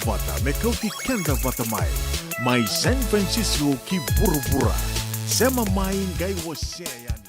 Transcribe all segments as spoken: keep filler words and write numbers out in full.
vata me kauti keda vata mai. Mai San Francisco ki vuravura. Sema mai qai wasea yani.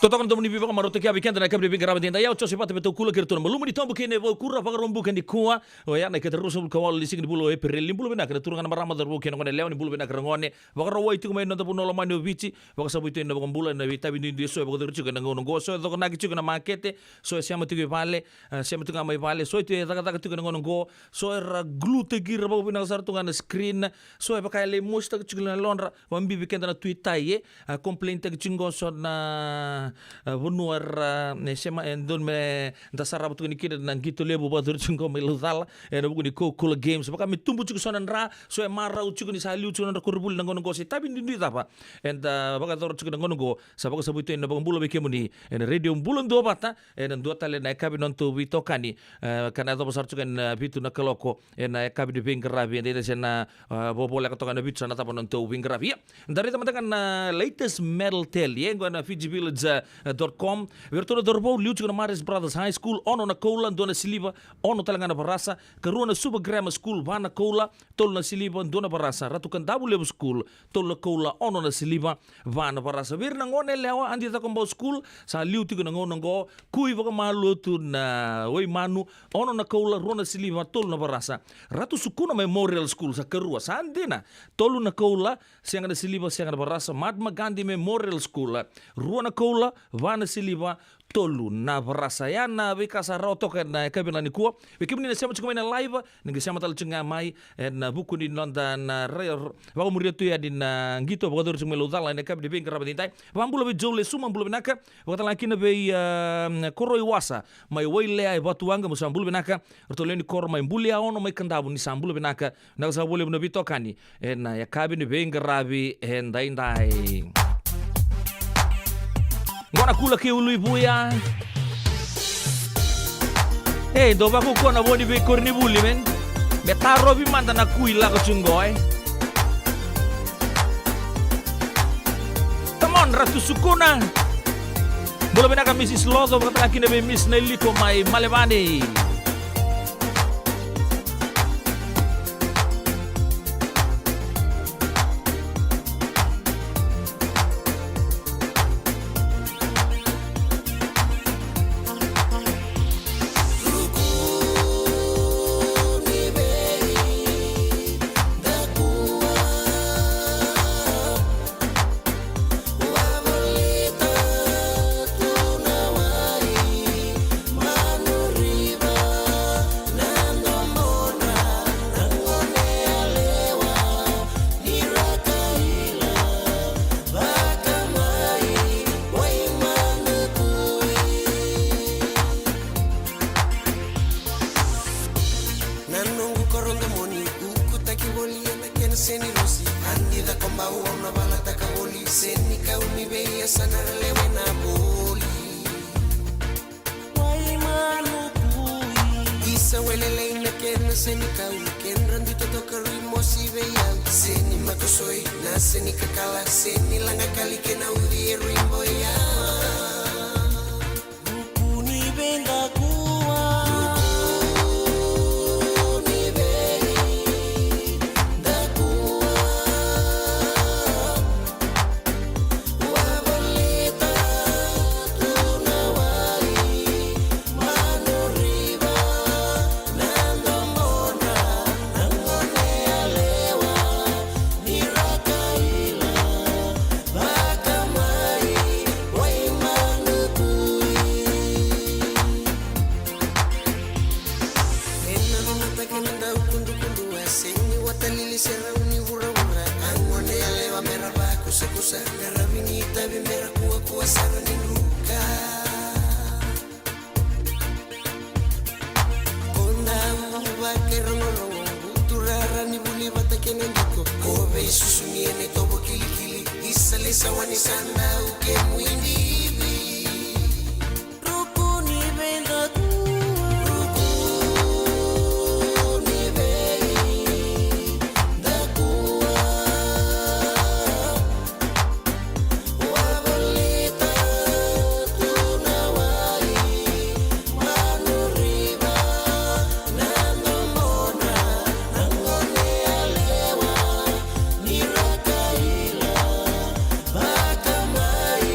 Totoka na domo ni veivakamarautaki vei keda na yakavi ni veiqaravi edaidai. O Jose Vata Vetaukula kei iratou na maluma ni tobo kei na ivaukura vakarobuka nikua. Oya na ikataruasagavulu ka walu ni siga ni vula o Epereli, ni bula vinaka na turaga, na marama, cauravou kei na goneyalewa, ni bula vinaka na gone. Vakarawai tiko mai na noda vanua lomani o Viti. Vakasavuti ena vakabula ena veitavi duidui eso e vakayacori tiko ena gauna oqo. So e cokonaki tiko ena makete, so e sema tiko i vale, e, sema tiko ga mai vale, so e tu e cakacaka tiko ena gauna oqo. So era glue-taki ira vakavinaka sara tu ga na screen. So e vaka e lai mositaka tiko na yalodra. Vakabibi keda na Tui Tai, e. A, complain-taki tiko qo so na, a, vanua era, e, sema, e dodonu me da sarava tiko ni kina na qito levu vakayacori tiko qo mai Laucala ena vuku ni Coca-Cola Games. Vaka me tubu tiko so na dra, so e marau tiko ni sa liu tiko na nodra koronivuli na gauna oqo se itavi duidui cava eda vakayacora tiko na gauna oqo. Sa vakasavuti ena vakabula vei kemuni ena Radio Bula Duavata, ena dua tale na yakavi na nodatou veitokani, e, ka na yacova sara tiko ena vitu na kaloko ena yakavi ni veiqaravi edaidai, se na, e, vovoleka toka ena vitu sa na cava na nodatou veiqaravi. Ia, da raica mada ga na latest medal tally, e, qo ena Fiji Village, e, dot com. Vei iratou na cauravou, liu tiko na Marist Brothers High School, ono na koula, dua na siliva, ono tale ga na varasa. Karua na Suva Grammar School, va na koula, tolu na siliva, dua na varasa. Ratu Kadavulevu School, tolu na koula, ono na siliva, va na varasa. Vei ira na goneyalewa, Adi Cakobau School, sa liu tiko na gauna oqo, Kui Vakamalua tu na Waimanu, ono na koula, rua na siliva, tolu na varasa. Ratu Sukuna Memorial School sa karua, sa dina, tolu na koula, sega na siliva, sega na varasa. Mahatma Gandhi Memorial School, rua na koula, va na siliva, tolu na varasa. Ya na veika sa rawa toka ena yakavi nikua. Vei kemuni na sema tiko mai na live, ni qai sema tale tiko ga mai ena vuku ni noda na ra-, vakamuria tu yani na qito vakayacori tiko mai Laucala ena yakavi ni veiqaravi edaidai. Vakabula vei Joe Lesuma, bula vinaka. Vakatalega kina vei, a, Koroi Wasa mai Wailea e Vatuwaqa, mo sa bula vinaka. Ratou lewe ni koro mai Bulia Ono mai Kadavu, ni sa bula vinaka. Vinaka saka vakalevu na veitokani ena yakavi ni veiqaravi edaidai. Qo na Kula kei Uluivuya. Ei, dou vakaukauwa na vo ni veikoronivuli, man. Me tarovi mada na Kui lako tu qo, e. Come on, Ratu Sukuna. Bula vinaka Misis Loco, vakatalega kina vei Miss Nailiko mai Malevani. Na noqu koro domoni, ukutaki voli ena kena seni rusi. Adi Cakobau au na valataka voli, seni kau ni vei yasana ra lewena voli. Waimanu Kui. Isa Wailelei na kena seni kau, kedra dui totoka rui mosi vei au. Seni makosoi, na seni kakala, seni laqakali kei na uci e rui boya. Ruku ni veidakua. Ruku ni veidakua. Wavolita tu na wai, Manu River, na domona, na gone yalewa, ni ra kaila, vaka mai, Waimanu Kui. Ena nona take na dau kudukudu, a seni watalili se rau ni vuravura. A gone yalewa mera vakusakusa, qaravi ni itavi mera kuakua sara ni druka. Ko dau vakairogorogo, buturara ni vuli vata kei na diko. Ko veisusumi ena itovo kilikili, isa lei sa wani sa dau kemu idivi. Ruku ni veidakua. Ruku ni veidakua. Wavolita tu na wai, Manu River, na domona, na gone yalewa, ni ra kaila, vaka mai,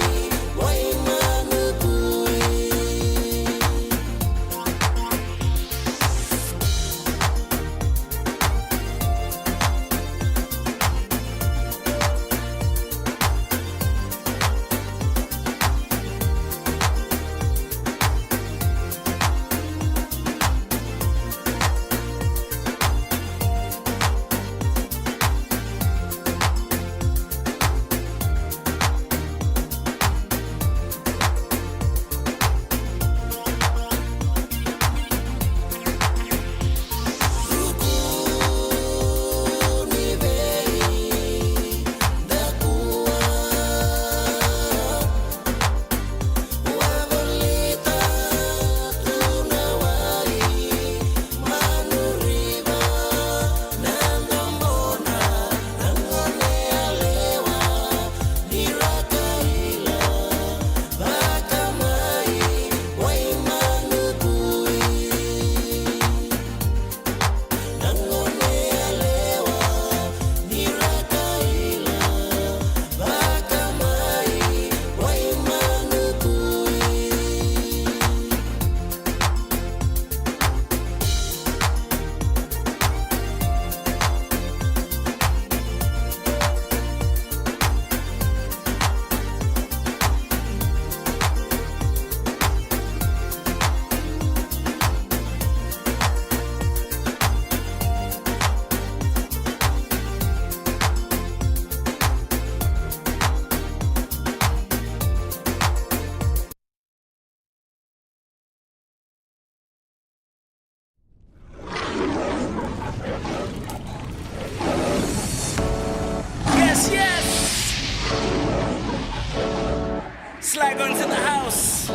Sly Guns in the house.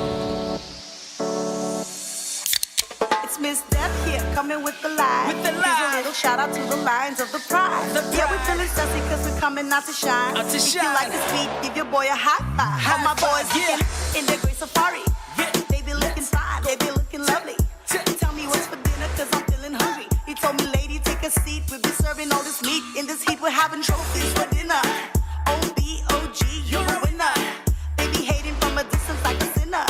It's Miss Deb here, coming with the line. With the line. Here's a little shout out to the Lions of the Pride. The Pride. Yeah, we feeling sassy cause we coming out to shine. Out to if shine. You like this beat, give your boy a high five. High All my five, boys yeah. Looking in their gray safari. Yeah. They be looking fine, they be looking lovely. Tell me what's for dinner cause I'm feeling hungry. He told me, lady, take a seat. We'll be serving all this meat. In this heat, we're having trophies for dinner. O B O G, you're a winner. They be hating from a distance like a sinner.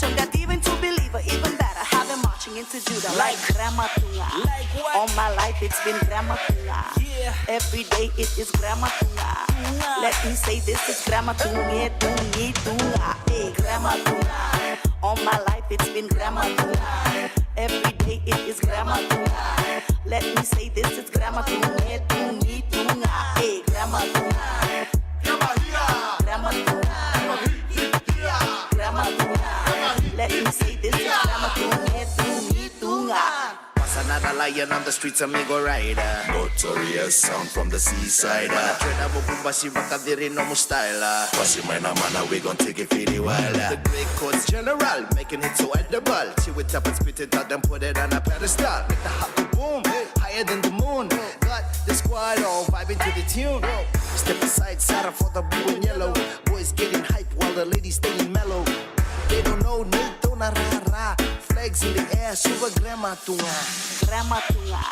Turn that diva into believer, even better. Have them marching into Judah like Grandma Tunga. Like what? All my life it's been Grandma Tunga. Yeah. Every day it is Grandma Tunga. Tunga. Let me say this is Grandma Tunga, Tunga, Tunga. Hey, Grandma Tunga. All my life it's been Grandma Tunga. Every day it is Grandma Tunga. Let me say this is Grandma Tunga, Tunga, Tunga. Hey, Grandma Tunga. Grandma Tunga. Grandma Tunga. Let me say this is Grandma Tunga, Tunga, Tunga. Pasa na the lion on the streets, amigo rider. Notorious sound from the seaside. Mana trena vuku basi vakaciri nomu style. Basi mai na mana, we gon take it fiti wilder. The great chords general, making it so edible. Chew it up and spit it out, then put it on a pedestal. Make the hot boom, higher than the moon. Got the squad all vibing to the tune. Step aside, Sarah for the blue and yellow. Boys getting hype while the ladies staying mellow. They don't know, Nate on a rah rah. Flags in the air, Suva Grandma Tunga. Grandma Tunga.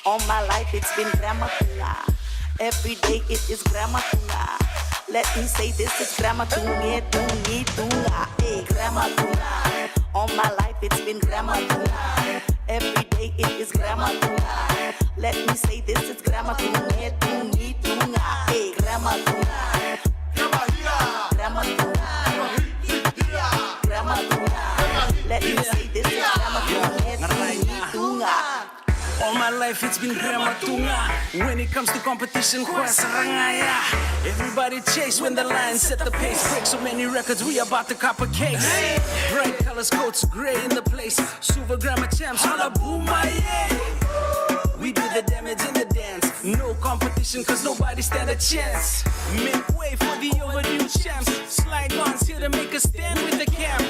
All my life it's been Grandma Tunga. Every day it is Grandma Tunga. Let me say this is Grandma Tunga, Tunga, Tunga. Hey, Grandma Tunga. All my life it's been Grandma Tunga. Every day it is Grandma Tunga. Let me say this is Grandma Tunga, Tunga, Tunga. Hey, Grandma Tunga. Grandma Tunga. Grandma Tunga. Let me say this is Grandma Tunga, Tunga, Tunga. All my life it's been Grandma Tunga. When it comes to competition, koya sara ga ya. Everybody chase when the lion set the pace. Break so many records, we about to cop a case. Bright colors, coats, gray in the place. Suva Grandma champs, holla boom, aye. We do the damage in the dance. No competition, cause nobody stand a chance. Make way for the overdue champs. Sly Guns here to make a stand with the camp.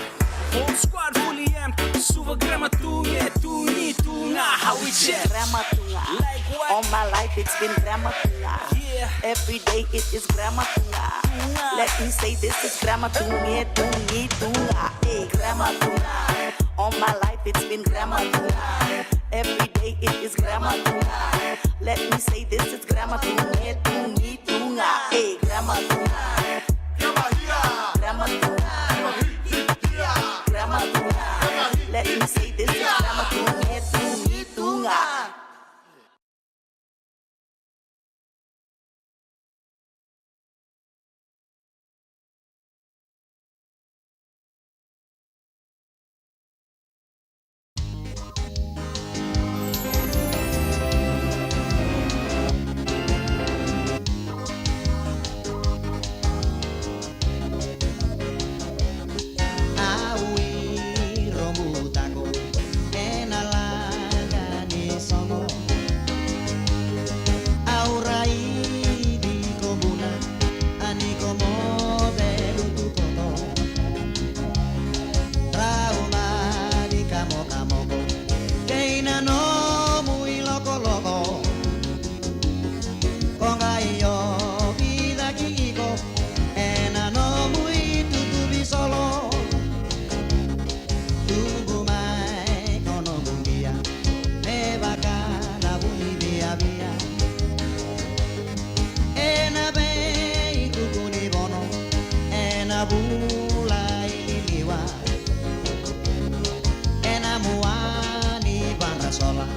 Whole squad fully amped. Suva Grandma Tunga, Tunga, Tunga. How we champ. Grandma Tunga. Like what? All my life it's been Grandma Tunga. Yeah. Every day it is Grandma Tunga. Tunga. Let me say this is Grandma Tunga, Tunga, Tunga. Hey, Grandma Tunga. All my life it's been Grandma Tunga. Every day it is Grandma Tunga. Let me say this is Grandma Tunga, Tunga, Tunga. Hey, Grandma Tunga. Grandma Tunga. Grandma Tunga. Let me say this is Grandma Tunga, Tunga, Tunga. Au i Robutako ena laga ni sogo. Au raici ko Buna, a ni ko mo velutu koto. Rau mani kamokamoko kei na nomu ilokoloko. Ko qai o vica ki iko ena nomu itutu visolo. Tubu mai ko nomu qia me vaka na vui viavia. Ena veituku ni vono, ena vula i liliwa, ena mua ni vadrasola,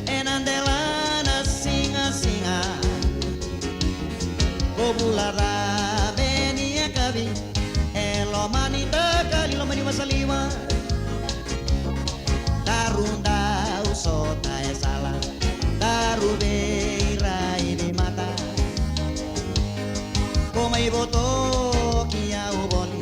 ena dela na sigasiga. Ko vula cave ni yakavi e loma ni dakali, loma ni vasaliwa. Daru dau sota e sala, daru veiraici mata. Ko mai votoki au voli,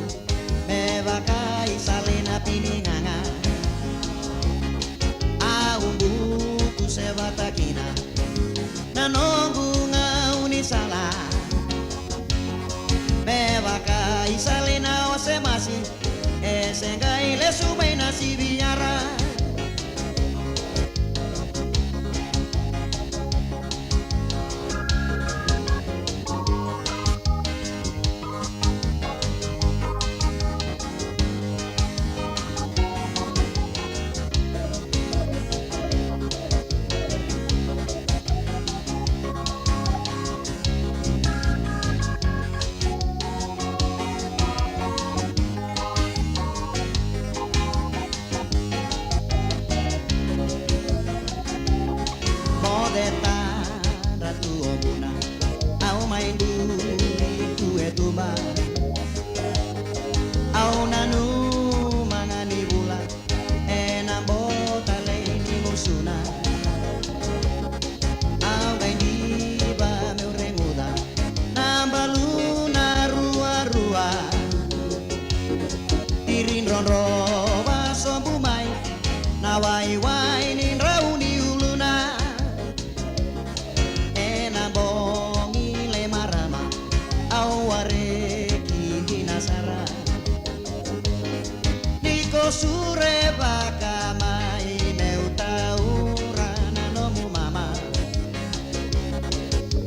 Surevaka mai meu taura na nomu mama.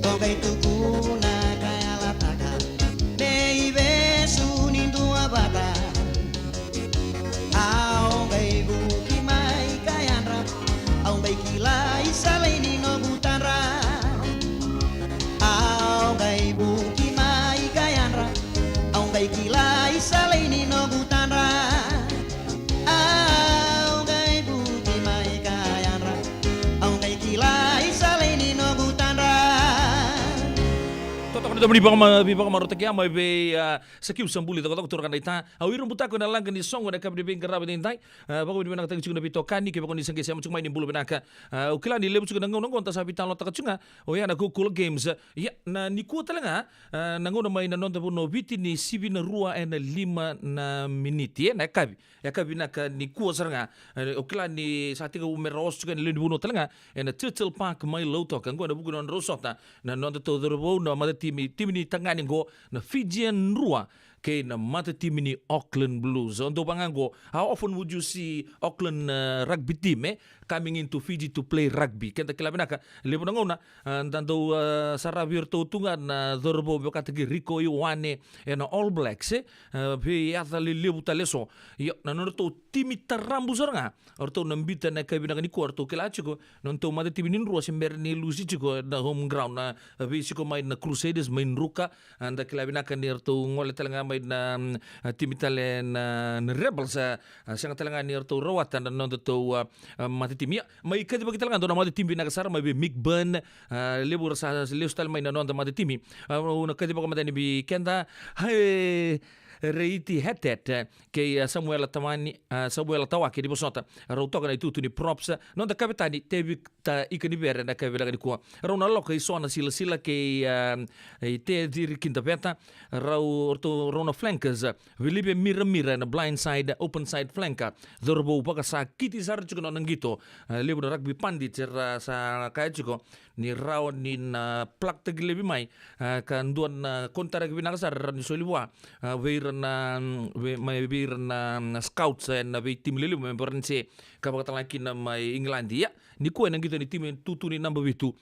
Ko qai tukuna ka yalataka me ivesu ni dua vata. Au qai vuki mai ka yadra, au qai kilai sa lai ni noqu tadra. Au qai vuki mai ka yadra, au qai kilai sa lai ni noqu tadra. Au qai vuki mai ka yadra, au qai kilai sa lai ni noqu tadra. Totoka na domoni vakama, veivakamarautaki mai vei, a, Sakiu Sabuli, cakacaka turaga na ita. Au ira butako ena laga ni soqo ena yakavi ni veiqaravi edaidai. A, vakavinavinakataki tiko na veitokani, kevaka ni sa qai sema tiko mai ni bula vinaka. A, au kila ni levu tiko na gauna oqo da sa veitalanoataka tiko ga, oya na Coca-Cola Games. Ia, na nikua tale ga, a, na gauna mai na noda vanua o Viti ni sivi na rua ena lima na miniti, e, na yakavi. Yakavi vinaka nikua sara ga. E, au kila ni sa tekivu me ra oso tiko ena lewe ni vanua tale ga ena Churchill Park mai Lautoka. Oqo ena vuku ni nodrau sota na nodatou cauravou na matatimi, timi ni tagane oqo na Fijian Drua kei na matatimi ni Auckland Blues. O dou vaka ga oqo, how often would you see Auckland, uh, rugby team, e, coming into Fiji to play rugby? Keda kila vinaka, levu na gauna, a, da dau, a, saravi iratou tu ga na cauravou me vakataki Rieko Ioane ena All Blacks, e, a, veiyaca lelevu tale eso. Io, na nodratou timi tarabu sara ga o ratou na biuta ena yakavi vinaka nikua. O ratou kila tiko na nodratou matatimi ni Drua se bera ni lusi tiko na home ground, na veisiko mai na Crusaders mai Druka. A, da kila vinaka ni ratou gole tale ga mai na, mm, a, timi tale na, na Rebels, a, a, sega tale ga ni ratou rawata na nodatou, a, a, matatimi. Ia, mai kacivaki tale ga dua na matatimi vinaka sara mai vei Mick Byrne, a, levu ra sa lesu tale mai na noda matatimi. A, au na kacivaka mada yani vei keda, hai, Reiti Hetet, e, kei, a, Samuela Tamani, a, Samuela Tawake ni vosota. Rau toka na itutu ni props, a, noda kavetani Tevita Ikanivere na yakavi vinaka nikua. Rau na loka i Sona Silasila kei, a, i Teciri Kidaveta. Rau, ratou, rau na flankers, a, Vilive Miramira na blind side, open side flanker. Cauravou vakasakiti sara tiko na nona qito. A, levu na rugby pundits era sa kaya tiko ni rawa ni na plug-taki laivi mai, a, ka dua na konitaraki vinaka sara e rawa ni soli vua, a, vei ira na, mm, vei, mai vei ira na, na scouts, e, na veitimi lelevu mai Varanise, ka vakatalega kina mai Igiladi. Ia, nikua ena qito ni timi tutu ni naba vitu,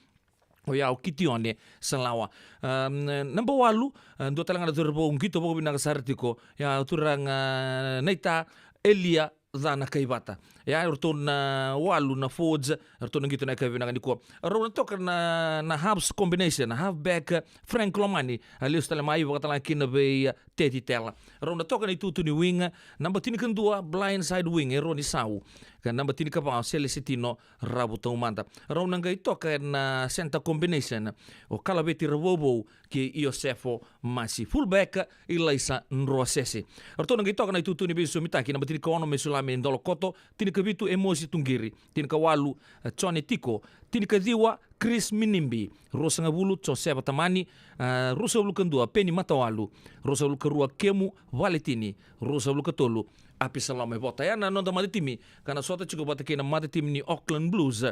oya o Kitione Salawa. A, mm, naba walu, a, dua tale ga na cauravou qito vakavinaka sara tiko, ia o turaga, a, Naita Elia Cana Kaivata. Ia, o ratou na walu na forwards, o ratou na qito ena yakavi vinaka nikua. Rau na toka na, na halves combination, na halfback, Frank Lomani, a, lesu tale mai vakatalega kina vei, a, Teti Tela. Rau na toka na itutu ni wing, naba tinikadua, blind side wing, Eroni Sau. Ka naba tinikava, Selesetino Ravu Taumada. Rau na qai toka ena center combination, o Kalaveti Ravouvou kei Iosefo Masi. Fullback, Ilaisa Droasese. Ratou na qai toka na itutu ni veisosomitaki, naba tinikaono, Mesulame Dolokoto, tinikavitu, Emosi Tuqiri, tinikawalu, e, Jone Tiko, tinikaciwa, Chris Minimbi, ruasagavulu, Joseva Tamani, e, ruasagavulu ka dua, Peni Matawalu, ruasagavulu ka rua, Kemu Valetini, ruasagavulu ka tolu, Apisalome Vota. Ia na noda matatimi ka na sota tiko vata kei na matatimi ni Auckland Blues.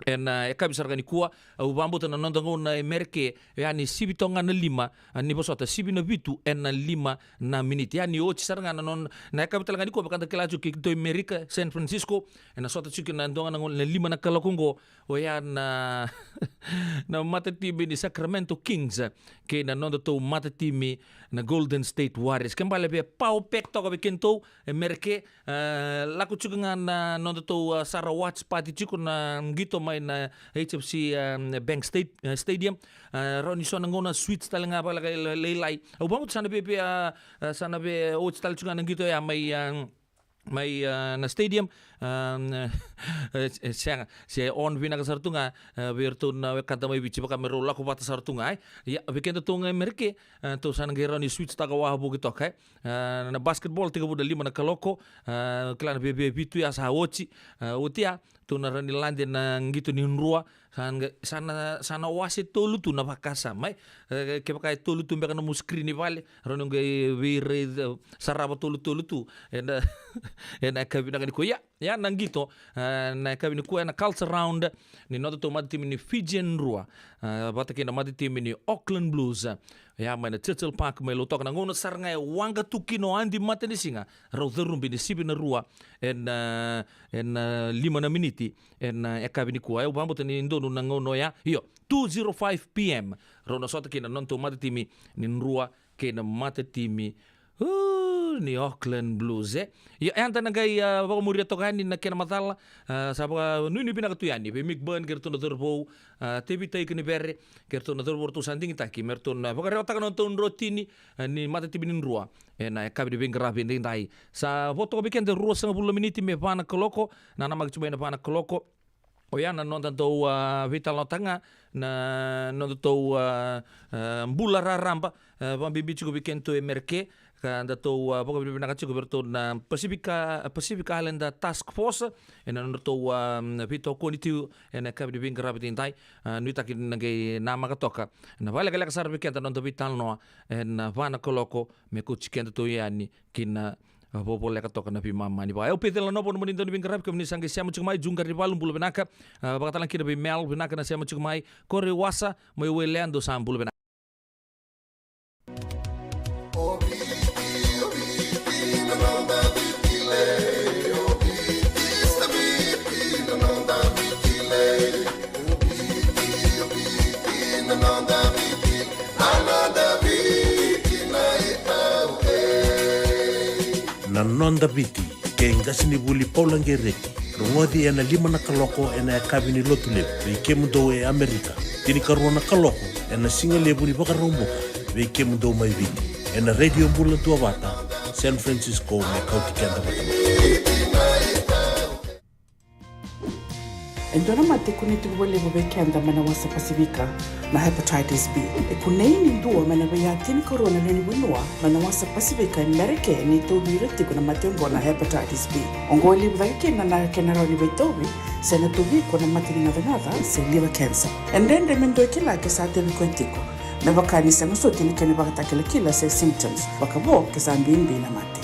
Ena, e, yakavi sara ga nikua, au vakabauta na noda gauna e Mereke, e, a, ni sivi toka ga na lima, a, ni vosota, sivi na vitu ena lima na miniti. Ia, ni oti sara ga na nona, na yakavi tale ga nikua, vaka da kila tiko keitou e Merika, San Francisco, ena sota tiko na dua ga na gauna na lima na kaloko oqo, oya na, na matatimi ni Sacramento Kings, kei na nodatou matatimi na Golden State Warriors. Ke bale via power pack toka vei kedatou e Mereke, e, lako tiko ga na nodatou, e, sa ra watch party tiko na qito mai na H F C, e, Bank State, e, Stadium. E, rawa ni so na gauna sweets tale ga vakalailai. Au vakabauta sa na via, via, e, sa na via oti tale tiko ga na qito ya mai, e, mai, e, na stadium. E, e, sega, se on vinaka sara tu ga, e, vei iratou na wekada mai Viti, vaka me rau lako vata sara tu ga, e. Ia, vei kedatou ga e Mereke, e, tou sa na qai rawa ni sweets taka wavoki toka, e. E, na basketball tekivu na lima na kaloko, e, kila na via, via vitu ya sa oti, e, oti ya, tou na rawa ni lade na qito ni Drua, sa na, sa na, sa na wase tolu tu na vakasama, e. E, kevaka e tolu tu beka nomu screen i vale, rawa ni qai veirai, e, sarava tolu tolu tu, ena, ena yakavi vinaka nikua. Ia, Ia na qito, e, na yakavi nikua ena Culture Round ni nodatou matatimi ni Fijian Drua, e, vata kei na matatimi ni Auckland Blues. Ia mai na Churchill Park mai Lautoka, na gauna sara ga e waqa tu kina o Adi Matanisiga, rau carubi ni sivi na rua ena, e, ena, e, lima na miniti ena, e, yakavi nikua. Au vakabauta ni donu na gauna oya. Io, two zero five p m rau na sota kina na nodatou matatimi ni Drua kei na matatimi, u, ni Auckland Blues, e. Io, eda na qai, a, vakamuria toka yani na kena macala, a, sa vakanuinui vinaka tu yani vei Mick Byrne kei ratou na cauravou, a, Tevita Ikanivere kei ratou na cauravou, ratou sa digitaki me ratou na vakarewataka na nodatou drotini, a, ni matatimi ni Drua ena yakavi ni veiqaravi edaidai. Sa vo toka vei keda ruasagavulu na miniti me va na kaloko, na namaki tu mai na va na kaloko. Oya na nodatou, a, veitalanoataka ga, na nodatou, a, a, bula raraba, a, vakabibi tiko vei kedatou e Mereke, ka datou, a, vakavinavinaka tiko vei ratou na Pacific, a, Pacific Islander Task Force, ena nodratou, a, veitokoni tiko ena yakavi ni veiqaravi edaidai. A, nuitaki ni na qai namaka toka na vakalekaleka sara vei keda na noda veitalanoa ena va na kaloko, me kauti kedatou yani ki na, a, vovoleka toka na veimama ni va. E, au Peceli Nanovo, nomuni dauniveiqaravi, kemuni sa qai sema tiko mai, Juqa Rivalu, bula vinaka. A, vakatalega kina vei Mel, vinaka na sema tiko mai. Kore Wasa mai Wailea, dou sa bula vinaka. Na Noda Viti, kei qasenivuli Paula Qereti. Rogoci ena lima na kaloko ena yakavi ni Lotulevu vei kemudou e Amerika. Tinikarua na kaloko ena sigalevu ni Vakaraubuka vei kemudou mai Viti, ena Radio Bula Duavata, San Francisco, me kauti keda vata mai. E dua na mate e kunei tiko vakalevu vei keda mai na wasa Pasifika, na hepatitis B. E kunei ni dua mai na veiya tinikarua na lewe ni vanua mai na wasa Pasifika e Mereke ni tauvi ira tiko na mate oqo na hepatitis B. Oqo e levu cake kina na kena rawa ni veitauvi, se na tauvi iko na mate ni gacagaca se liver cancer. E dredre me dua e kila ke sa tauvi koya tiko, me vaka ni sega soti na kena ivakatakilakila se symptoms, vakavo ke sa bibi na mate.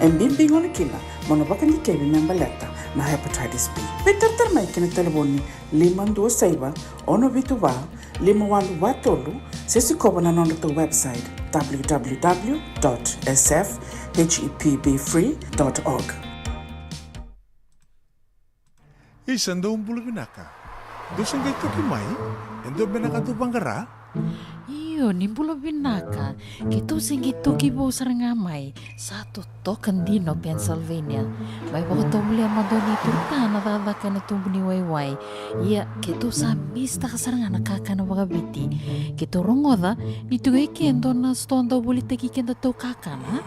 E bibi gona kina mo na vakadikevi me baleta na hepatitis B. Veitaratara mai ki na talevoni lima dua saiva, ono vitu va, lima walu va tolu, se sikova na nodratou website, w w w dot s f h e p b free dot org. Isa, dou bula vinaka. Dou se qai toki mai? E dua beka na ka dou vaqara? Io, ni bula vinaka. Keitou se qai toki vou sara ga mai. Sa totoka dina o Pennsylvania. Mai vakatovolea mada o neitou ta na cakacaka ena tubu ni waiwai. Ia, keitou sa misitaka sara ga na kakana vakaviti. Keitou rogoca ni tiko e ke e dua na sitoa dau volitaki kedatou kakana.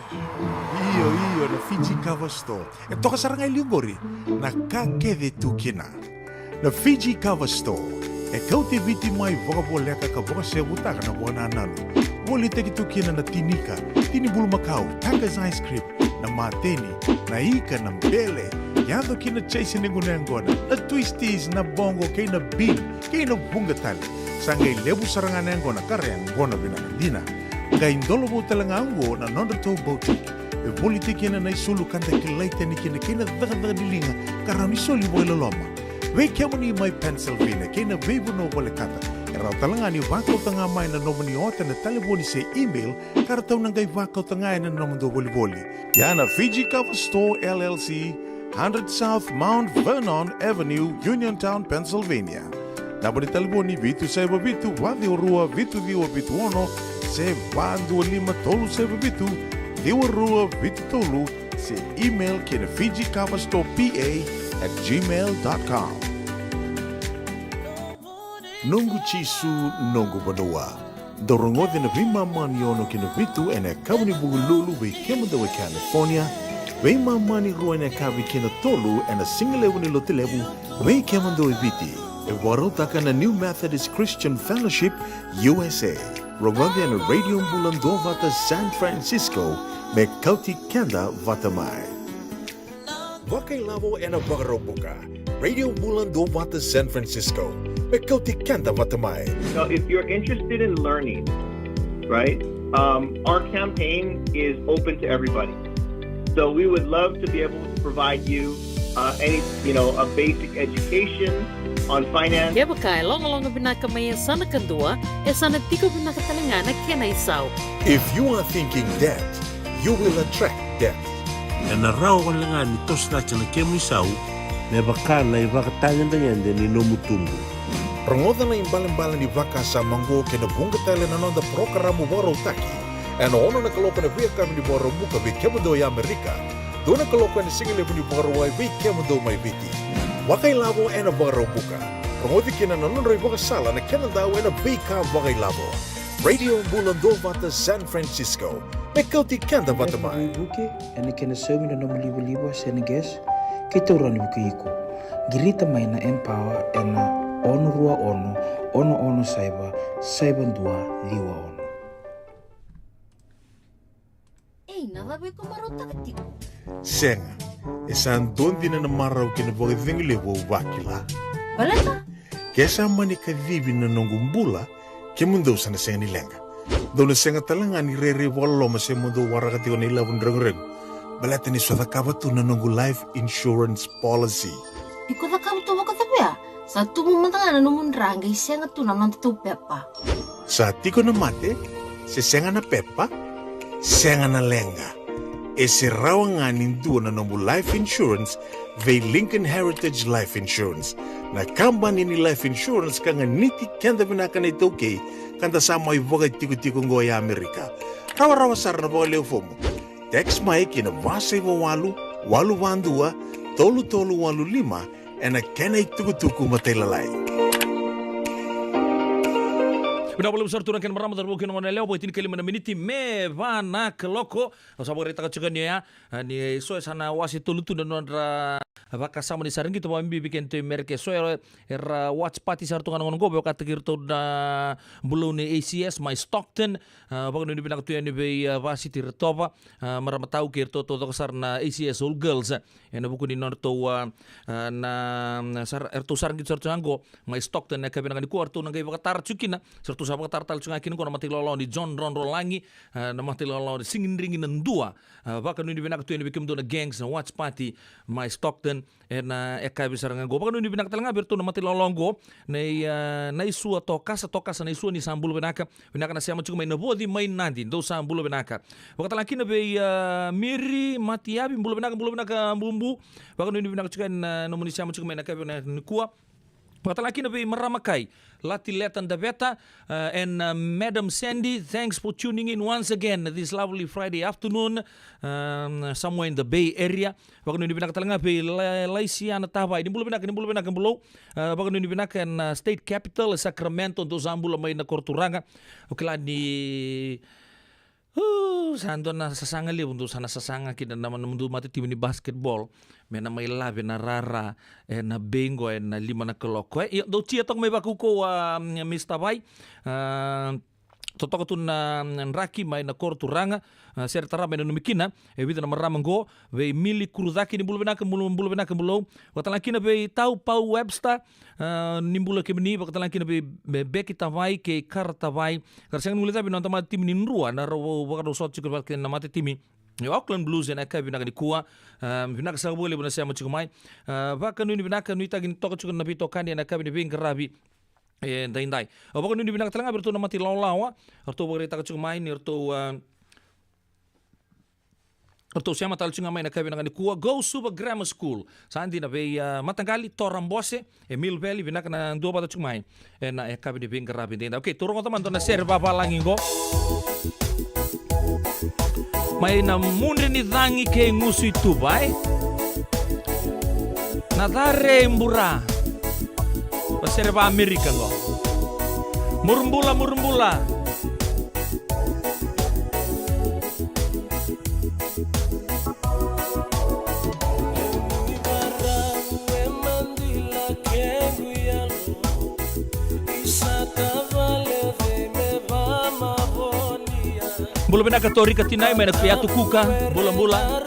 Io, io, na Fiji Cover Store. E toka sara ga e liu qori na ka kece e tu kina. Na Fiji Cover Store e kauti Viti mai vakavoleka ka vakasevutaka na vakanananu. Volitaki tu kina na tinika, tini bulumakau, Tucker's ice cream, na mateni, na ika, na bele, yaco ki na chase ni gunu yaqona, na twisties, na boqo kei na bean, kei na vuqa tale. Sa qai levu sara ga na yaqona ka ra yaqona vinaka dina. Qai dolovou tale ga oqo na nodratou boutique. E volitaki kina na isulu ka da kilai tani kina kei na cakacaka ni liga ka rawa ni soli vakailoloma. Vei kemuni mai Pennsylvania kei na veivanua volekata, e rawa tale ga ni vakauta ga mai na nomuni ota ena talevoni se email ka ratou na qai vakauta ga ena nomudou volivoli. Ia na Fiji Cover Store L L C, hundred South Mount Vernon Avenue, Uniontown, Pennsylvania. Naba ni talevoni vitu saiva vitu, va ciwa rua, vitu ciwa vitu ono, se va dua lima tolu saiva vitu, ciwa rua vitu tolu, se email ki na Fiji Cover Store P A at gmail dot com. Noqu Jisu, noqu vanua. Dou rogoci na veimama ni ono ki na vitu ena yakavi ni Vukelulu vei kemudou e California, veimama ni rua ena yakavi ki na tolu ena sigalevu ni Lotulevu vei kemudou e Viti. E vakarautaka na New Methodist Christian Fellowship U S A. Rogoci ena Radio Bula Duavata San Francisco, me kauti keda vata mai. Vakailavo ena Vakaraubuka, Radio Bula Duavata San Francisco, me kauti keda vata mai. Now, if you're interested in learning, right, um, our campaign is open to everybody. So we would love to be able to provide you Uh, any, you know, a basic education on finance. Kevaka e logaloga vinaka mai e yasana kadua, e sa na tiko vinaka tale ga na kena isau. If you are thinking debt, you will attract debt. Ena rawa wale ga ni toso cake na kemu isau me vaka na ivakatagedegede ni nomu tubu. Rogoca na ibalebale ni vakasama oqo kei na vuqa tale na noda parokaramu vakarautaki ena ono na kaloko ena veiyakavi ni Vakaraubuka vei kemudou e Amerika, dua na kaloko ena sigalevu ni Vakarauwai vei kemudou mai Viti. Vakailavo ena Vakaraubuka. Rogoci kina na nodra ivakasala na kenadau ena veika vakailavo. Radio Bula Duavata San Francisco. Me kauti keda vata mai. Veivuke ena kena saumi na nomu livaliva se na gas, keitou rawa ni vukei iko. Qirita mai na Empower ena ono rua ono, ono ono saiva, saiva dua ciwa ono. Ei, na cava iko marautaka tiko? Sega, e sa dua dina na marau kei na vakacegu levu au vakila. Baleta? Ke sa mani kacivi na noqu bula, kemudou sa na sega ni leqa. Dou na sega tale ga ni rairai vakaloloma se mo dou waraka tiko na ilavo ni reguregu. Baleta ni sa cakava tu na noqu life insurance policy. Iko cakava tu vakacava ya? Sa tubu mada ga na nomu dra qai sega tu na noda tou pepa. Sa tiko na mate, se sega na pepa, sega na leqa. E se rawa ga ni dua na nomu life insurance vei Lincoln Heritage Life Insurance. Na kabani ni life insurance ka ganiti keda vinaka na iTaukei, ka da sa mai vakatikotiko oqo e Amerika. Rawarawa sara na vakalewe fomu. Text mai ki na va saiva walu, walu va dua, tolu tolu walu lima, ena kena itukutuku matailalai. Vinaka vakalevu sara tu na kena marama, cauravou kei na goneyalewa, vo e tinikalima na miniti me va na kaloko. Au sa vakaraitaka tiko ni oya, a, ni so e sa na wase tolu tu na nodra vakasama ni sa ra qito vakabibi kei na tui Merika. So era, era watch party sara tu ga na gauna oqo, vakataki iratou na bulou ni A C S mai Stockton. A, vakanuinui vinaka tu yani vei, a, Vasiti Retova, a, marama tau kei iratou taucoko sara na A C S All Girls. Ena vuku ni nodratou, a, a, na, na sara, eratou sara qito sara tu ga oqo mai Stockton ena yakavi vinaka nikua, eratou na qai vakatara tiko kina, sa ratou sa vakatara tale tiko ga kina oqo na matailawalawa ni John Rodrolagi, a, na matailawalawa ni Sigidrigi na Dua. A, vakanuinui vinaka tu yani vei kemudou na Gangs na watch party mai Stockton ena yakavi sara ga oqo. Vakanuinui vinaka tale ga vei iratou na matailawalawa oqo, nei, a, Naisua Tokasa, Tokasa Naisua, ni sa bula vinaka. Vinaka na sema tiko mai na Voci mai Nadi, dou sa bula vinaka. Vakatale ga kina vei, a, Miri Matiavi, bula vinaka, bula vinaka Bubu. Vakanuinui vinaka tiko ena nomuni sema tiko mai ena yakavi nikua. Vakatale ga kina vei marama kai Lati Leta Daveta, a, and, a, Madam Sandy, thanks for tuning in once again this lovely Friday afternoon, um, somewhere in the Bay Area. Vakanuinui vinaka tale ga vei La-, Laisiana Tavai. Ni bula vinaka, ni bula vinaka bulou. A, vakanuinui vinaka ena, a, State Capital, Sacramento, dou sa bula mai na koro turaga. O kila ni, u, sa dua na sasaga levu dou sa na sasaga kina na, na nomudou matatimi ni basketball. Me na mai lave na rara ena Bay qo ena lima na kaloko. E, io, dou tia toka mai vakaukauwa, a, Mister Tavai. A, totoka tu na, mm, draki mai na koro turaga, a, sere taraba e nanumi kina e vica na marama qo, vei Mili Kurucaki, ni bula vinaka, bula, bula vinaka bulou. Vakatale ga kina vei Tau Pau Webster, a, ni bula kemuni, vakatale ga kina vei, vei Beki Tavai kei Kara Tavai. Ka ra sega ni guilecavi na noda matatimi ni Drua, na rau vakarau sota tiko vata kei na matatimi ni Auckland Blues ena yakavi vinaka nikua. A, vinaka saka vakalevu na sema tiko mai. A, vakanuinui vinaka, nuitaki ni toka tiko na veitokani ena yakavi ni veiqaravi e daidai. Au vakanuinui vinaka tale ga vei iratou na matailawalawa, eratou vakaraitaka tiko mai ni ratou, a, ratou sema tale tiko ga mai na yakavi vinaka nikua. Go Suva Grammar School. Sa dina vei, a, mataqali Tora Bose e Mill Valley, vinaka na duavata tiko mai ena yakavi ni veiqaravi daidai. Okay, tou rogoca mada na sere vavalagi qo. Mai na mudre ni cagi kei gusu i tuva, e? Na care i bura. Vasere va Amerika qo. Murubula, murubula. Bula vinaka Torika Tinai mai na Yatu Kuka. Bula, bula.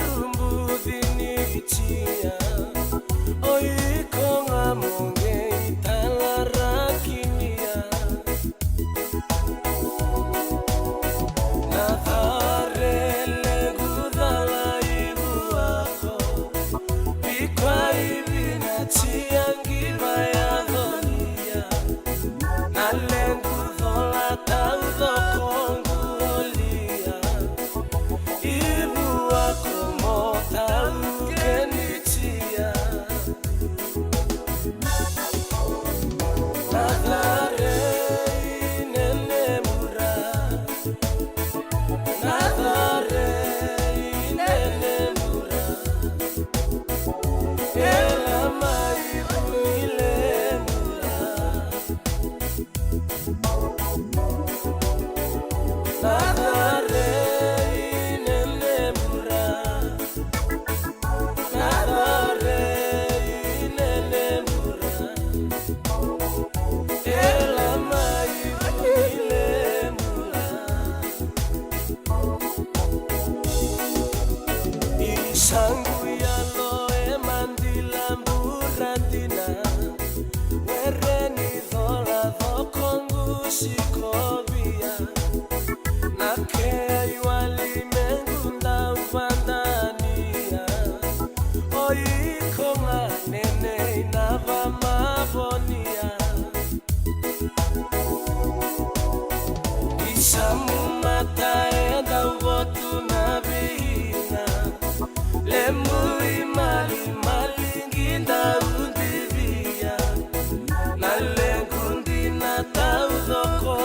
Taqu yalo e madila bura dina, were ni cola coko qu sikovi. Na kei wali me qu dau vadania, o iko ga nenei na vamavonia. Ni samu mata e dau votu na veina, lebu i malimali qi dau divia. Na lequ dina taucoko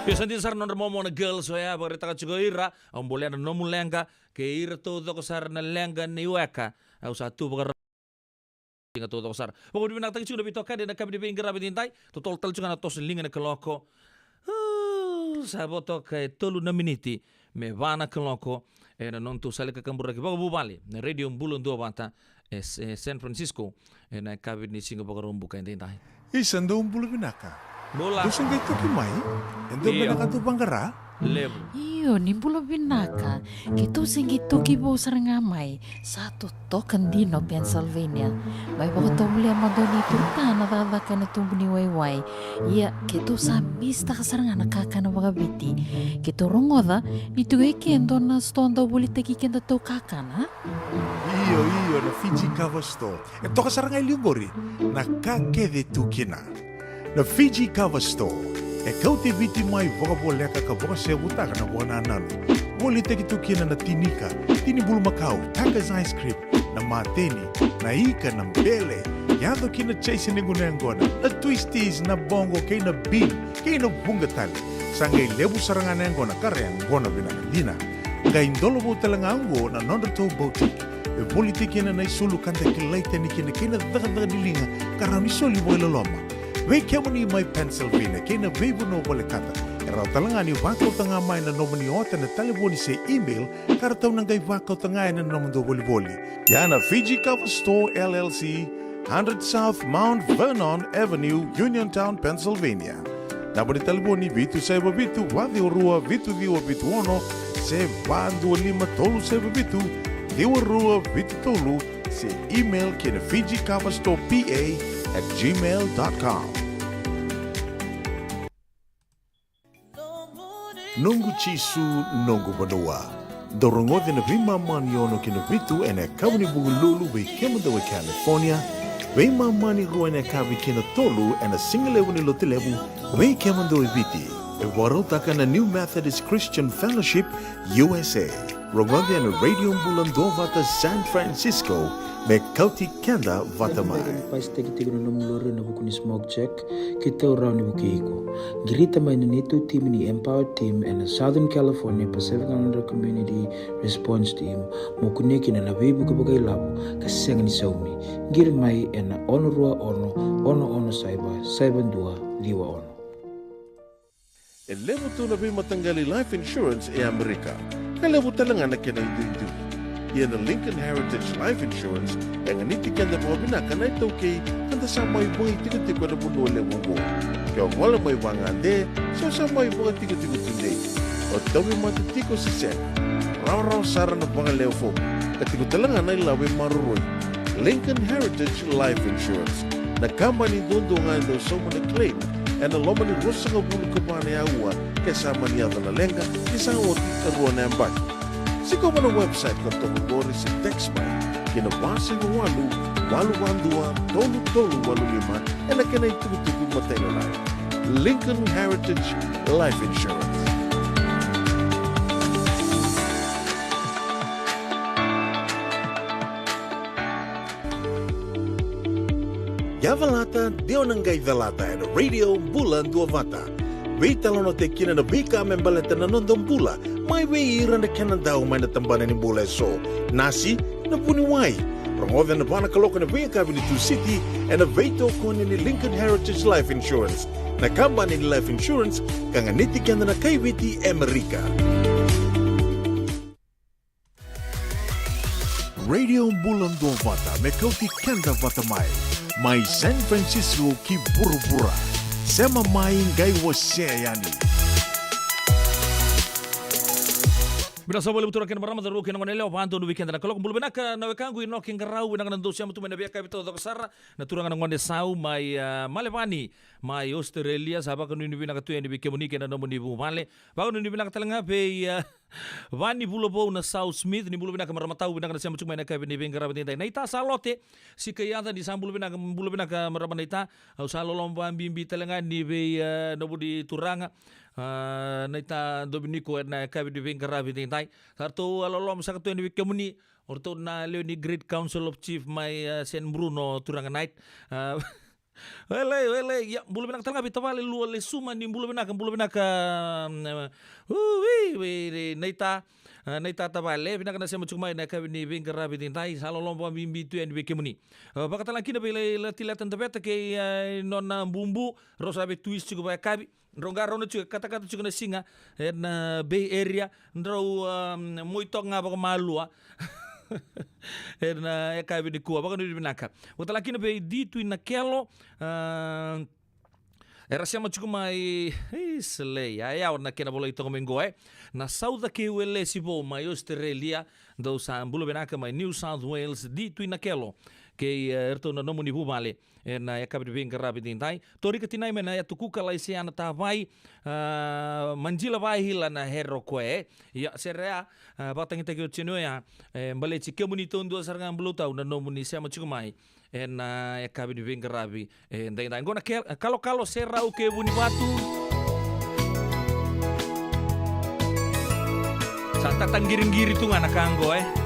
Io, sa dina sara na nodra momona girls oya, vakaraitaka tiko o ira, au bolea na nomu leqa, kei ira taucoko sara na leqa ni weka, au sa tu vakarau. Siga taucoko sara. Vakavinavinakataki tiko na veitokani ena yakavi ni veiqaravi edaidai, totolo tale tiko ga na toso ni liga na kaloko. Uu, sa vo toka e tolu na miniti me va na kaloko ena nodatou sala ni kakaburaki vakavuvale na Radio Bula Duavata e, e San Francisco ena yakavi ni siga Vakaraubuka edaidai. Isa, dou bula vinaka. Bula. Dou se qai toki mai? E dou, io, vinaka dou vaqara? Levu. Io, ni bula vinaka. Keitou se qai toki vou sara ga mai. Sa totoka dina o Pennsylvania. Mai vakatovolea mada ni turuta na cakacaka ena tubu ni waiwai. Ia, keitou sa misitaka sara ga na kakana vakaviti. Keitou rogoca ni tiko e ke dua na sitoa dau volitaki kedatou kakana. Io, io, na Fiji Cover Store. E toka sara ga e liu qori na ka kece tu kina. Na Fiji Cover Store e kauti Viti mai vakavoleka ka vakasevutaka na vakanananu. Volitaki tu kina na tinika, tini bulumakau, Tucker's ice cream, na mateni, na ika, na bele, yaco ki na chase ni gunu yaqona, na twisties, na boqo, kei na bean, kei na vuqa tale. Sa qai levu sara ga na yaqona ka ra yaqona vinaka dina. Qai dola vou tale ga oqo na nodratou boutique. E volitaki kina na isulu ka da kilai tani kina kei na cakacaka ni liga ka rawa ni soli vakailoloma. Vei kemuni mai Pennsylvania kei na veivanua volekata, e rawa tale ga ni vakauta ga mai na nomuni ota ena talevoni se email ka ratou na qai vakauta ga ena nomudou volivoli. Ia na Fiji Cover Store L L C, hundred South Mount Vernon Avenue, Uniontown, Pennsylvania. Naba ni talevoni vitu saiva vitu, va ciwa rua, vitu ciwa vitu ono, se va dua lima tolu saiva vitu, ciwa rua vitu tolu, se email ki na Fiji Cover Store P A at gmail dot com. Noqu Jisu, noqu vanua. Dou rogoci na veimama ni ono ki na vitu ena yakavi ni Vukelulu vei kemudou e California, veimama ni rua ena yakavi ki na tolu ena sigalevu ni Lotulevu vei kemudou e Viti. E vakarautaka na New Methodist Christian Fellowship U S A. Rogoci ena Radio Bula Duavata San Francisco me kauti keda vata mai. Pasitaki tiko na nomu lori ena vuku ni smoke check, keitou rawa ni vukei iko. Qirita mai na neitou timi ni Empower Team ena Southern California Pacific Islander Community Response Team mo kunea kina na veivuke vakailavo ka sega ni saumi. Qiri mai ena ono rua ono, ono ono saiva, saiva dua ciwa ono. E levu tu na veimataqali life insurance e Amerika, ka levu tale ga na kena iduidui. Ia na Lincoln Heritage Life Insurance e ganiti keda vakavinaka na iTaukei ka da sa mai vakaitikotiko ena vanua levu oqo. Ke o gole mai vagade se o sa mai vakatikotiko tudei, o tauvimate tiko se sega, rawarawa sara na vakalewe fomu ka tiko tale ga na ilavo e maroroi. Lincoln Heritage Life Insurance, na kabani duadua ga e dau sauma na claim ena loma ni ruasagavulu ka va na aua ke sa mani yaco na leqa ni sa oti e rua na yabaki. Sikova na website ka toka qori se text mai ki na va saiva walu, walu va dua, tolu tolu walu lima ena kena itukutuku matailalai. Lincoln Heritage Life Insurance. Ia calata, de o na qai calata ena Radio Bula Duavata. Veitalanoataki kina na veika me baleta na noda bula mai vei ira na kena dau mai na tabana ni bula eso. Nasi, na vuniwai. Rogoca ena va na kaloko ena veiyakavi ni Tusiti ena veitokoni ni Lincoln Heritage Life Insurance, na kabani ni life insurance ka ganiti keda na kai Viti e Amerika. Radio Bula Duavata me kauti keda vata mai, mai San Francisco ki vuravura. Sema mai, qai wasea yani. Vinaka sa vakalevu turaga kei na marama, cauravou kei na goneyalewa, va donu vei keda na kaloko. Bula vinaka na wekaqu Inoke Qarau, vinaka na dou sema tu mai na veiyakavi taucoko sara. Na turaga na gone Sau mai, ah, Melbourne, mai Australia, sa vakanuinui vinaka tu yani vei kemuni kei na nomuni vuvale. Vakanuinui vinaka tale ga vei, ah, Vani Vulavou na Sau Smith, ni bula vinaka marama tau, vinaka na sema tu mai na yakavi ni veiqaravi edaidai. Naita Salote, Sikaiyaca, ni sa bula vinaka, bula vinaka marama Naita. Au sa loloma vakabibi tale ga ni vei, ah, nomuni turaga, ah, Naita Dominiko ena yakavi ni veiqaravi edaidai. Sa ratou a loloma saka tu yani vei kemuni o ratou na lewe ni Great Council of Chief mai, ah, San Bruno, turaga Knight. Ah, Welei, welei. Ia, bula vinaka tale ga vei tavale Lua Lesuma, ni bula vinaka, bula vinaka. Mm, ui, ui, naita, ah, naita tavale, vinaka na sema tiko mai na yakavi ni veiqaravi edaidai, sa loloma vakabibi tu yani vei kemuni. Ah, vakatale ga kina vei Lai Latileta Daveta kei, ah, nona bubu, rau sa vei twist tiko vakayakavi. Drau qarauna tiko, katakata tiko na siga ena Bay Area, drau, ah, moi toka ga vakamalua ena yakavi nikua, vakanuinui vinaka. Vakatale ga kina vei Di Tui Nakelo, ah, era sema tiko mai, ei, selei, a yawa na kena volai toka mai qo, e. Na Sauca kei Welesi Vou mai Australia, dou sa bula vinaka mai New South Wales, Di Tui Nakelo, kei, eh, eratou na nomuni vuvale ena yakavi ni veiqaravi edaidai. Torika Tinaime na Yatu Kuka, Laisea Natavai, ah, Majila Vaila na Hero Koe. Ia, sere ya, ah, vakatagitaki oti yani oya, e, baleti kemuni taudua sara ga, Bulutau, na nomuni sema tiko mai ena yakavi ni veiqaravi edaidai. Qo na ke-, Kalokalo, Serau kei Vunivatu. Sa tataqiriqiri tu ga na ka qo, e.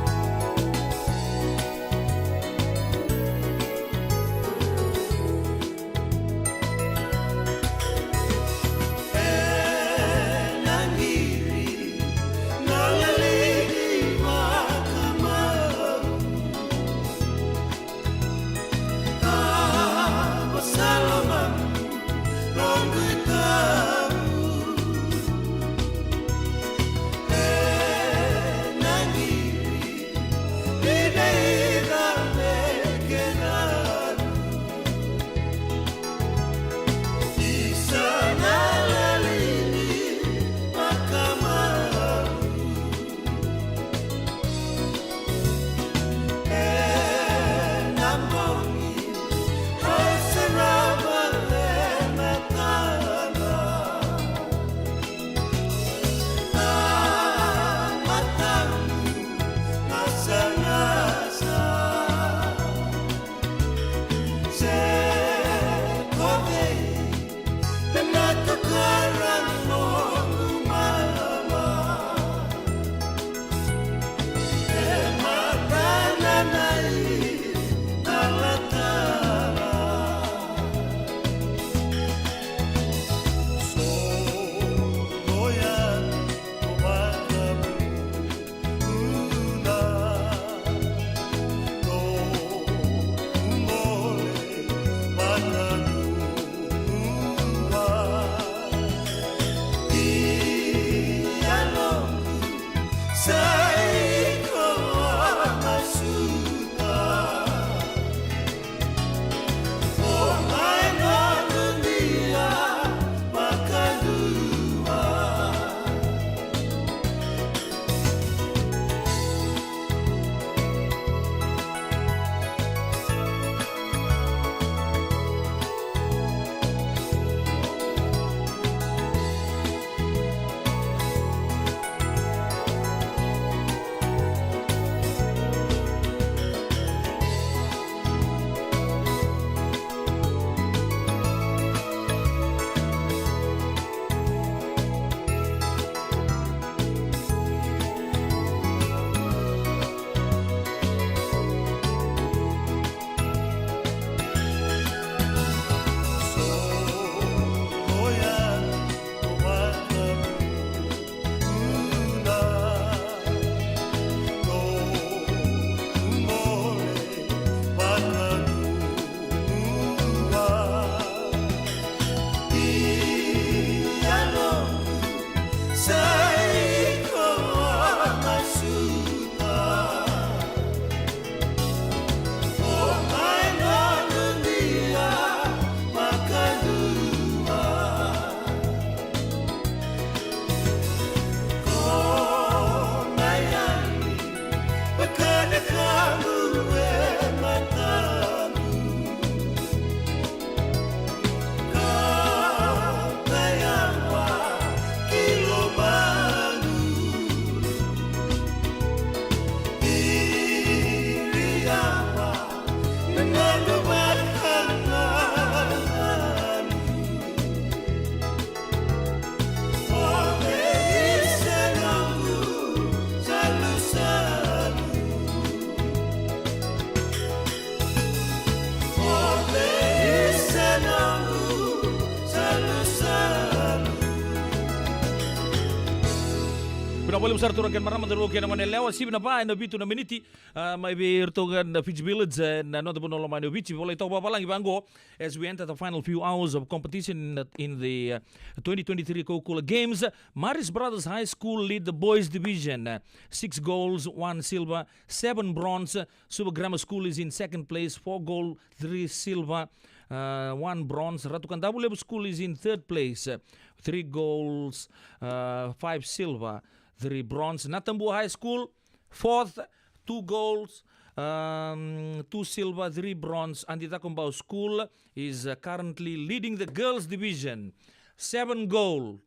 Vakalevu sara turaga kei na marama, cauravou kei na goneyalewa, sivi na va ena vitu na miniti. Ah, mai vei iratou ga na Fiji Village, eh, na noda vanua lomani o Viti, volai toka vavalagi vaqo. As we enter the final few hours of competition in the, in the, uh, twenty twenty-three Coca-Cola Games, Marist Brothers High School lead the boys division, uh, six golds, one silver, seven bronze. Suva Grammar School is in second place, four gold, three silver, uh, one bronze. Ratu Kadavulevu School is in third place, uh, three golds, uh, five silver, three bronze. Natabua High School, fourth, two golds, um, two silver, three bronze. Adi Cakobau School is, uh, currently leading the girls division, seven gold,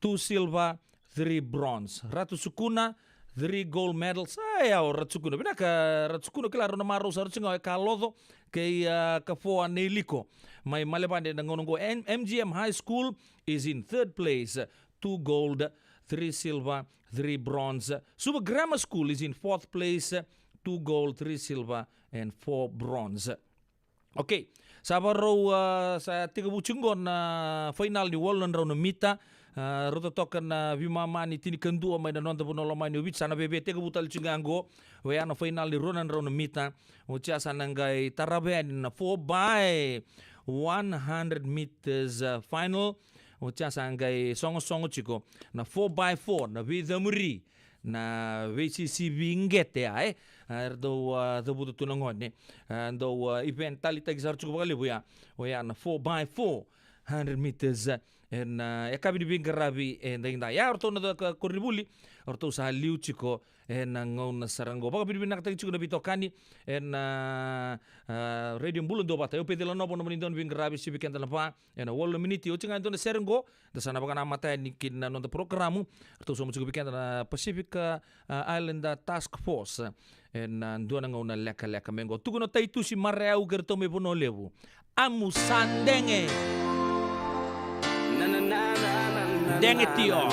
two silver, three bronze. Ratu Sukuna, three gold medals. Ai, au, Ratu Sukuna. Vinaka, Ratu Sukuna, kila rau na marau sa rau tiko ga e Kaloco kei, ah, Kafoa nei Liko. Mai Malevade na gauna oqo. M-, M G M High School is in third place, two gold, three silver, three bronze. Suva Grammar School is in fourth place, two gold, three silver, and four bronze. Okay, sa vakarau, ah, sa tekivu tiko qo na final ni walu na drau na mita. Ah, rau totoka na veimama ni tinikadua mai na noda vanua lomani o Viti, sa na veve tekivu tale tiko ga qo. Oya na final ni rua na drau na mita. Oti ya sa na qai tarava yani na four by one hundred meters, ah, final. Oti ya sa qai sogosogo tiko na four by four, na veicamuri, na veisisivi qete ya, e. Ah, era dau, ah, cavuta tu na gone. Ah, dau, ah, event taleitaki sara tiko vakalevu ya. Oya na four by four hundred meters, eh, ena, ah, yakavi ni veiqaravi edaidai. Ya o ratou na caka koronivuli, o ratou sa liu tiko ena gauna sara qo. Vakavinavinakataki tiko na veitokani ena, ah, ah, Radio Bula Duavata. Io Peceli Nova, nomuni dau ni veiqaravi, sivi keda na va ena walu na miniti. Oti ga e dua na sere qo, da sa na vakanamata yani ki na noda porokaramu. Ratou sauma tiko vei keda na Pacific, ah, Islander Task Force ena, ah, dua na gauna lekaleka mai qo. Tukuna o Taitusi Marayau kei ratou mai Vanua Levu. Amu sa dege. Dege tio.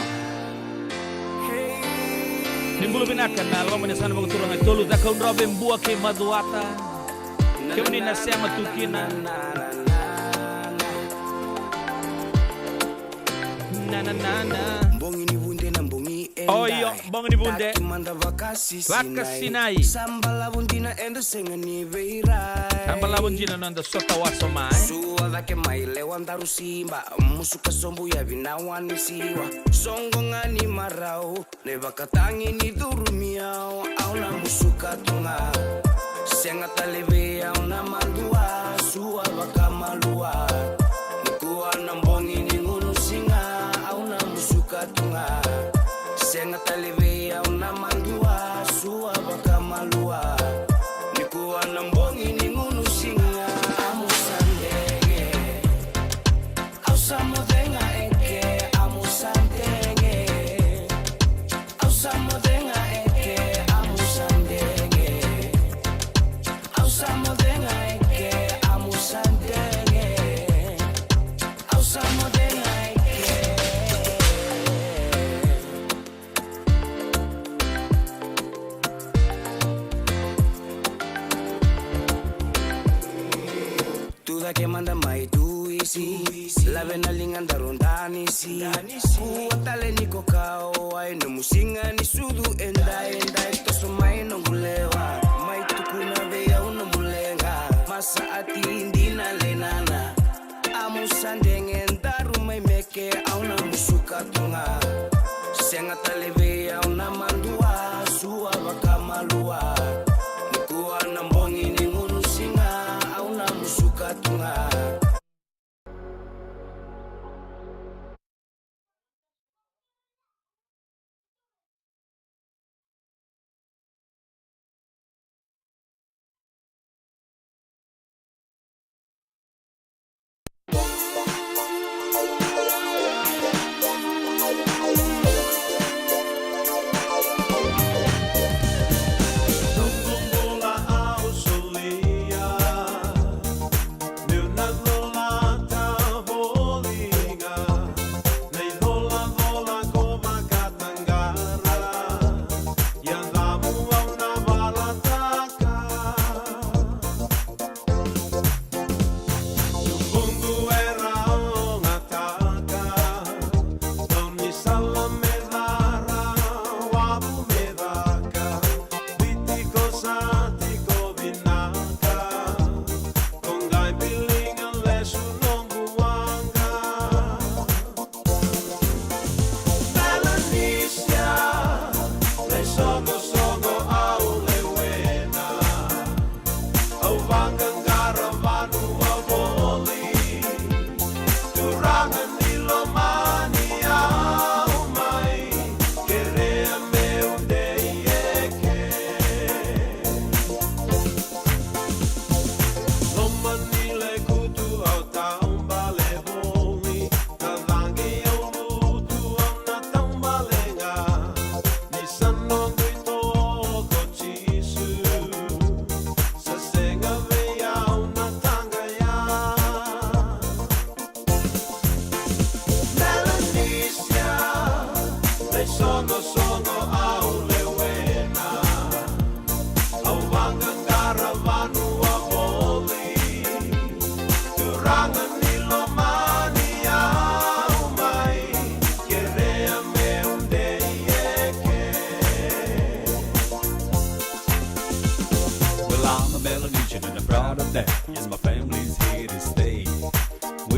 Ni bula vinaka na loma ni yasana vakaturaga e tolu, Cakaudrove, Bua kei Macuata. Kemuni na sema tu kina. Na, na, na, na. Bogi ni vude na bogi edai. Oio, bogi ni vude. Taki mada vakasinai. Vakasinai. Sa balavu dina eda sega ni veirai. Sa balavu dina noda sota wasoma, e. Sua cake mai lewa daru siba. Musuka sobu yavi na wani siwa. Soqo ga ni marau. Na ivakatagi ni curumi au, au na musuka tu ga. Sega tale vei au na madua, sua vakamalua. Nikua na bogi ni gunu siga, au na musuka tu ga. Sega tale vei au na madua, sua vakamalua. Nikua na bogi ni gunu siga, amu sa dege. Au sa moce ga eke, amu sa dege. Au sa moce ga eke, amu sa dege. Au sa moce ga eke, amu sa dege. Au sa moce ga eke. Tu cake mada mai tu isi, lave na liga daru danisi. Kua tale ni ko kau ai nomu siga ni sucu edai, edai toso mai noqu lewa. Mai tukuna vei au nomu leqa, masa ati dina lenana. Amu sa dege daru mai meke, au na musuka tu ga. Sega tale vei au na madua, sua vakamalua. Nikua na bogi ni gunu siga, au na musuka tu ga.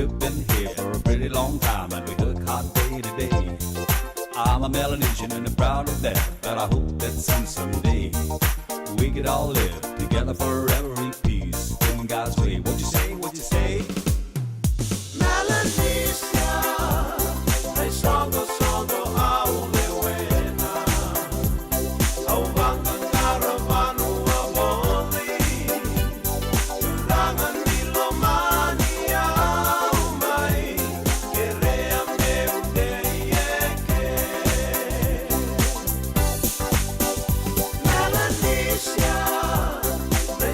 We've been here for a pretty long time and we work hard day to day. I'm a Melanesian and I'm proud of that, but I hope that some someday we could all live together forever in peace in God's way. What you say? What you say? Melanesia, hey, sogo, sogo, au lewena. Au vaqaqara vanua voli. Turaga ni lomani au mai, kerea meu dei eke. Melanesia, na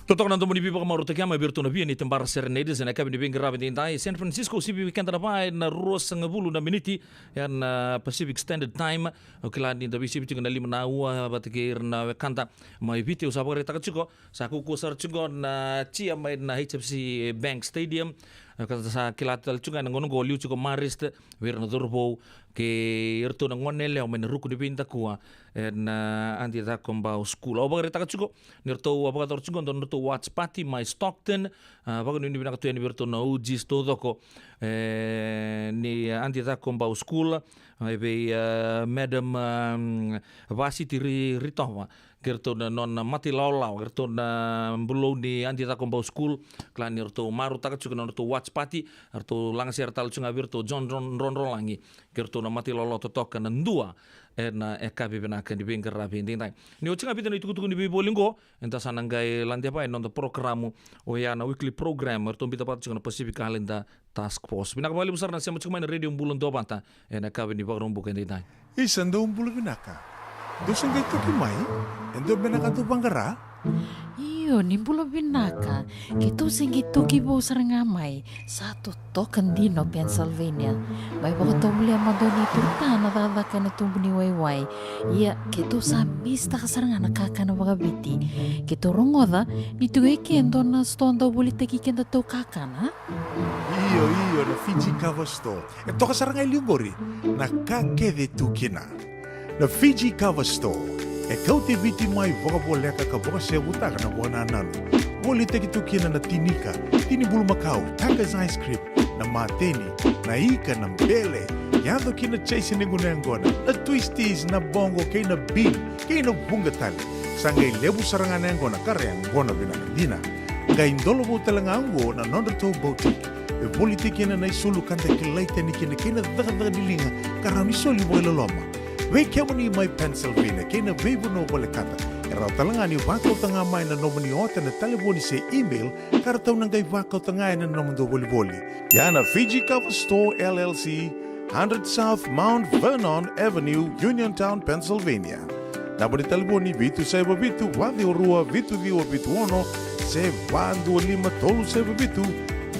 Totoka na domo ni veivakamarautaki mai vei iratou na V N A Tebara Serenaders ena yakavi ni veiqaravi edaidai. San Francisco, sivi vei keda na va ena ruasagavulu na miniti ena Pacific Standard Time. O kila ni da veisivi tiko na lima na aua vata kei ira na wekada mai Viti. Au sa vakaraitaka tiko, sa kaukauwa sara tiko na tia mai na H F C Bank Stadium. Ka sa kila tale tiko ga ena gauna oqo, liu tiko Marist vei ira na cauravou kei iratou na gone yalewa mai na ruku ni veidakua ena Adi Cakobau School. Au vakaraitaka tiko ni ratou a vakayacora tiko e dua na nodratou watch party mai Stockton. A, vakanuinui vinaka tu yani vei iratou na O Gs taucoko, e, ni Adi Cakobau School, e, vei, e, Madam, um, Vasiti Ri-, Ritova, kei iratou na nona mata ilawalawa, kei iratou na bulou ni Adi Cakobau School. Kila ni ratou marautaka tiko na nodratou watch party, ratou lagasere tale tiko ga vei iratou John Dron-, Drodrolagi, kei iratou na mata ilawalawa totoka na dua ena yakavi vinaka ni veiqaravi edaidai. Ni oti ga e vica na itukutuku ni veivoli oqo, eda sa na qai ladeva e noda porokaramu, oya na weekly program eratou biuta vata tiko na Pacific Islander Task Force. Vinaka vakalevu sara na sema tiko mai na Radio Bula Duavata ena yakavi ni Vakaraubuka edaidai. Isa, dou bula vinaka. Dou se qai toki mai? E dua beka na ka dou vaqara? Io, ni bula vinaka. Keitou se qai toki vou sara ga mai. Sa totoka dina o Pennsylvania. Mai vakatovolea mada o Nei Turta na cakacaka ena tubu ni waiwai. Ia, keitou sa misitaka sara ga na kakana vakaviti. Keitou rogoca ni tiko e ke e dua na sitoa dau volitaki kedatou kakana. Io, io, na Fiji Cover Store. E toka sara ga e liu qori na ka kece e tu kina. Na Fiji Cover Store e kauti Viti mai vakavoleka ka vakasevutaka na vakanananu. Volitaki tu kina na tinika, tini bulumakau, Taka's ice cream, na mateni, na ika, na bele, yaco ki na chase ni gunu yaqona, na twisties, na boqo kei na bean, kei na vuqa tale. Sa qai levu sara ga na yaqona ka ra yaqona vinaka dina. Qai dolovou tale ga oqo na nodratou boutique e volitaki kina na isulu ka da kilai tani kina kei na cakacaka ni liga ka rawa ni soli vakailoloma. Vei kemuni mai Pennsylvania kei na veivanua volekata, e rawa tale ga ni vakauta ga mai na nomuni ota ena talevoni se email ka ratou na qai vakauta ga ena nomudou volivoli. Ia na Fiji Cover Store L L C, hundred South Mount Vernon Avenue, Uniontown, Pennsylvania. Naba ni talevoni vitu saiva vitu, va ciwa rua, vitu ciwa vitu ono, se va dua lima tolu saiva vitu,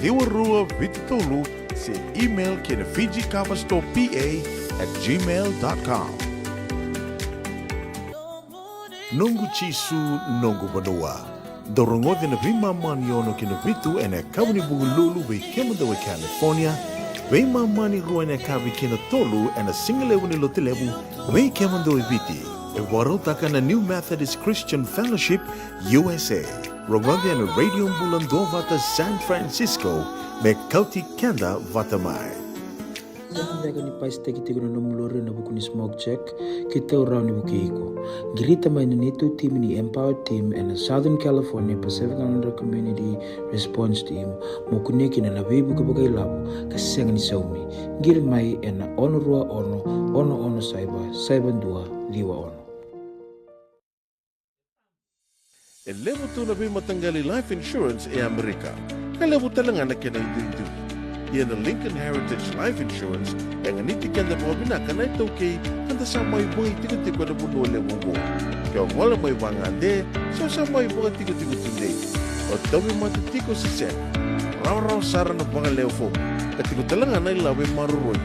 ciwa rua vitu tolu, se email ki na Fiji Cover Store P A at gmail dot com. Noqu Jisu, noqu vanua. Dou rogoci na veimama ni ono ki na vitu ena yakavi ni Vukelulu vei kemudou e California, veimama ni rua ena yakavi ki na tolu ena sigalevu ni Lotulevu vei kemudou e Viti. E vakarautaka na New Methodist Christian Fellowship U S A. Rogoci ena Radio Bula Duavata San Francisco, me kauti keda vata mai. Sega beka ni pasitaki tiko na nomu lori ena vuku ni smoke check? Keitou rawa ni vukei iko. Qirita mai na neitou timi ni Empower Team ena Southern California Pacific Islander Community Response Team mo kunea kina na veivuke vakailavo ka sega ni saumi. Qiri mai ena ono rua ono, ono ono saiva, saiva dua ciwa ono. E levu tu na veimataqali life insurance e Amerika, ka levu tale ga na kena iduidui. Ia na Lincoln Heritage Life Insurance e ganiti keda vakavinaka na iTaukei ka da sa mai vakaitikotiko ena vanua levu oqo. Ke o gole mai vagade se o sa mai vakatikotiko tudei, o tauvimate tiko se sega, rawarawa sara na vagalewe fomu ka tiko tale ga na ilavo e maroroi.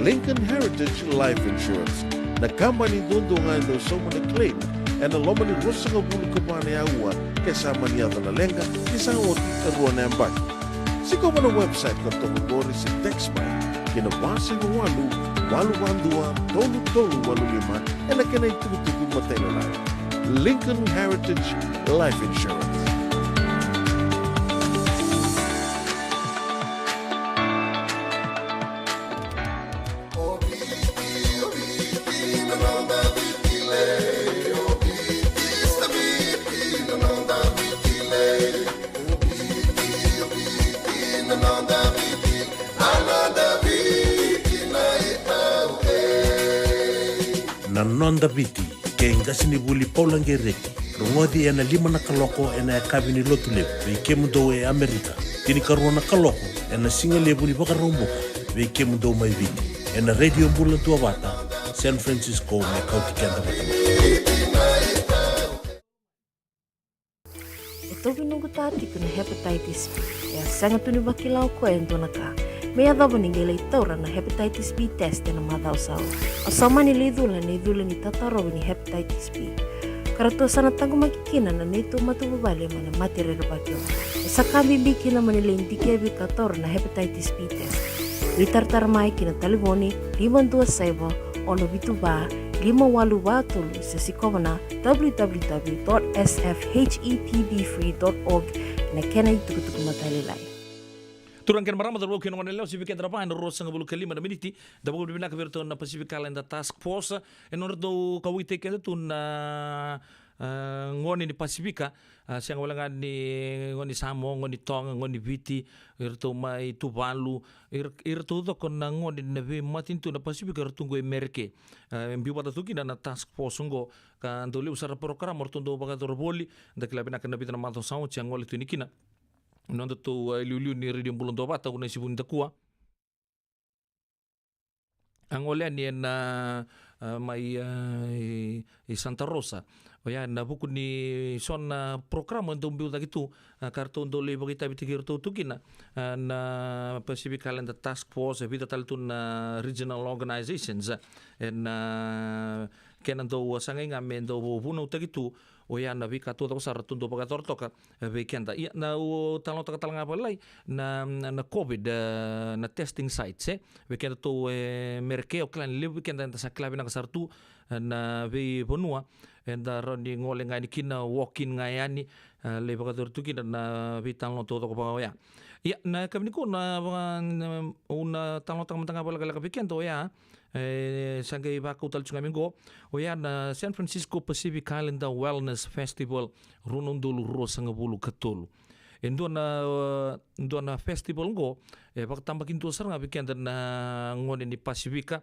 Lincoln Heritage Life Insurance, na kabani duadua ga e dau sauma na claim ena loma ni ruasagavulu ka va na aua ke sa mani yaco na leqa ni sa oti e rua na yabaki. Sikova na website ka toka qori se text mai ki na va saiva walu, walu va dua, tolu tolu walu lima ena kena itukutuku matailalai. Lincoln Heritage Life Insurance. Na Noda Viti, kei qasenivuli Paula Qereki. Rogoci ena lima na kaloko ena yakavi ni Lotulevu vei kemudou e Amerika, tinikarua na kaloko ena sigalevu ni Vakaraubuka vei kemudou mai Viti, ena Radio Bula Duavata San Francisco, me kauti keda vata mai. O Tauvi noqu ta tiko na hepatitis B. E a sega tu ni vakila o koya e dua na ka me yacova ni qai lai taura na hepatitis B test ena macawa sa oti. O sa mani lai cula na icula ni tatarovi ni hepatitis B. Ka ratou sa na taqomaki kina na neitou matavuvale mai na mate rerevaki oqo. E sa ka bibi kina mo ni lai dikevi ka taura na hepatitis B test. Veitaratara mai ki na talevoni lima dua saiva, ono vitu va, lima walu va tolu se sikova na www.sfhepb free.org ena kena itukutuku matailalai. Turaga kei na marama, cauravou kei na goneyalewa, sa vei keda na va ena ruasagavulu ka lima na miniti. Da vakavinavinaka vei iratou na Pacific Islander Task Force ena nodratou kauwaitaki keda tu na, a, gone ni Pasifika. A, sega wale ga ni gone ni Samoa, gone ni Toga, gone ni Viti, iratou mai Tuvalu, ira-, iratou taucoko na gone na veimatanitu na Pasifika eratou qo e Mereke. A, e biu vata tu kina na task force oqo, ka dau levu sara na porokaramu eratou dau vakayacora voli. Da kila vinaka na vica na macawa sa oti a gole tu yani kina na nodatou, a, iliuliu ni Radio Bula Duavata, au na Sivu ni Dakua. A gole yani ena, a, mai, a, i, i Santa Rosa. Oya ena vuku ni so na porokaramu e dau biu cake tu, a, ka ratou dau lai vakaitavitaki iratou tu kina, a, na Pacific Islander Task Force, e vica tale tu na regional organizations, a, ena kena dau sagai ga me dau vunautaki tu oya na veika taucoko sara ratou dau vakayacora toka, e, vei keda. Ia, na, au talanoataka tale ga vakalailai na, na, na COVID, e, na testing sites, e, vei kedatou e Mereke. Au kila ni levu vei keda eda sa kila vinaka sara tu, e, na veivanua eda rawa ni gole ga yani kina, walk-in ga yani, e, lai vakayacori tu kina na veitalanoa taucoko vaka oya. Ia, na yakavi nikua na vaka, na, au na talanoataka mada ga vakalekaleka vei keda oya, e, sa qai vakau tale tiko ga mai qo, oya na San Francisco Pacific Islander Wellness Festival rua na udolu ruasagavulu ka tolu. E dua na, e dua na festival qo e vakatabakidua sara ga vei keda na gone ni Pasifika,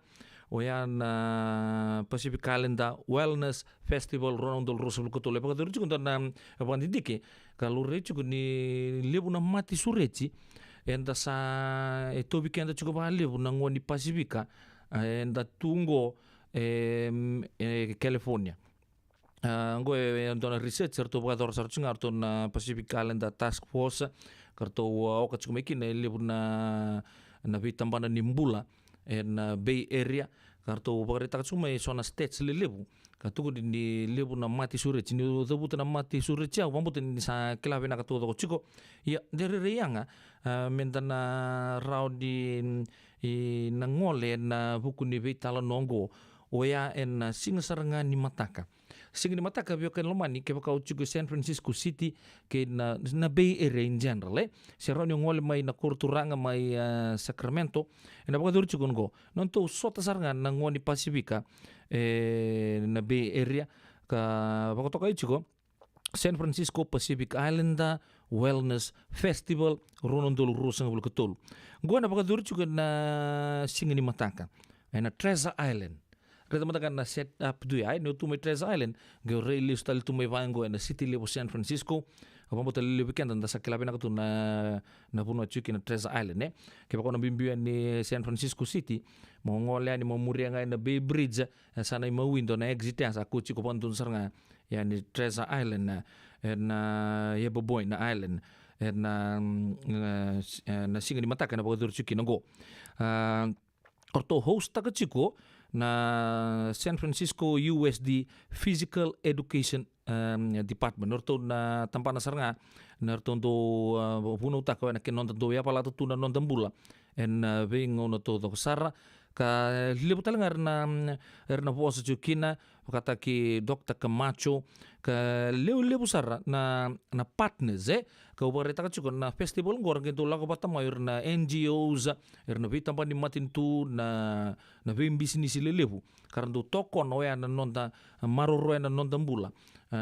oya na Pacific Islander Wellness Festival rua na udolu ruasagavulu ka tolu. E vakayacori tiko e dua na vakadidike ka laurai tiko ni levu na mate sureti eda sa, e tauvi keda tiko vakalevu na gone ni Pasifika, a, eda tu qo e, e California. A, qo e, e dua na research eratou vakayacora sara tiko ga ratou na Pacific Islander Task Force, ka ratou, a, oka tiko mai kina e levu na, na veitabana ni bula ena, a, Bay Area, ka ratou vakaraitaka tiko mai so na stats lelevu ka tukuni ni levu na mate sureti. Niu cavuta na mate sureti, au vakabauta ni sa kila vinaka taucoko tiko. Ia, de rairai yaga, a, meda na rawa ni, i, na gole ena vuku ni veitalanoa oqo, oya ena siga sara ga ni mataka. Siga ni mataka, veiwekani lomani, kevaka o tiko e San Francisco City kei na, na Bay Area in general, e, se rawa ni o gole mai na koro turaga mai, a, Sacramento, ena vakayacori tiko oqo. Nodatou sota sara ga na gone ni Pasifika ena Bay Area, ka vakatokai tiko San Francisco Pacific Islander Wellness Festival rua na udolu ruasagavulu ka tolu. Qo ena vakayacori tiko ena siga ni mataka ena Treasure Island. Raica mada ga na set up tu ya, e, niu tu mai Treasure Island, qai rai lesu tale tu mai vaqo ena city levu o San Francisco. Au vakabauta levu vei keda da sa kila vinaka tu na, na vanua tiko kina Treasure Island, e. Kevaka o na biubiu yani San Francisco City, mo gole yani mo muria ga ena Bay Bridge, e, sa na imawi dua na exit ya, sa kua tiko vakadodonu sara ga yani Treasure Island, e, ena, a, Yerba Buena Island, ena, mm, e, s-, e, na siga ni mataka ena vakayacori tiko kina qo. A, o ratou host-taka tiko na San Francisco U S D Physical Education, em, Department. O ratou na tabana sara ga na ratou dau, a, vunautaka ena kena noda dau yavalata tu na noda bula ena, a, veigauna taucoko sara. Ka levu tale ga era na, mm, era na vosa tiko kina, vakataki Doctor Camacho, ka levulevu sara na, na partners, e, kau vakaraitaka tiko na festival oqo ra qai dau lako vata mai o ira na N G Os, ira na veitabana ni matanitu, na, na veibisinisi lelevu, ka ra dau tokona oya na noda maroroya na noda bula. E,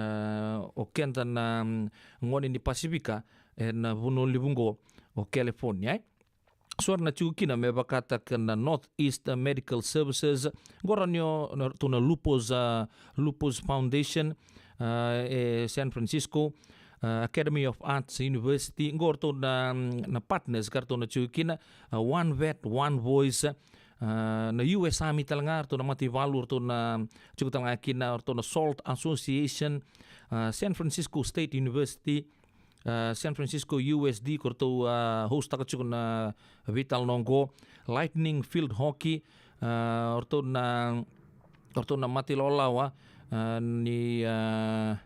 o keda na, mm, gone ni Pasifika ena vanua levu oqo o California, e. So era na tiko kina me vakataka na Northeast Medical Services, qo rawa ni o, na, ratou na Lupus, a, Lupus Foundation, a, e San Francisco, a, Academy of Arts University, qo ratou na, na partners ka ratou na tiko kina, a, One Vet, One Voice, a, na U S Army tale ga, ratou na mataivalu, ratou na tiko tale ga kina, ratou na SALT Association, a, San Francisco State University, a, San Francisco U S D, ko ratou, a, hostaka tiko na veitalanoa oqo. Lightning Field Hockey, a, o ratou na, o ratou na mata ilawalawa, a, ni, a,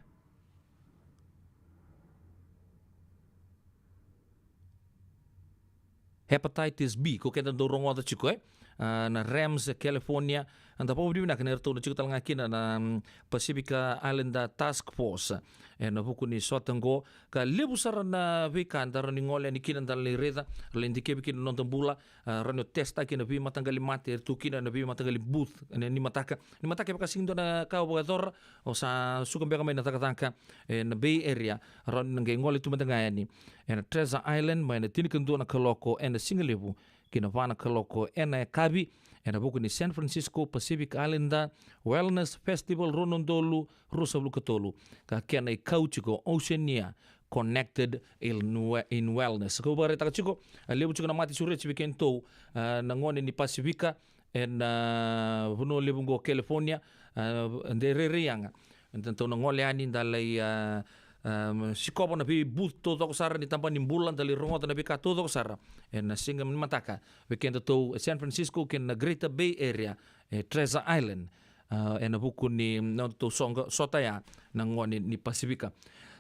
hepatitis B, ko keda dau rogoca tiko, e? A, na Rams, e California, a, da vakavinavinaka ni ratou na tiko tale ga kina na, mm, Pacific Islander Task Force. E, na vuku ni sota oqo, ka levu sara na veika da rawa ni gole yani kina, da lai raica, da lai dikevi kina na noda bula, a, rawa ni testaki na veimataqali mate, e tu kina na veimataqali booth, e, ni mataka. Ni mataka e vaka sega ni dua na ka o vakayacora, o sa suka beka mai na cakacaka, e, na Bay Area, rawa ni na qai gole tu mada ga yani. E na Treasure Island, mai na tinikadua na kaloko, e na sigalevu, ki na va na kaloko, e na yakavi, e na vuku ni San Francisco Pacific Islander Wellness Festival rua na udolu ruasagavulu ka tolu. Ka kena ikau tiko Oceania Connected in, in Wellness. Kau vakaraitaka tiko, a, levu tiko na mate sureti vei kedatou, a, na gone ni Pasifika, e na, a, vanua levu oqo California, a, de rairai yaga. Eda tou na gole yani, da lai, a, a, sikova na vei booth taucoko sara ni tabana ni bula, da lai rogoca na veika taucoko sara. E na siga ni mataka, vei kedatou e San Francisco, kei na Greater Bay Area, e Treasure Island. A, e na vuku ni nodatou soqa, sota ya, na gone ni Pasifika.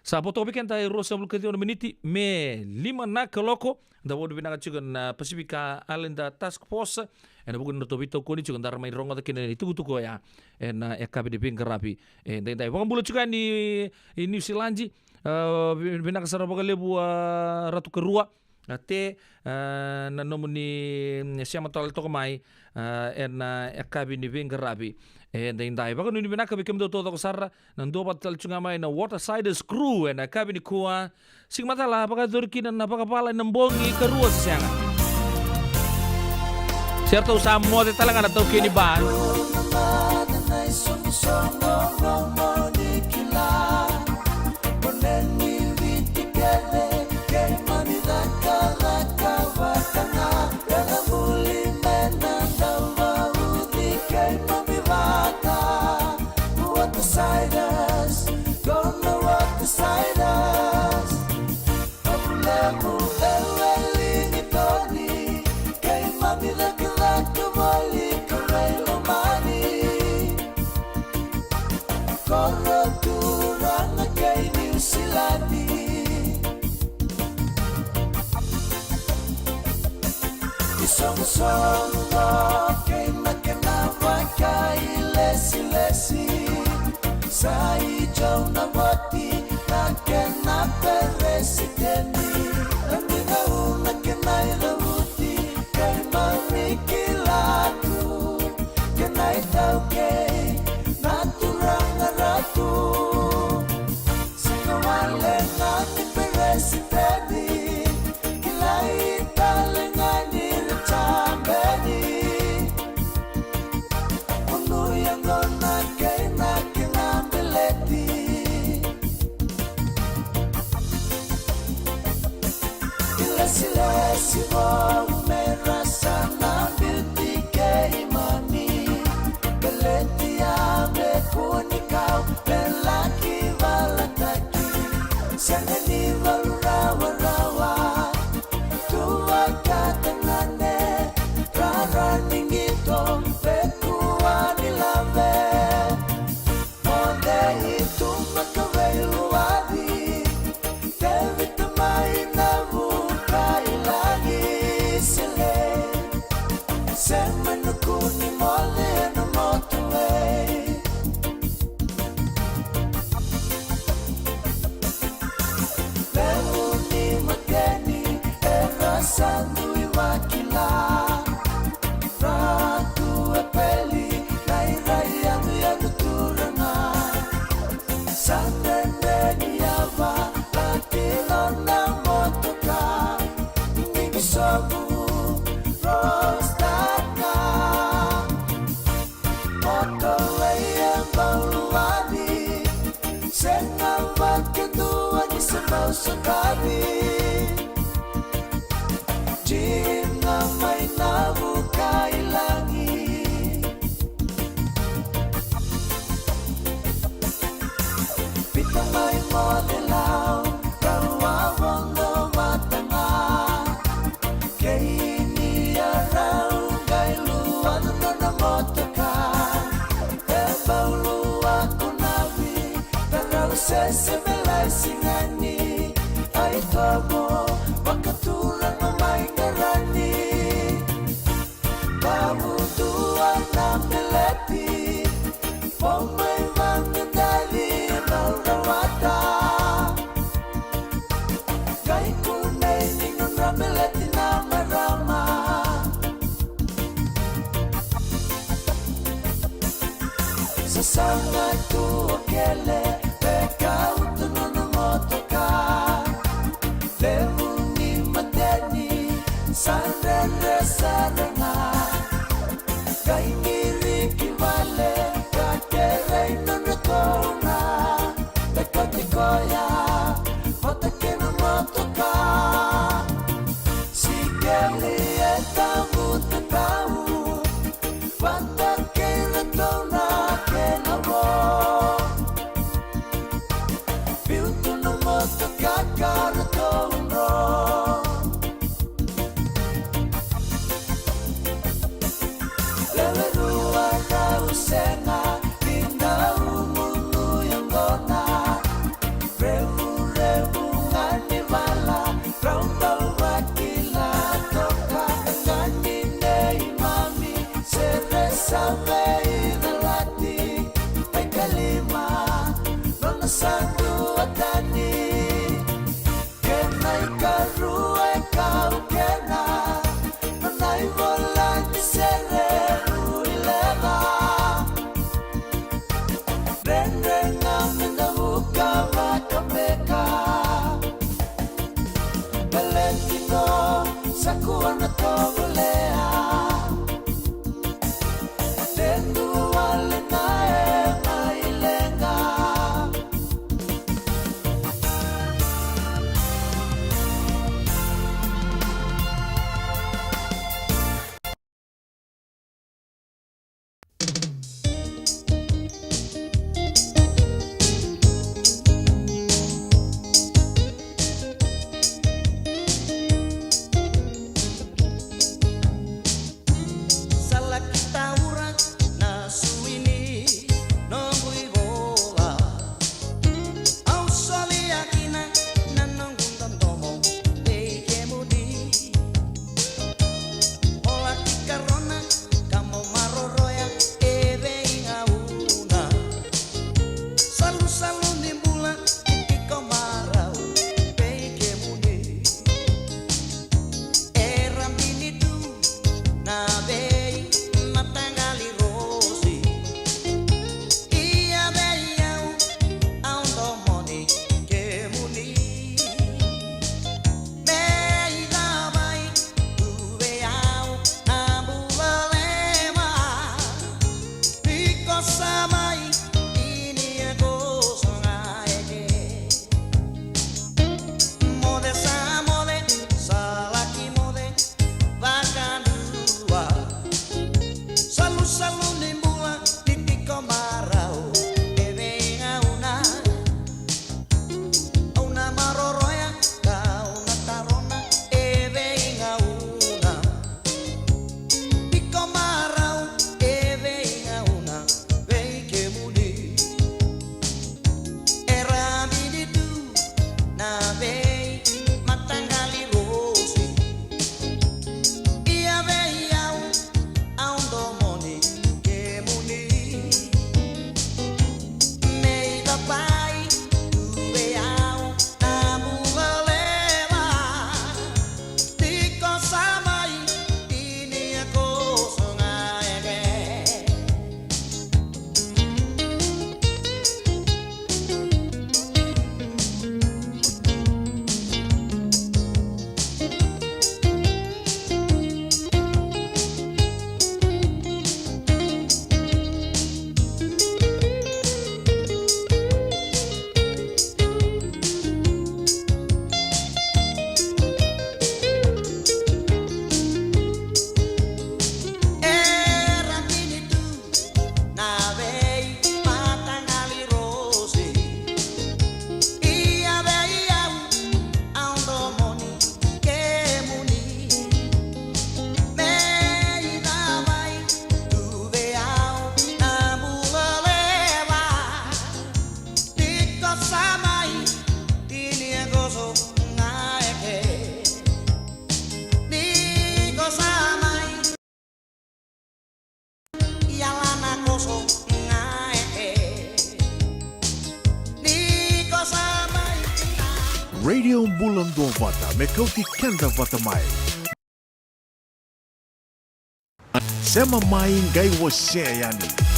Sa vo toka vei keda e ruasagavulu ka ciwa na miniti me lima na kaloko, da vakavinavinaka tiko na Pacific Islander Task Force, e na vuku ni nodatou veitokoni tiko, da ra mai rogoca kina na itukutuku oya, e na yakavi ni veiqaravi. E, daidai, vakabula tiko yani i Niusiladi, a, vi-, vinaka sara vakalevu, a, Ratu Karua, a, Te, a, na nomuni sema tale toka mai, a, e na yakavi ni veiqaravi. E, daidai, vakanuinui vinaka vei kemudou taucoko sara, na duavata tale tiko ga mai na Watersiders Crew, e na yakavi nikua, siga matala, vakayacori kina na vakavala e na bogi karua se sega. Se ratou sa moce tale ga na taukei ni ba. Watersiders, gonna Watersiders. Au levu e Wellington, keimami cakacaka voli ka rai lomani. Koro turaga kei Niusiladi. Isoqosoqo kei na kena vakailesilesi. Sa i John Navoti na kena peresiteni. Na veigauna kei na icavuti keimami kila tu. Kei na itaukei na turaga Ratu. Sega wale ga ni peresiteni, kilai tale ga ni ritabeni. Kunu yaqona kei na kena beleti. Ilesilesi vou me ra sa na biuti keimami. Beleti ya me kua ni kau me laki valataki. Sega ni valu rawarawa. Tu vakatagane, rara ni qito, pe kua ni lave. Moce i Tuma ka veiluaci, Tevita mai Navukailagi. Sele, sema na kua ni moce na motu ei. Levu ni mateni era sa dui vakila. Ratu Epeli na iraiyagu yagu turaga. Sa dredre ni yava, laki nona motoka. Ni bisovu Rostaka. Moto e bau luaci, sega vakadua ni se bau sotavi. Jim ga mai Navukailagi. Pita mai Mocelau, rau a Vana nona motoka e bau lua ko Navi, tarau sese me lai sinani. Ai tomo vakatura no mai garani. Vavu dua na beleti, fo mai vagedali na rawata. Kai kunei ni nodra beleti na marama. Sasaga tu o Kele, veka utu nona motoka. Levu ni mateni, sa dredre sara ga. Kai qiri ki vale, ka kerei nodra tona. Tekoti koya, vata kei na motoka. Sikeli e tavuta tau, vata kei na tona kei na vo. Viu tu na motoka ka ratou dro. Lewe rua rau sega ni dau gunu yaqona. Revurevu ga ni vala, rau bau vakila toka. Ga ni neimami sere sa veicalati. Mai kalima nona sa duatani. Kena ikarua e kau kena, nona ivola ni sere rui leqa. Dredre ga me da vuka vaka beka. Baleti qo, sa kua na tovolea. Te Io, bula duavata me kauti keda vata mai. Sema mai qai wasea yani.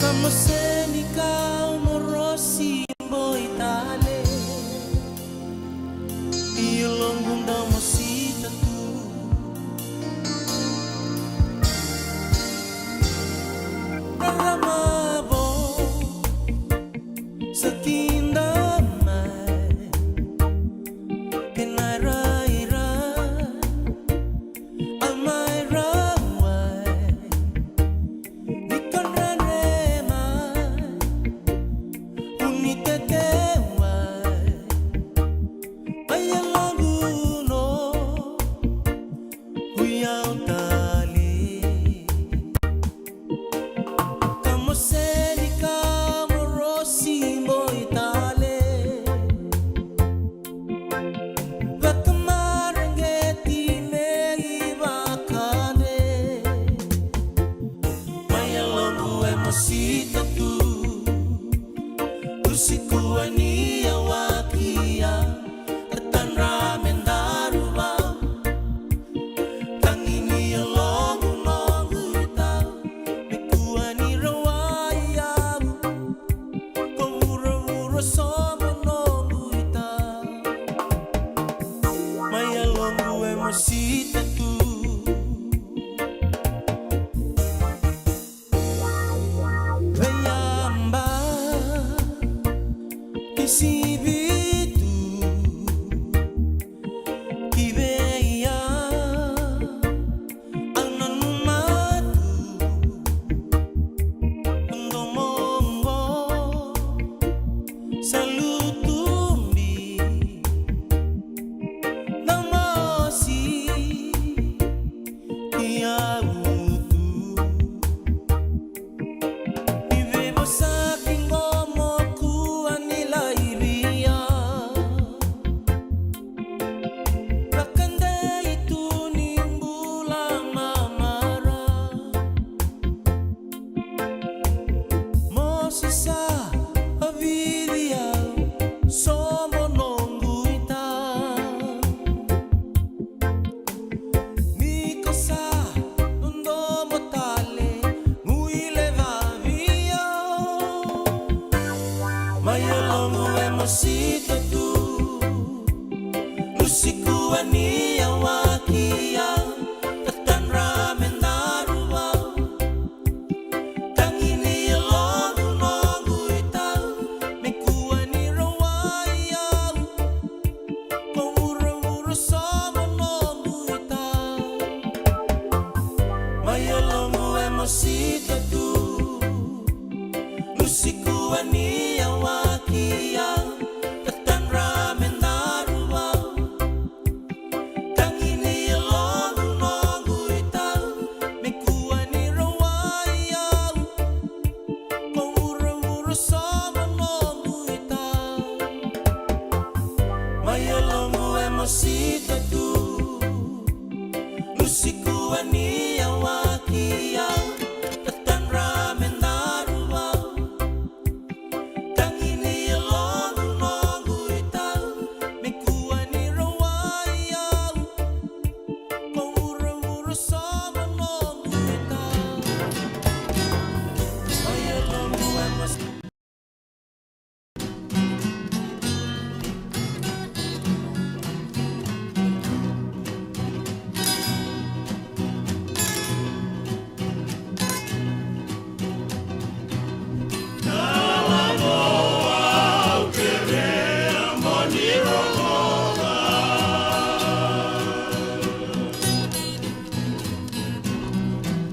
Mo seni kau mo rosi boi tale. Ia loqu dau mo sita tu. Rarama vo sa kida mai. Kena irairai a mai rawai. Ni kadrere mai, uni tete wai. Mai yaloqu no, ui au tale. Ka mo seni ka mo rosi boi tale. Vakamareqeti me ivakade. Mai yaloqu e mo sita tu. Usiku ani yawaki ya. Tatadra me daru vau. Tagi ni yaloqu noqu itau. Me kua ni rawai au. Ko vuravura sobu noqu itau. Mai yaloqu e mo sita tu. Veiyaba ki sivitu ki veiya. Au nanuma tu, domoqo sa lutubi, na mosi ki au tu. Ni veivosaki qo mo kua ni laivi au. Vakadei tu ni bula mamara. Mosi sa avivi au, sobo noqu itau. Ni ko sa dodomo tale, gui le vavi au. Mai yaloqu e mo sita tu. Lusi kua ni yawaki ya. Tatadra me daru vau. Tagi ni yaloqu noqu itau. Me kua ni rawai au. Ko vuravura sobu noqu itau. Mai yaloqu e mo sita tu. Lusi kua ni yawaki ya. Tatadra me daru vau. Tagi ni yaloqu noqu itau. Me kua ni rawai au. Ko vuravura sobu noqu itau. Mai yaloqu e mo sita tu. Lusi kua ni yawaki ya. Tatadra me daru vau. Tagi ni yaloqu noqu itau. Me kua ni rawai au. Ko vuravura sobu noqu itau. Mai yaloqu e mo sita.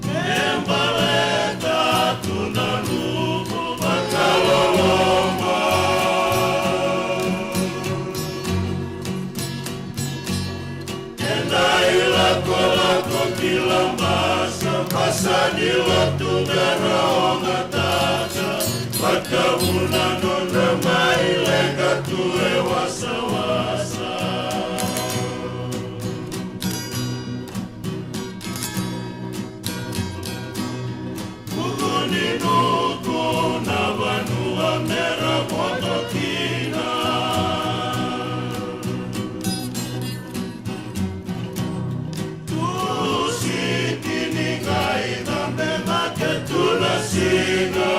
E baleta tu na noqu vakaloloma. Eda ilakolako ki Labasa, basa ni lotu bera ogatata. Vakavuna nodra mai leqa tu e wasawasa. Vuku ni nuku na vanua mera vodo kina. Tusiti ni qai cabe cake tu na siga.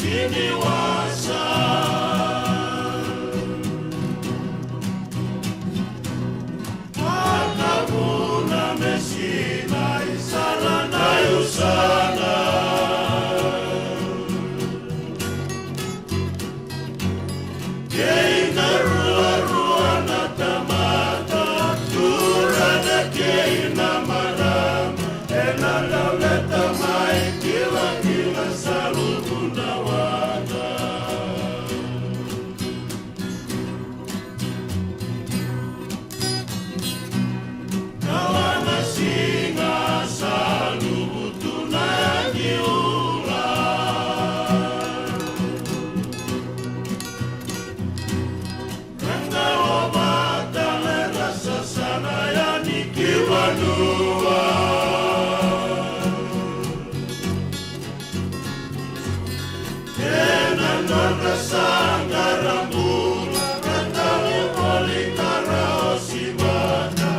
Ni wasa. Vakavuna me sinai sara na usana. Kei na ruarua na tamata, turaga kei na marama, ena laveta mai kilakila sa luvu na wata. Na wana siga sa luvutu na yaki ula. Rega lovata, rega sasana yani ki vanua. Ena nodra saqara bula, ka tali voli ka ra osi vata,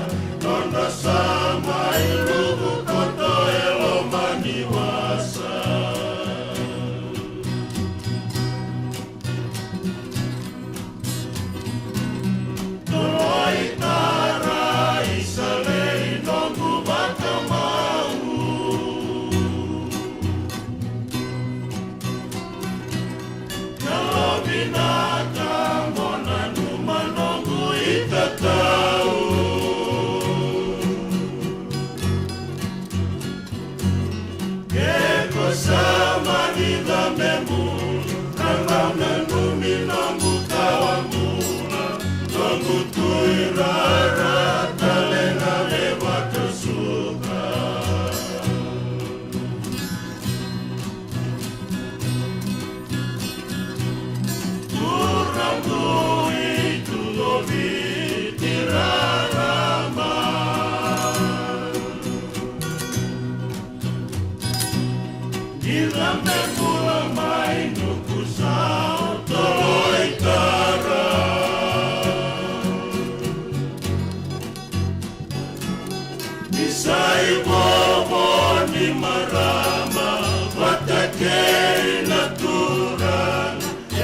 nodra sa mai luvu koto e loma ni wasa. Toloi tara i salei noqu vakamau. Yalovinaka mo nanuma noqu itatau. Ke ko sa mani cabe bula, ka dau nanumi noqu kawa bula, noqu tuirara tale na me vakasuka. Turaga i tulovi ni rarama. Ni cabe bula mai noqu sa toloi tara. Ni sa ivovo ni marama vata kei na turaga,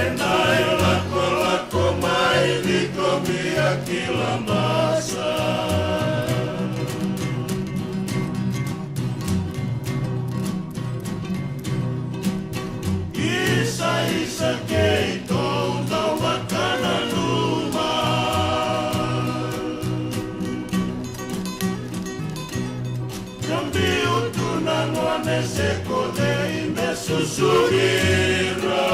ena ilakolako mai vei koya kila masa. Isa, isa keitou dau vakananuma. Ka biu tu na gone se ko cei me susugi ira.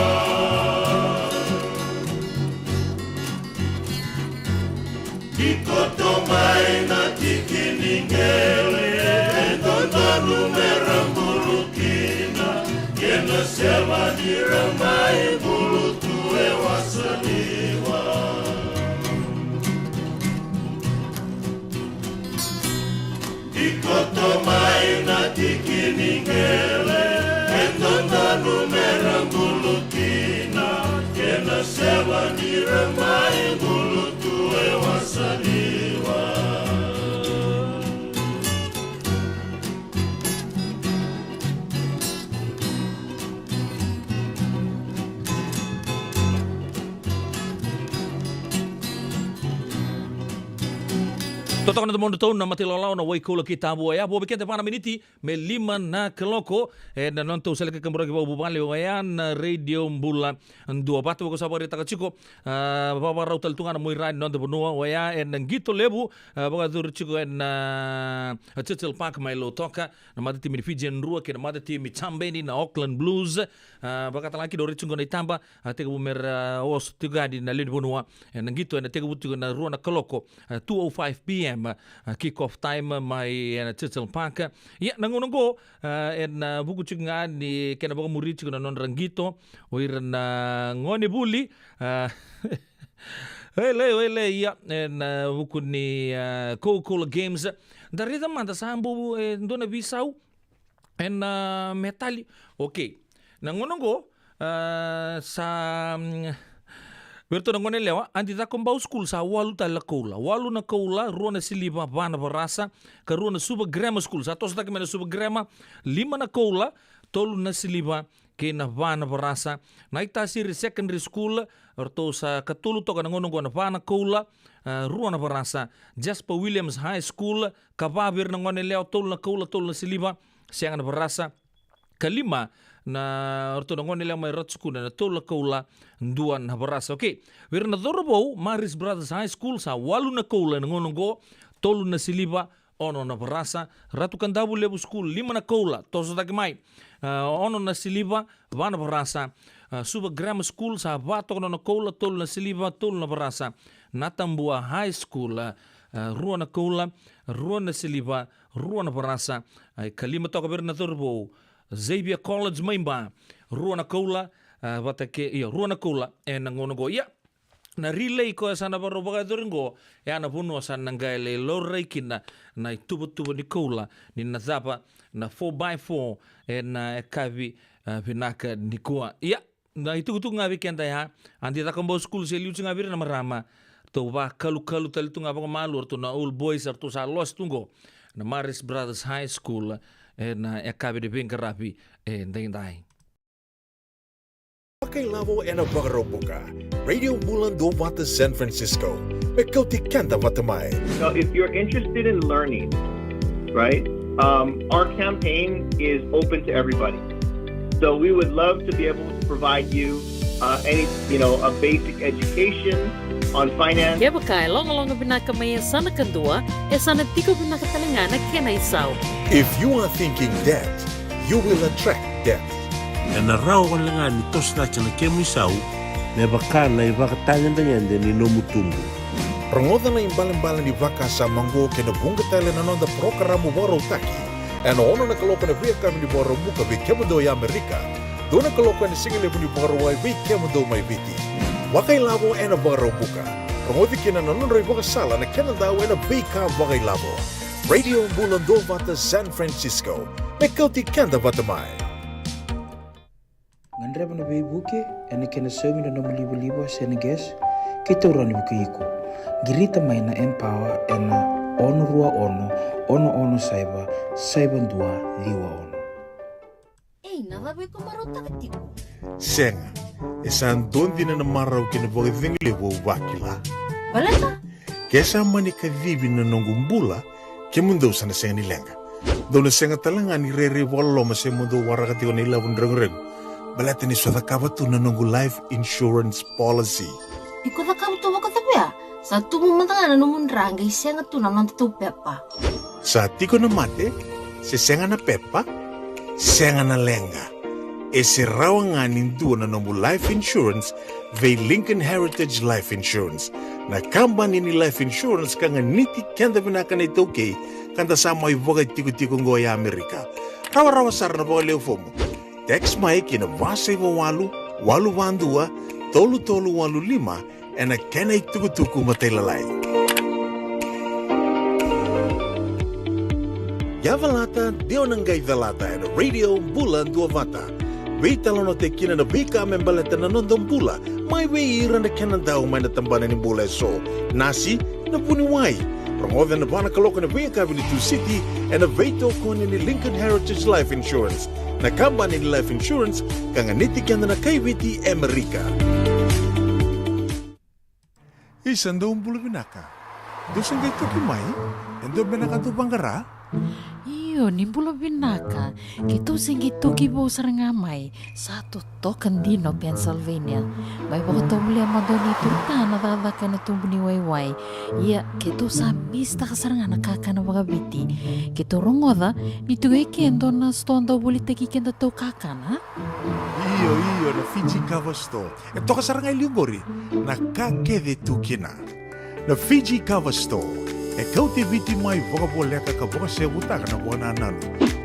Ni koto mai na tiki ni qele, e dodonu me ra bulu kina, kena seva ni ra mai bulu tu e wasa liwa. Ni koto mai na tiki ni qele, e dodonu me ra bulu kina, kena seva ni ra mai bulu tu e wasa liwa. Totoka na domodratou na mata ilawalawa na Waikoula ki Tavua. Oya, vo vei keda va na miniti me lima na kaloko. E na nodatou sele ka kaburaki vakavuvale, oya na Radio Bula Dua. Vata vaka sa vakaraitaka tiko, a, vakavakarau tale tu ga na muaira ni noda vanua, oya e na qito levu, a, vakacuru tiko e na, a, Churchill Park mai Lautoka, na matatimi ni Fijian Drua kei na matatimi Jambeni na Auckland Blues. A, vakatalega kina o ira tiko na itaba, a, tekivu me ra oso tiko yani na lewe ni vanua. E na qito e na tekivu tiko na rua na kaloko, a, two oh five p.m., a, kick off time mai e na Churchill Park. Ia, na gauna oqo, a, e na vuku tiko ga ni kena vakamuri tiko na nodra qito o ira na gone vuli, a, oilei, oilei, ia, e na vuku ni, a, Coca-Cola Games. Da raica mada sa bau, e, dua na veisau e na, a, metali. Okei. Na gauna oqo, a, sa, mm, vei iratou na gone yalewa, Adi Cakobau School sa walu tale na koula. Walu na koula, rua na siliva, va na varasa, ka rua na Suva Grammar School. Sa tosotaki mai na Suva Grammar, lima na koula, tolu na siliva, kei na va na varasa. Naitasiri Secondary School, ratou sa katolu toka na gauna oqo, na va na koula, a, rua na varasa. Jasper Williams High School, ka va vei ira na gone yalewa, tolu na koula, tolu na siliva, sega na varasa. Ka lima na ratou na gone yalewa mai Ratu Sukuna, na tolu na koula, dua na varasa. Okay, vei ira na cauravou, Maris Brothers High School sa walu na koula ena gauna oqo, tolu na siliva, ono na varasa. Ratu Kadavulevu School, lima na koula, toso cake mai, a, ono na siliva, va na varasa. A, Suva Grammar School sa va toka na nona koula, tolu na siliva, tolu na varasa. Natabua High School, a, a, rua na koula, rua na siliva, rua na varasa. A, ka lima toka vei ira na cauravou, Xavier College mai Ba, rua na koula, a, vata kei, io, rua na koula ena gauna oqo. Ia, na relay koya sa na vakarau vakayacori oqo, e a na vanua sa na qai lai laurai kina na ituvatuva ni koula ni na cava na four by four ena yakavi, a, vinaka nikua. Ia, na itukutuku ga vei keda ya, a, Dicakabau School se liuci ga vei ira na marama. Ratou vakalukalu tale tu ga vakamalua, ratou na old boys, ratou sa losi tu oqo. Na Maris Brothers High School, ena yakavi ni veiqaravi edaidai. Vakailavo ena Vakaraubuka. Radio Bula Duavata San Francisco. Me kauti keda vata mai. So if you're interested in learning, right, um, our campaign is open to everybody. So we would love to be able to provide you, uh, any, you know, a basic education on finance. Kevaka e logaloga vinaka mai e yasana kadua, e sa na tiko vinaka tale ga na kena isau. If you are thinking debt, you will attract debt. Ena rawa wale ga ni toso cake na kemu isau me vaka na ivakatagedegede ni nomu tubu. Rogoca na ibalebale ni vakasama oqo kei na vuqa tale na noda parokaramu vakarautaki ena ono na kaloko ena veiyakavi ni Vakaraubuka vei kemudou e Amerika, dua na kaloko ena sigalevu ni Vakarauwai vei kemudou mai Viti. Vakailavo ena Vakaraubuka. Rogoci kina na nodra ivakasala na kena dau ena veika vakailavo. Radio Bula Duavata San Francisco. Me kauti keda vata mai. Gadreva na veivuke ena kena saumi na nomu livaliva se na gas, keitou rawa ni vukei iko. Qirita mai na Empower ena ono rua ono, ono ono saiva, saiva dua ciwa ono. Ei, na cava iko marautaka tiko? Sega, e sa dua dina na marau kei na vakacegu levu au vakila. Baleta? Ke sa mani kacivi na noqu bula, kemudou sa na sega ni leqa. Dou na sega tale ga ni rairai vakaloloma se mo dou waraka tiko na ilavo ni reguregu, baleta niu sa cakava tu na noqu life insurance policy. Iko cakava tu vakacava ya? Sa tubu mada ga na nomu dra qai sega tu na nodatou pepa. Sa tiko na mate, se sega na pepa, sega na leqa. E se rawa ga ni dua na nomu life insurance vei Lincoln Heritage Life Insurance, na kabani ni life insurance ka ganiti keda vinaka na iTaukei, ka da sa mai vakaitikotiko oqo e Amerika. Rawarawa sara na vakalewe fomu. Text mai ki na va saiva walu, walu va dua, tolu tolu walu lima, ena kena itukutuku matailalai. Yavalata, de o na qai calata ena Radio Bula Duavata. Veitalanoataki kina na veika me baleta na noda bula, mai vei ira na kena dau mai na tabana ni bula eso. Nasi, na vuniwai. Rogoca ena va na kaloko ena veiyakavi ni Tusiti, ena veitokoni ni Lincoln Heritage Life Insurance, na kabani ni life insurance ka ganiti keda na kaiviti Amerika. Isa, dou bula vinaka. Dou se qai toki mai? E dua beka na ka dou vaqara? Io, ni bula vinaka. Keitou se qai toki vou sara ga mai. Sa totoka dina o Pennsylvania. Mai vakatovolea mada o Nei Turutana na cakacaka ena tubu ni waiwai. Ia, keitou sa misitaka sara ga na kakana vakaviti. Keitou rogoca ni tu e ke dua na sitoa dau volitaki kedatou kakana. Io, io, na Fiji Cover Store. E toka sara ga e liu qori na ka kece e tu kina. Na Fiji Cover Store e kauti Viti mai vakavoleka ka vakasevutaka na vakanananu.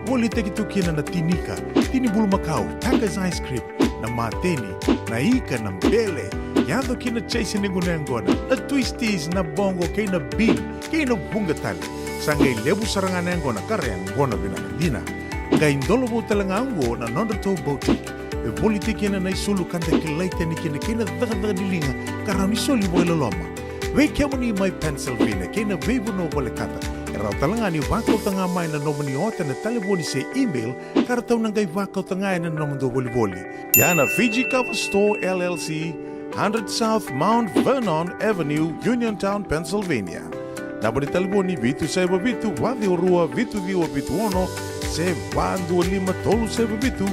Volitaki tu kina na tinika, tini bulumakau, Tiger's ice cream, na mateni, na ika, na bele, yaco ki na chase ni gunu yaqona, na twisties, na bongo kei na bean, kei na vuqa tale. Sa qai levu sara ga na yaqona ka ra yaqona vinaka dina. Qai dolovou tale ga oqo na nodratou boutique. E volitaki kina na isulu ka da kilai tani kina kei na cakacaka ni liga ka rawa ni soli vakailoloma. Vei kemuni mai Pennsylvania kei na veivanua volekata, Rawa tale ga ni vakauta ga mai na nomuni ota ena talevoni se email, ka ratou na qai vakauta ga ena nomudou volivoli. Ia na Fiji Cover Store L L C, hundred South Mount Vernon Avenue, Uniontown, Pennsylvania. Naba ni talevoni: vitu saiva vitu, va ciwa rua, vitu ciwa vitu ono, se va dua lima tolu saiva vitu,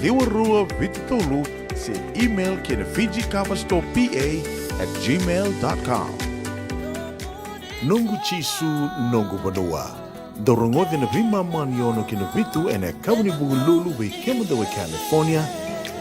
ciwa rua vitu tolu, se email ki na Fiji Cover Store P A at gmail dot com. Noqu Jisu, noqu vanua. Dou rogoci na veimama ni ono ki na vitu ena yakavi ni Vukelulu vei kemudou e California,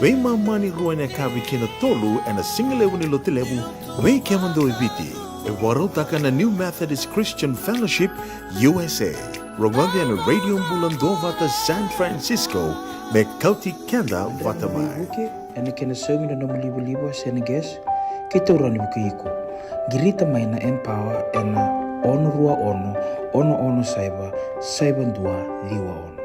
veimama ni rua ena yakavi ki na tolu ena sigalevu ni Lotulevu vei kemudou e Viti. E vakarautaka na New Methodist Christian Fellowship U S A. Rogoci ena Radio Bula Duavata San Francisco, me kauti keda vata mai. Ena kena saumi na nomu livaliva se na gas, keitou rawa ni vukei iko. Qirita mai na Empower ena ono rua ono, ono ono saiva, saiva dua ciwa ono.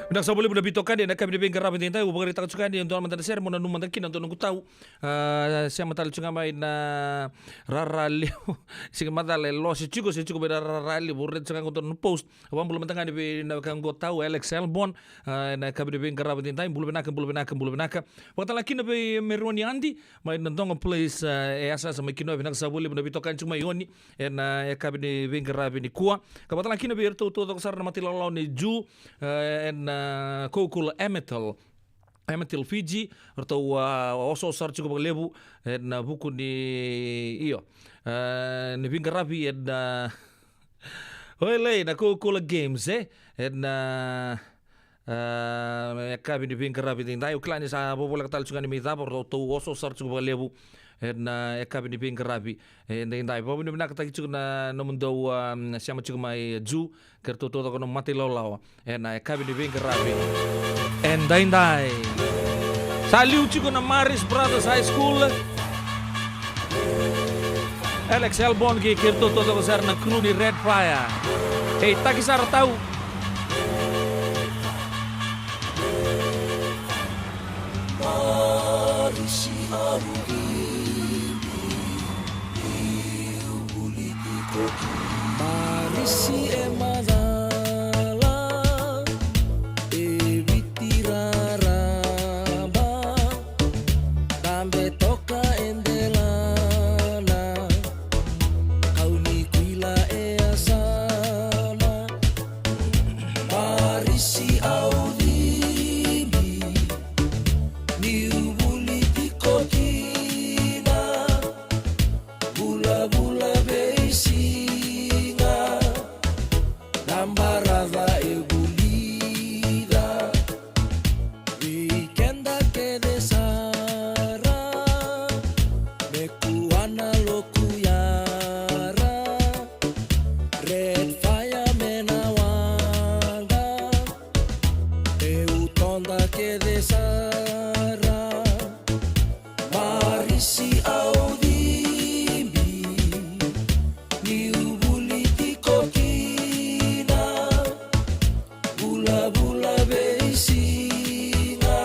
Vinaka sara vakalevu na veitokani ena yakavi ni veiqaravi edaidai. Au vakaraitaka tiko yani e dua mada na sere mo nanuma mada kina, dua noqu tau. A, sema tale tiko ga mai na rara levu. Siga macala e lose tiko, se tiko mai na rara levu. Au raica tiko ga qo dua na post. Au vakabula mada ga yani vei na wekaqu tau, Alex Elbon. A, ena yakavi ni veiqaravi edaidai. Bula vinaka, bula vinaka, bula vinaka. Vakatalega kina vei Meroni Adi mai na Donga Place, a, e yasayasa mai Kinoya. Vinaka sara vakalevu na veitokani tiko mai Oni ena yakavi ni veiqaravi nikua. Ka vakatalega kina vei iratou taucoko sara na matailawalawa ni Ju, a, ena, a, Coca-Cola Amatil, Amatil Fiji, ratou, a, osooso sara tiko vakalevu ena vuku ni, io, a, ni veiqaravi ena, a, oilei na Coca-Cola Games, e? Ena, a, a, yakavi ni veiqaravi edaidai. Au kila ni sa vakavoleka tale tiko ga ni mai cava, ratou osooso sara tiko vakalevu ena, a, yakavi ni veiqaravi edaidai. Vakavinavinakataki tiko na nomudou, a, sema tiko mai Ju, kei ratou taucoko na matailawalawa ena yakavi ni veiqaravi edaidai. Sa liu tiko na Marist Brothers High School. Alex Elbon kei, kei ratou taucoko sara na crew ni Red Fire. Ei, taki sara tau. Marist au vuli, niu vuli tiko kina. Marist e macala, e Viti raraba, dabe toka e delana, kau ni kuila e yasana. Marist au vuli, niu vuli tiko kina, vulavula veisiga, na baraca e vulica. Vei keda kece sara, me kua na loku yara, Red Fire me na waqa, meu toda kece sara. Marist au vuli, niu vuli tiko kina, vulavula veisiga,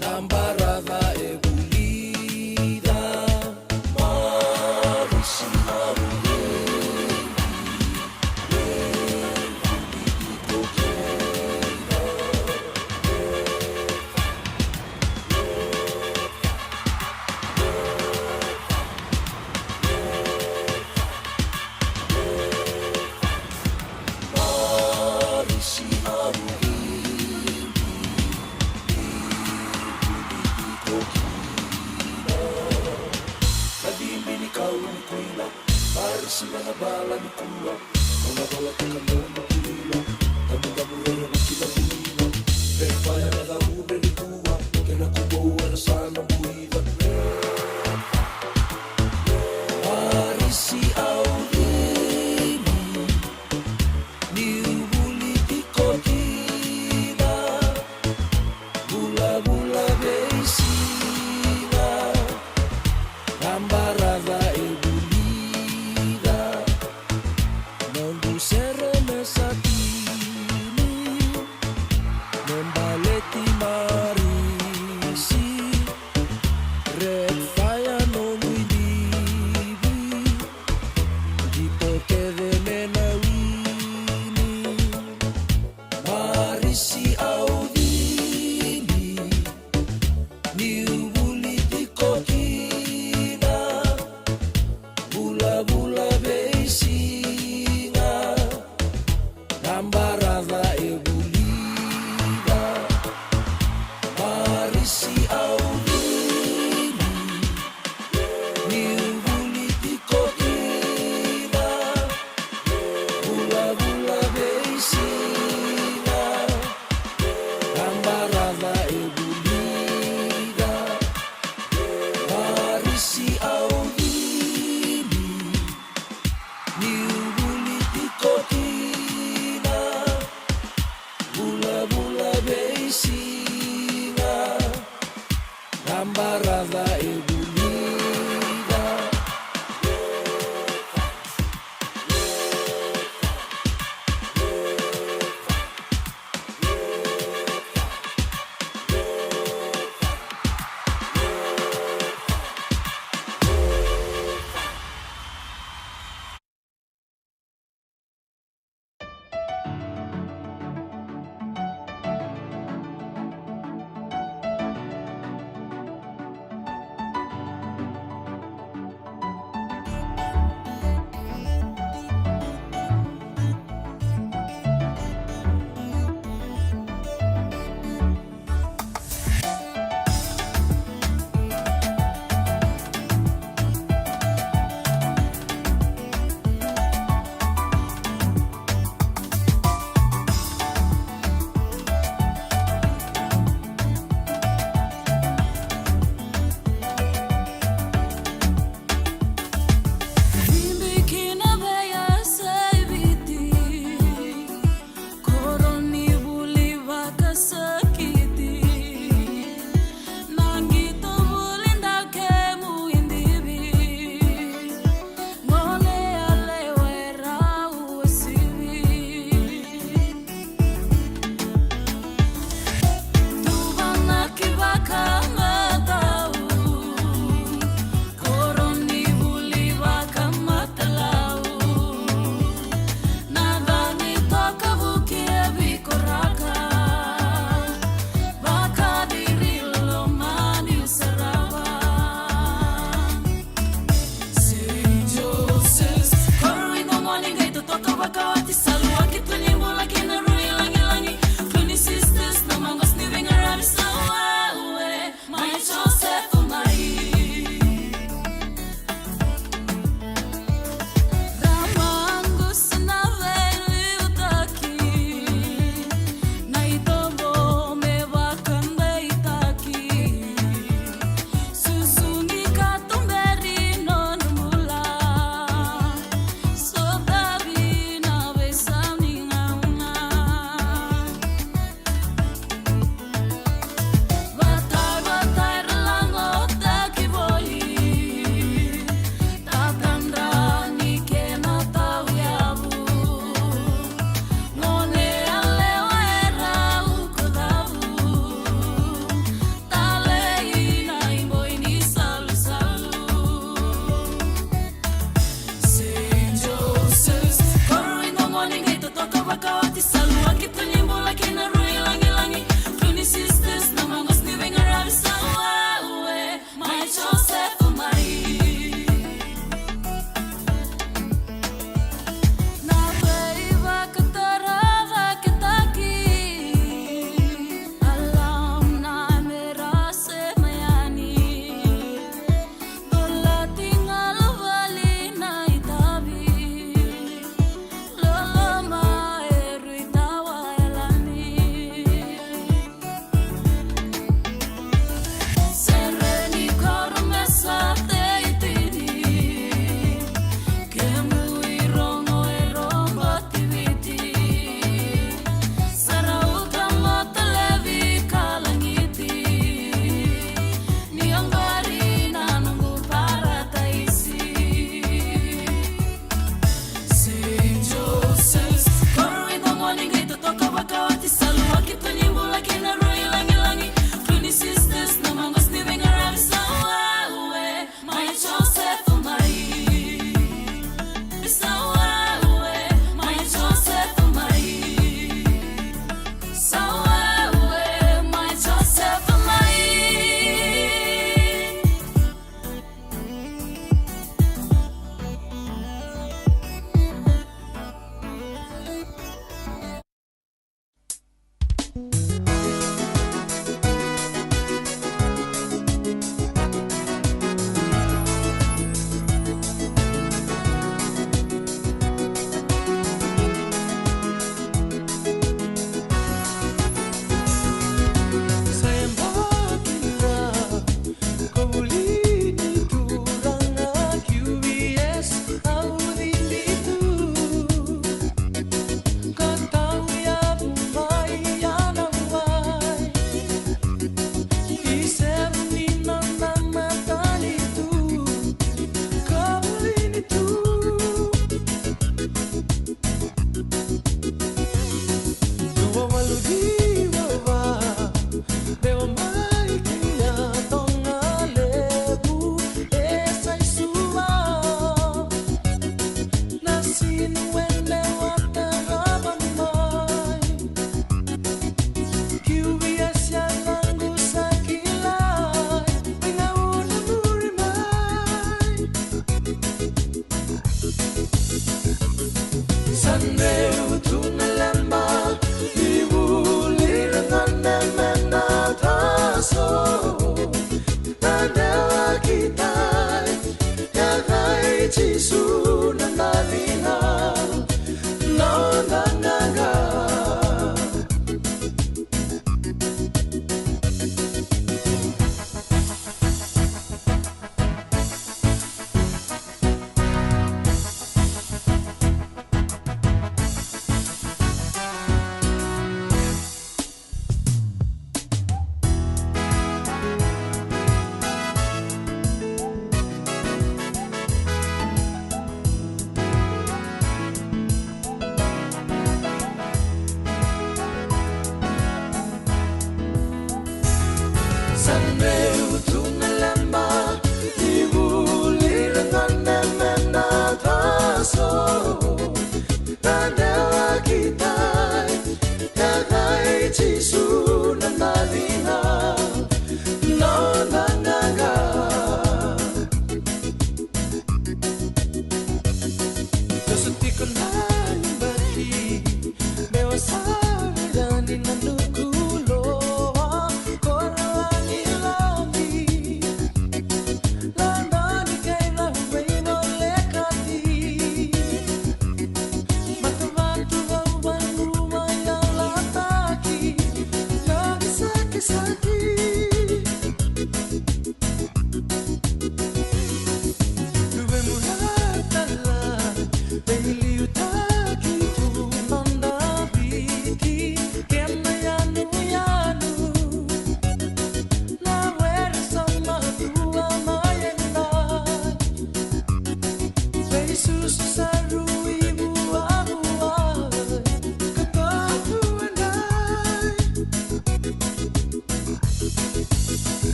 na baraca e vulica. Marist au vuli, niu vuli tiko kina. Marist au vuli, niu vuli tiko kina, vulavula veisiga, na baraca e vulica. Noqu sere me Niu vuli tiko kina, vulavula veisiga, na baraca e vulica, marisi au vili. Niu vuli tiko kina, vulavula veisiga, na baraca e vulica, marisi au vili. Niu vuli tiko kina, vulavula veisiga, na baraca e vulica.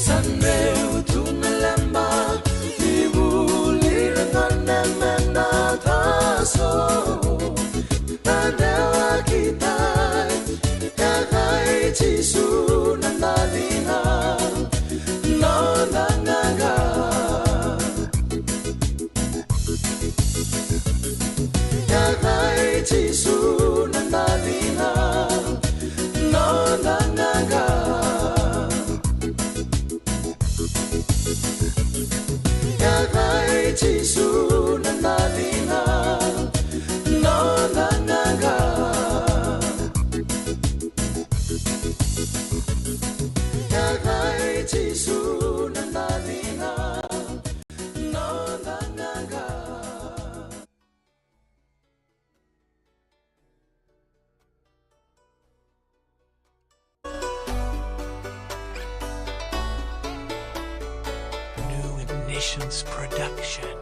Sa dreu tu na leba ni vuli ira gone me na taso. Na dewa kitai, e cai Jisu na dacina, noda qaqa. E cai Jisu na dacina, noda qaqa. E cai Jisu na dacina, noda qaqa. E cai Jisu na dacina, noda qaqa. New Ignitions Production.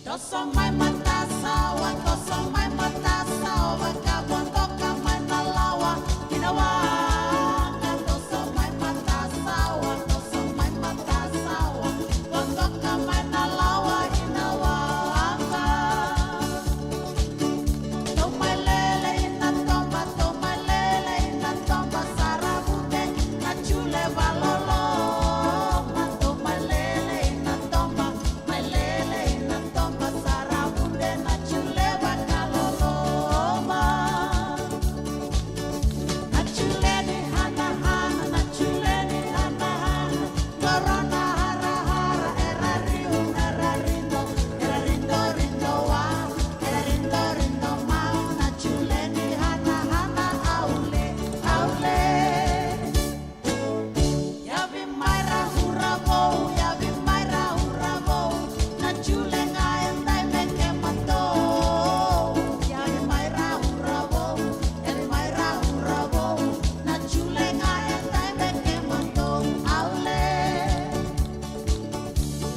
Toso mai matasawa, toso mai matasawa, ka vodoka mai na lawa i na waqa. Toso mai matasawa, toso mai matasawa, vodoka mai na lawa i na waqa. Tou mai lele i na toba, tou mai lele i na toba, saravude na jule valoloma. Tou mai lele i na toba, mai lele i na toba, saravude na jule vakaloloma. Na jule ni hanahana, na jule ni hanahana, korona harahara, era riu, era rido, era ridorido wa, era ridorido mau, na jule ni hanahana, aule, aule. Yavi mai ra hura vou, yavi mai ra hura vou, na jule ga e dai me kematou. Yavi mai ra hura vou, yavi mai ra hura vou, na jule ga e dai me kematou. Aule.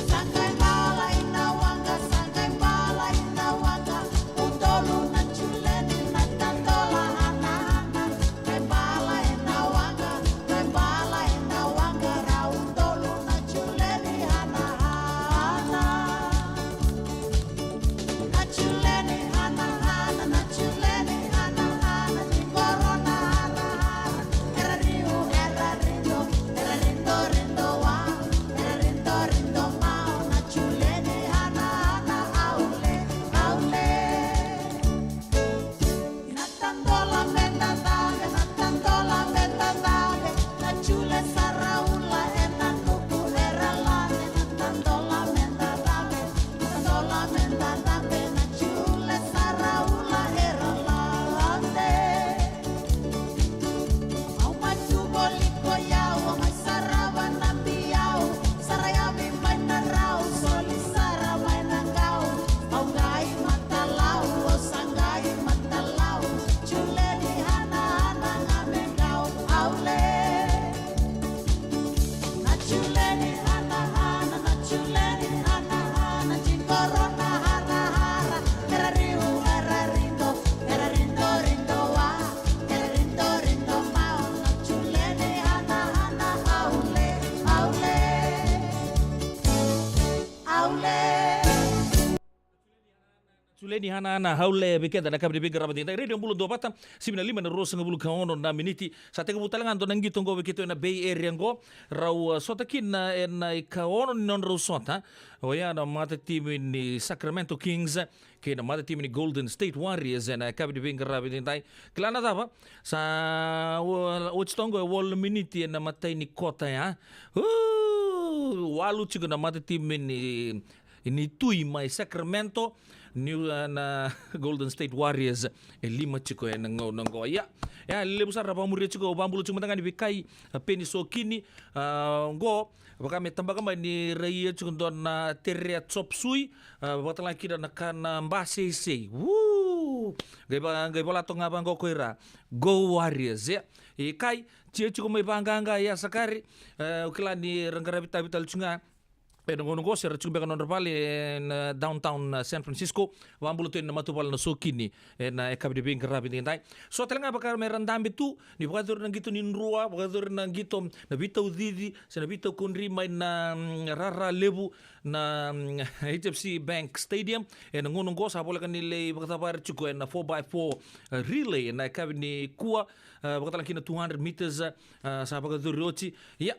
Sa qai bala i na waqa, sa qai bala i na waqa, udolu na jule ni na tadola hanahana. Qai bala e na waqa, qai bala e na waqa, rau tolu na jule ni hanahana. Na jule ni hanahana, na jule ni hanahana, ni korona harahara. Era riu, era rido, era ridorido wa, era ridorido mau, na jule ni hanahana, aule, aule. Na tadola me da cabe, na tadola me da cabe, na jule sa ra ula e na nuku era lade. Na tadola me da cabe, na tadola me da cabe, na jule sa ra ula era lade. Au mai tu voli ko yau, au mai sarava na biau, sa ra yavi mai na rau, soli sara mai na qau. Au qai matalau, au sa qai matalau, jule ni hanahana ga me qau. Aule. Na jule ni hanahana, na jule ni hanahana, ni korona harahara. Era riu, era rido, era ridorido wa, era ridorido mau, na jule ni hanahana, aule, aule. Aule. Jule ni hanahana, aule, vei keda na yakavi ni veiqaravi edaidai. Radio Bula Duavata, sivi na lima na ruasagavulu ka ono na miniti. Sa tekivu tale ga dua na qito oqo vei keitou ena Bay Area oqo. Rau, a, sota kina ena ikaono ni nodrau sota. Oya na matatimi ni Sacramento Kings kei na matatimi ni Golden State Warriors ena yakavi ni veiqaravi edaidai. Kila na cava? Sa, o, oti toka oqo e walu na miniti ena imatai ni kota ya. Uu, walu tiko na matatimi ni ni Tui mai Sacramento, ni, a, na Golden State Warriors e lima tiko ena gauna oqo. Ia, ia, levu sara vakamuria tiko, vakabula tiko mada ga ni veikai, a, Peni Sokini, a, oqo, vaka me tabaka mai ni ra ia tiko dua na terea chop suey, a, vakatala kina na kana baseisei. Woo! Qai va-, qai vola toka ga vaqo ko ira. Go Warriors, ia. E kai, tia tiko mai vaqaqa, ia Sakari, e, o kila ni ra qaravi tavi tale tiko ga ena gauna oqo, se ra tiko beka na nodra vale ena downtown, a, San Francisco, vakabula tu ena matavuvale na Sokini ena yakavi ni veiqaravi edaidai. So tale ga vaka me ra dabe tu, ni vakayacori na qito ni drua, vakayacori na qito na veitaucici se na veitaukodri mai na, mm, rara levu na, mm, H F C Bank Stadium. Ena gauna oqo sa voleka ni lai vakacavari tiko ena four by four, a, relay ena yakavi nikua, a, vakatala kina two hundred meters, a, sa vakayacori oti. Ia,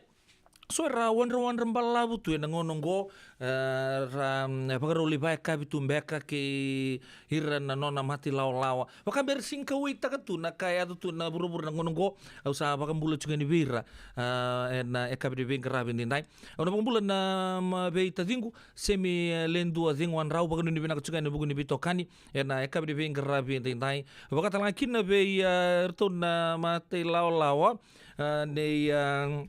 so era wadrawadra balavu tu ena gauna oqo, e, ra, mm, vakarau lai vakayakavi tu beka kei ira na nona mata ilawalawa. Vaka me ra sega ni kauwaitaka tu na ka e yaco tu ena vuravura na gauna oqo, au sa vakabula tiko yani vei ira, e, ena yakavi ni veiqaravi edaidai. Au na vakabula na, mm, veitaciqu, Semi, e, Ledua Cegu Wadrau, vakanuinui vinaka tiko yani ena vuku ni veitokani ena yakavi ni veiqaravi edaidai. Vakatala ga kina vei, e, iratou na mata ilawalawa, e, nei, e,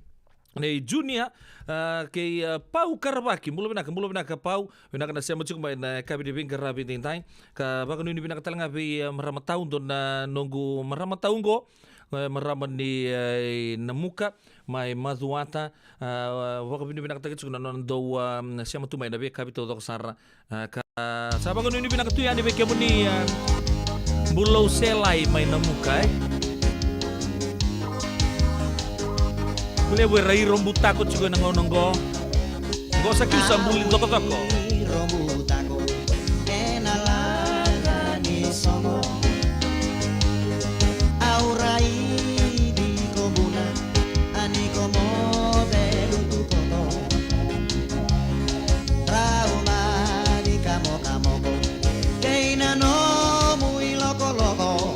nei Junior, a, kei, a, Pau Karavaki. Bula vinaka, bula vinaka Pau. Vinaka na sema tiko mai na yakavi ni veiqaravi edaidai. Ka vakanuinui vinaka tale ga vei, a, marama tau, dua na noqu marama tau oqo. e, marama ni, e, Namuka, mai Macuata, a, vakavinavinakataki tiko na nona dau, a, sema tu mai na veikavi taucoko sara, a, ka sa vakanuinui vinaka tu yani vei kemuni, a, Bulou Selai mai Namuka, e. Levu era iro butako tiko ena gauna oqo. Qo sa kiu sa buli cokocoko. Iro butako ena laga ni sogo. Au raici ko buna, a ni ko moce lutu koko. Rau mani kamokamoko kei na nomu ilokoloko.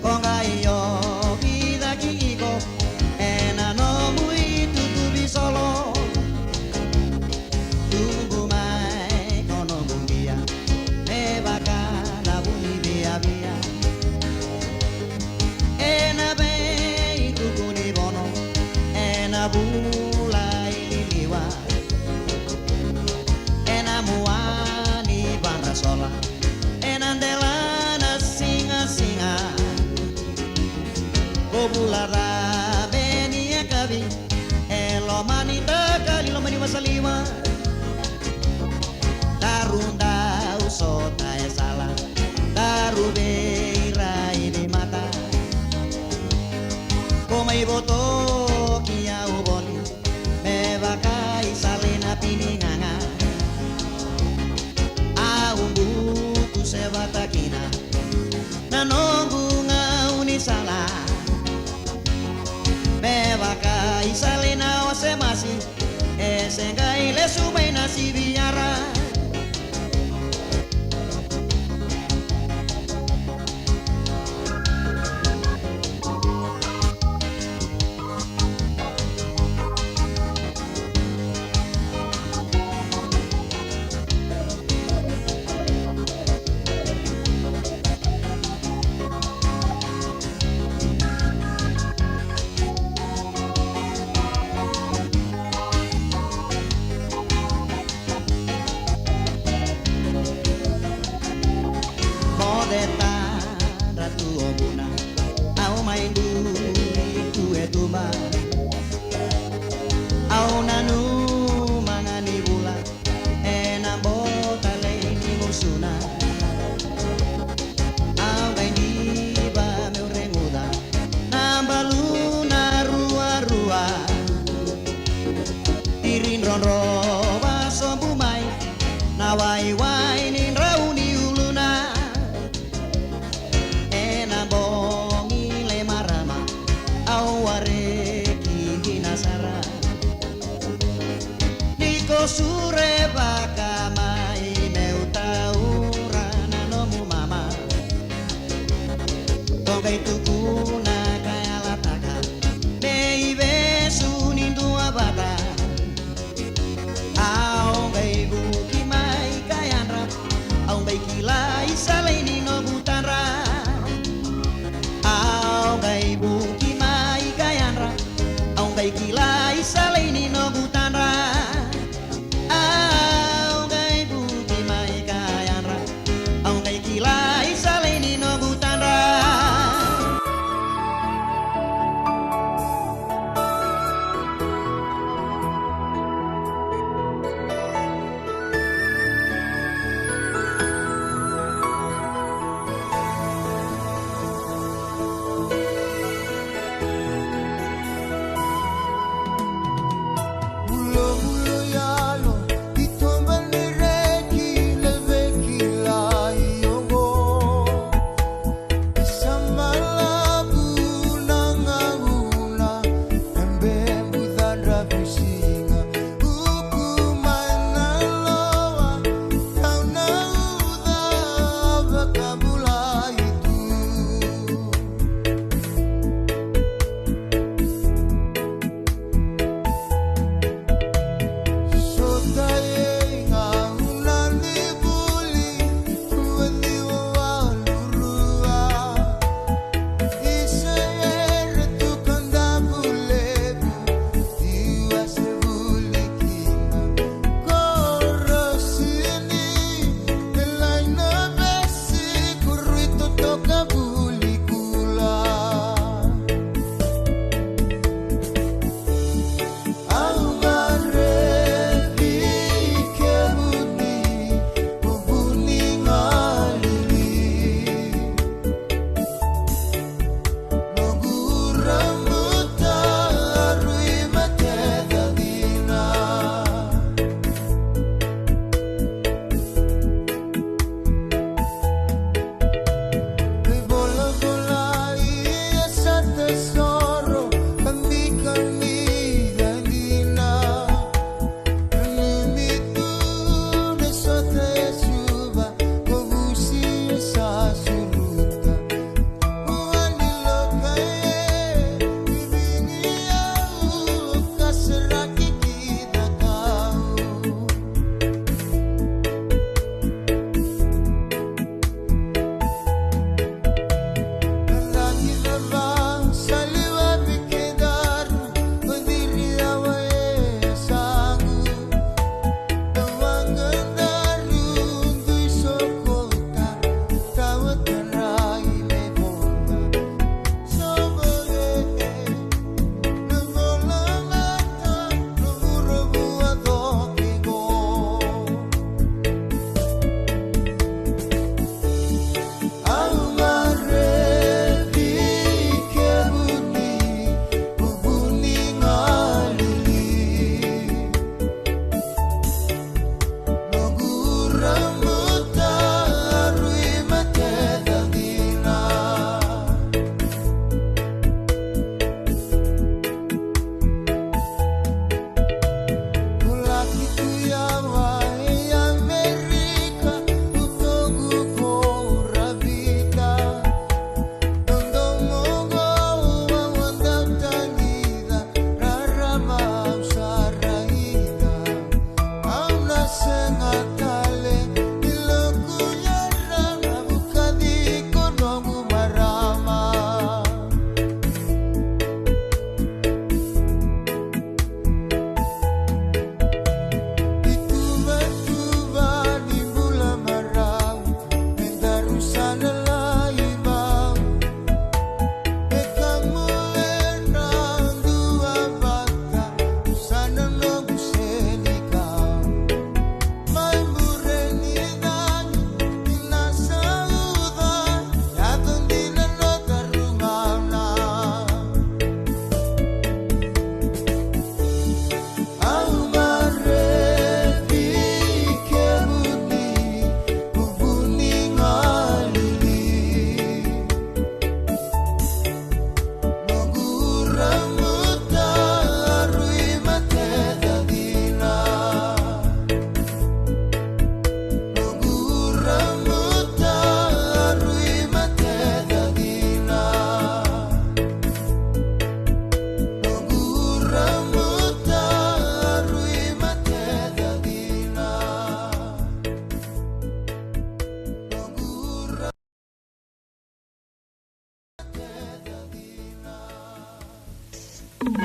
Ko qai ovi cake iko ena nomu itutu visolo. Tubu mai ko noqu qia me vaka na vuni viavia. Ena veituku ni vono, ena vula i liliwa, ena mua ni vadrasola, ena dela na sigasiga. Ko vula cabe ni yakavi, e loma ni dakali, loma ni vasaliwa. Daru dau sota e sala, daru veiraici mata. Ko mai votoki au voli me vaka i sala i na pinigaga. Au buku se vata kina na noqu gaunisala. Me vaka i sala i na wasemasi, e se qai lesu mai na siviara. Moce tadra tu o vuna, au mai duri tu e tuba. Au nanuma ga ni vula ena bota lei ni gusuna. Au qai diva meu reguca na baluna ruarua. Tiri drodrova sobu mai na waiwai ni drau ni uluna. Ena bogi le marama au wareki dina sara. Ni ko surevaka mai meu taura na nomu mama. Ko qai tukuna ka yalataka me ivesu ni dua vata. Au qai vuki mai ka yadra, au qai kila i sala i ni noqu tadra. Au qai vuki mai ka yadra, au qai kila i sala i ni noqu tadra. A Na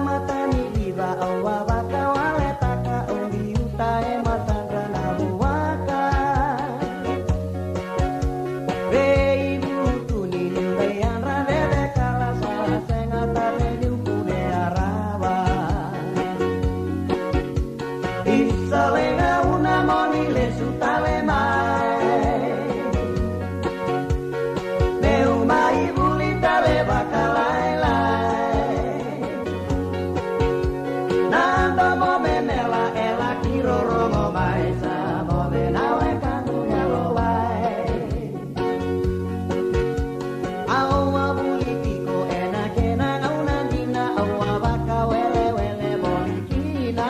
mata ni liva au a vakawaletaka, au liuta e matadra na vuaka. Veivutu ni liu vei yadra vevekala, sa sega tale niu kune a rava. Isa, leqa una mo ni lesu tale mai. Meu mai vuli tale vakalailai. Na domo me mela e laki rorogo mai, sa moce na wekaqu yalowai. Au a vuli tiko ena kena gauna dina, au a vakawelewele voli kina.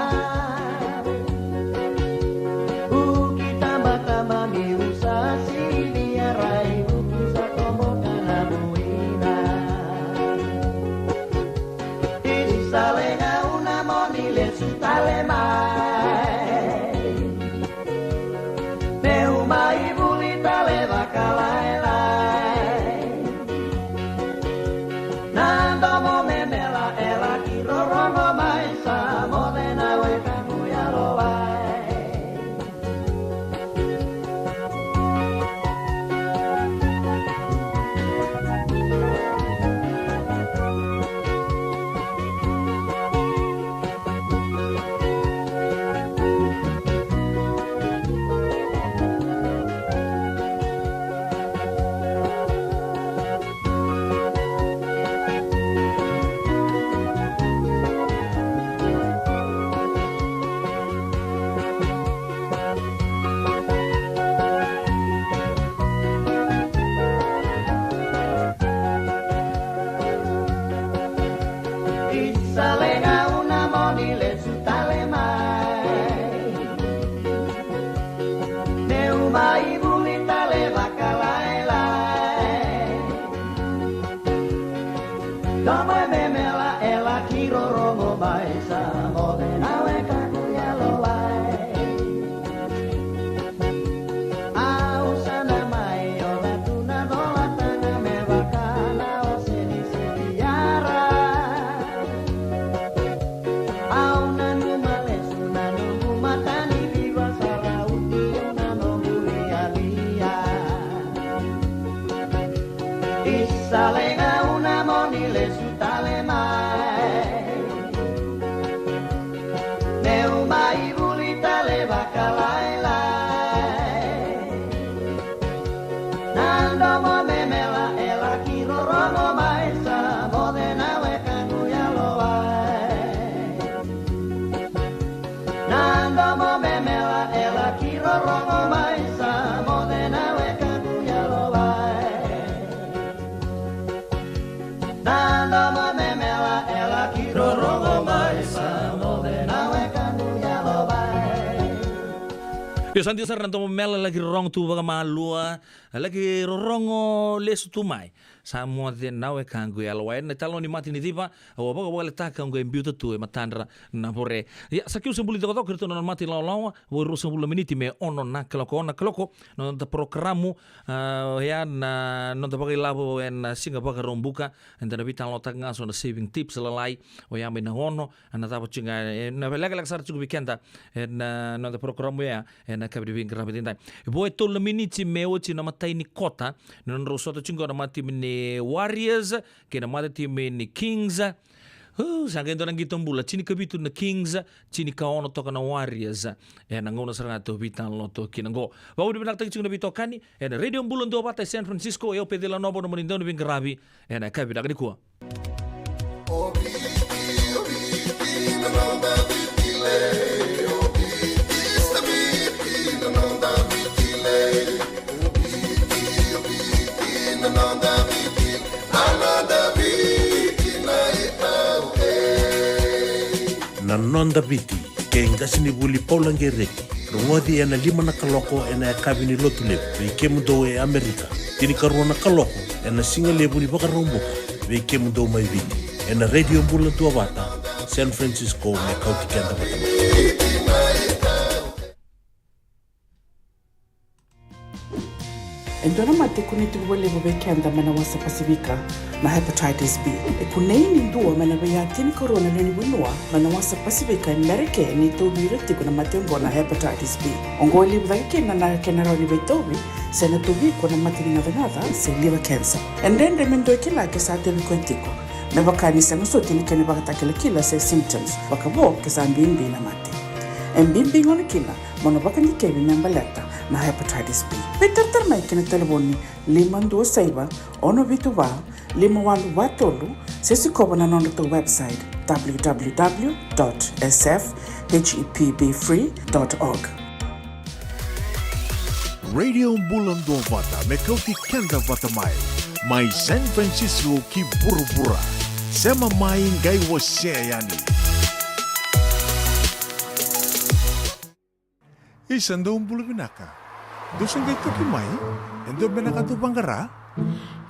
Vuki tabataba, meu sa sivia rai, vuki sa toboka na vuina. Isa, leqa una mo ni lesu tale mai. Meu mai vuli tale vakalailai. Na domo me mela e laki rorogo mai, sa moce na wekaqu yalowai. Isa, leqa una mo ni lesu tale mai. Meu mai vuli tale vakalailai. Domo me mela e laki rorogo mai, sa moce na wekaqu yalowai. Au sa na mai oca tu na colataga me vaka na ose ni siviyara. Au nanuma lesu na noqu mata ni liva, sa rauti au na noqu lialia. Isa, leqa una mo ni lesu tale mai. Meu mai vuli tale vakalailai. Na domo me mela e laki rorogo mai, sa moce na wekaqu yalowai. Na domo me mela e laki rorogo mai, sa moce na wekaqu yalowai. Na domo me mela e laki rorogo mai, sa moce na wekaqu yalowai. Io, sa dina sara, na domo me mela e laki rorogo tu vakamalua, e laki rorogo lesu tu mai, sa moce na wekaqu yalowai. Na italanoa ni mate ni civa au a vakawaletakia, oqo e biuta tu e matadra na vore. Ia, sa keu se buli cokocoko, iratou na nona mata ilawalawa, vo e ruasagavulu na miniti me ono na kaloko, ono na kaloko na noda porokaramu. A, oya na noda vakailavo ena Siga Vakaraubuka. Eda na veitalanoataka ga so na saving tips lalai, oya mai na ono, na cava tiko ga, e, na lekaleka sara tiko vei keda ena noda porokaramu oya ena yakavi ni veiqaravi edaidai. Vo e tolu na miniti me oti na imatai ni kota, na nodrau sota tiko qo na matatimi ni Warriors kei na matatimi ni Kings. Uh, sa qai dua na qito bula, tinikavitu na Kings, tinikaono toka na Warriors. Ena gauna sara ga tou veitalanoa toka kina qo. Vakavinavinakataki tiko na veitokani ena Radio Bula Duavata e San Francisco, o yau o Peceli Lanovo, nomuni dauniveiqaravi ena yakavi vinaka nikua. Na Noda Viti, kei qasenivuli Paula Qereti. Rogoci ena lima na kaloko ena yakavi ni Lotulevu vei kemudou e Amerika. Tinikarua na kaloko ena Sigalevu ni Vakaraubuka vei kemudou mai Viti, ena Radio Bula Duavata, San Francisco, me kauti keda vata mai. E dua na mate e kunei tiko vakalevu vei keda mai na wasa Pasifika na hepatitis B. E kunei ni dua mai na veiyaya tinikarua na lewe ni vanua mai na wasa Pasifika e Merika ni tauvi ira tiko na mate oqo na hepatitis B. Oqo e levu cake kina na kena rawa ni veitauvi se na tauvi iko na mate ni gacagaca se liver cancer. E dredre me dua e kila ke sa tauvi koya tiko. Me vaka ni sega soti na kena ivakatakilakila se symptoms, vakavo ke sa bibi na mate. E bibi gona kina mo na vakadikevi me baleta na hepatitis B. Veitaratara mai ki na talevoni lima dua saiva, ono vitu va, lima walu va tolu, se sikova na nodratou website, w w w dot s f h e p b free dot org. Radio Bula Duavata, me kauti keda vata mai. Mai San Francisco ki vuravura. Sema mai, qai wasea yani. Isa, dou bula vinaka. Dou se qai toki mai? E dua beka na ka dou vaqara?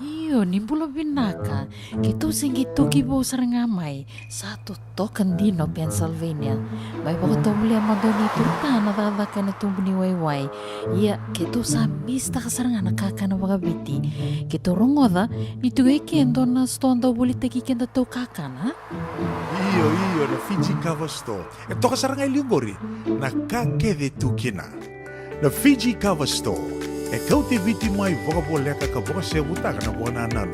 Io, ni bula vinaka. Keitou se qai toki vou sara ga mai. Sa totoka dina o Pennsylvania. Mai vakatovolea mada o neitou ta na cakacaka ena tubu ni waiwai. Ia, keitou sa misitaka sara ga na kakana vakaviti. Keitou rogoca ni tiko e ke e dua na sitoa dau volitaki kedatou kakana. Io, io, na Fiji Kava Store. E toka sara ga e liu qori na ka kece e tu kina. Na Fiji Kava Store e kauti Viti mai vakavoleka ka vakasevutaka na vakanananu.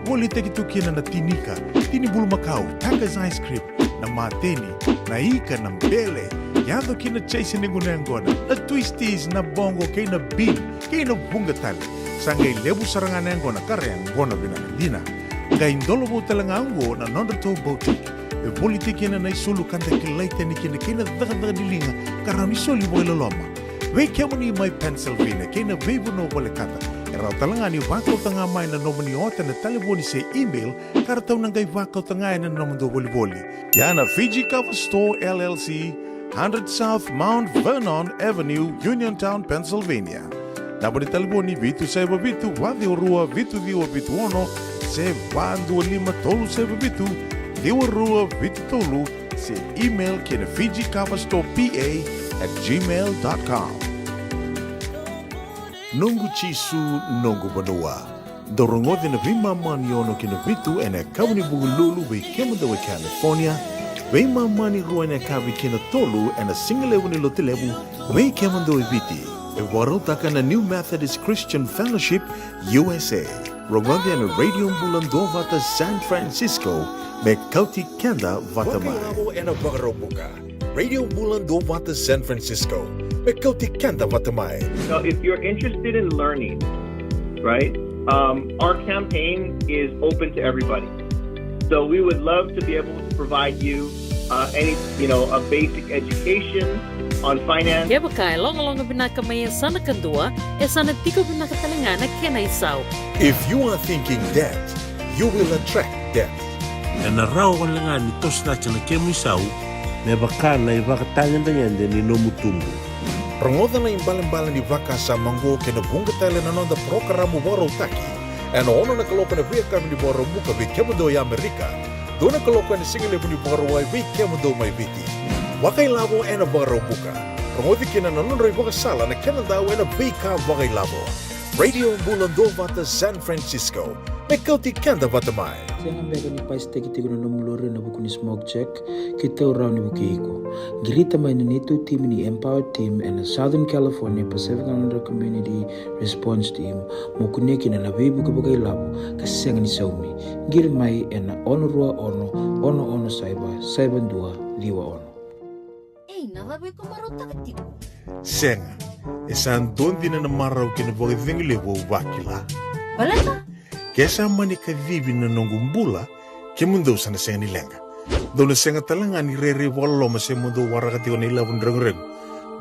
Volitaki tu kina na tinika, tini bulumakau, Taka's ice cream, na mateni, na ika, na bele, yaco ki na chaise ni gunu yaqona, na twisties, na bogo kei na bean, kei na vuqa tale. Sa qai levu sara ga na yaqona ka ra yaqona vinaka dina. Qai dola vou tale ga oqo na nodratou boutique. E volitaki kina na isulu ka da kilai tani kina kei na cakacaka ni liga ka rawa ni soli vakailoloma. Vei kemuni mai Pennsylvania kei na veivanua volekata, e rawa tale ga ni vakauta ga mai na nomuni ota ena talevoni se email ka ratou na qai vakauta ga ena nomudou volivoli. Ia na Fiji Kava Store L L C, hundred South Mount Vernon Avenue, Uniontown, Pennsylvania. Naba ni talevoni vitu saiva vitu, va ciwa rua, vitu ciwa vitu ono, se va dua lima, tolu saiva vitu, ciwa rua vitu tolu, se email ki na Fiji Kava Store P A at gmail dot com. Noqu Jisu, noqu vanua. Dou rogoci na veimama ni ono ki na vitu ena yakavi ni Vukelulu vei kemudou e California, veimama ni rua ena yakavi ki na tolu ena sigalevu ni Lotulevu vei kemudou e Viti. E vakarautaka na New Methodist Christian Fellowship U S A. Rogoci ena Radio Bula Duavata San Francisco, me kauti keda vata mai. Vakailavo ena Vakaraubuka. Radio Bula Duavata San Francisco, me kauti keda vata mai. So if you're interested in learning, right, um, our campaign is open to everybody. So we would love to be able to provide you, uh, any, you know, a basic education on finance. Kevaka e logaloga vinaka mai e yasana kadua, e sa na tiko vinaka tale ga na kena isau. If you are thinking debt, you will attract debt. Ena rawa wale ga ni toso cake na kemu isau me vaka na ivakatagedegede ni nomu tubu. Rogoca na ibalebale ni vakasama oqo kei na vuqa tale na noda parokaramu vakarautaki ena ono na kaloko ena veiyakavi ni Vakaraubuka vei kemudou e Amerika, dua na kaloko ena sigalevu ni Vakarauwai vei kemudou mai Viti. Vakailavo ena Vakaraubuka. Rogoci kina na nodra ivakasala na kena dau ena veika vakailavo. Radio Bula Duavata San Francisco, me kauti keda vata mai. Sega beka ni pasitaki tiko na nomu lori ena vuku ni smoke check? Keitou rawa ni vukei iko. Qirita mai na neitou timi ni Empower Team ena Southern California Pacific Islander Community Response Team mo kunea kina na veivuke vakailavo ka sega ni saumi. Qiri mai ena ono rua ono, ono ono saiva, saiva dua ciwa ono. Ei, na cava iko marautaka tiko? Sega, e sa dua dina na marau kei na vakacegu levu au vakila. Baleta? Ke sa mani kacivi na noqu bula, kemudou sa na sega ni leqa. Dou na sega tale ga ni rairai vakaloloma se mo dou waraka tiko na ilavo ni reguregu.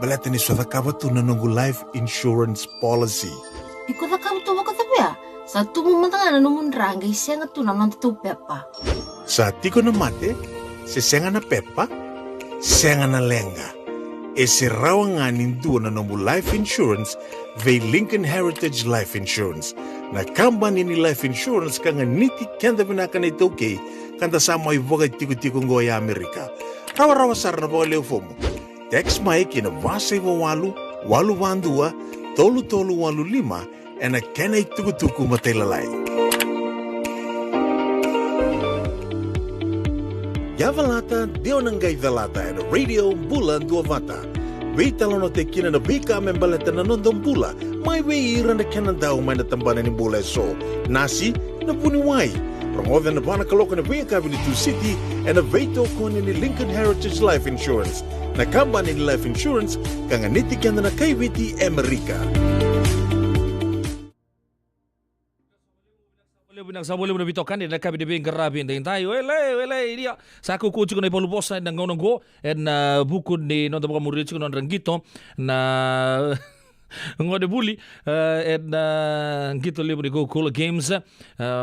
Baleta ni sa cakava tu na noqu life insurance policy. Iko cakava tu vakacavia? Sa tubu mada ga na nomu dra qai sega tu na nodatou pepa. Sa tiko na mate, se sega na pepa, sega na leqa. E se rawa ga ni dua na nomu life insurance vei Lincoln Heritage Life Insurance. Na kabani ni life insurance ka ganiti keda vinaka na iTaukei, ka da sa mai vakatikotiko oqo e Amerika. Rawarawa sara na vakaleu fomu. Text mai ki na va saiva walu, walu va dua, tolu tolu walu lima, ena kena itukutuku matailalai. Yavalata, dua na qai calata ena Radio Bula Duavata. Veitalanoataki kina na veika me baleta na noda bula, mai vei ira na kena dau mai na tabana ni bula eso. Nasi, na vuniwai. Rogoca ena va na kaloko ena veiyakavi ni Tusiti, ena veitokoni ni Lincoln Heritage Life Insurance, na kabani ni life insurance ka ganiti keda na kai Viti e Amerika. Levu vinaka, sa levu na veitokani ena yakavi ni veiqaravi edaidai. Wele, wele, iria. Sa kaukauwa tiko na ivalu vosa ena gauna oqo, ena vuku ni noda vakamuria tiko na nodra qito na gone vuli, e, ena qito levu ni Coca-Cola Games, e,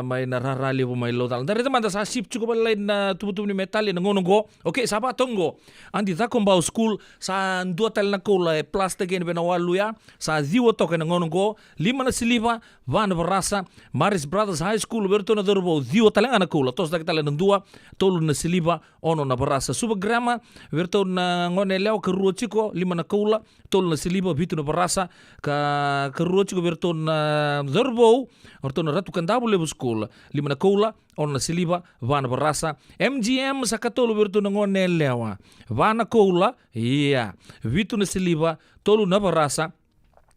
mai na rara levu mai Laucala. Da raica mada sa sip tiko vale na tuvatuva ni metali ena gauna oqo. Okay, sa vaka toka oqo. Adi Cakobau School, sa dua tale na koula e plus-taki yani vei na walu ya. Sa ciwa toka ena gauna oqo. Lima na siliva, va na varasa. Marist Brothers High School, vei iratou na cauravou, ciwa tale ga na koula. Tosotaki tale na dua, tolu na siliva, ono na varasa. Suva Grammar, vei iratou na gone yalewa ka rua tiko, lima na koula, tolu na siliva, vitu na varasa. Ka, ka rua tiko vei iratou na cauravou, o iratou na Ratu Kadavulevu School, lima na koula, ono na siliva, va na varasa. M G M sa katolu vei iratou na gone yalewa, va na koula, ia, vitu na siliva, tolu na varasa.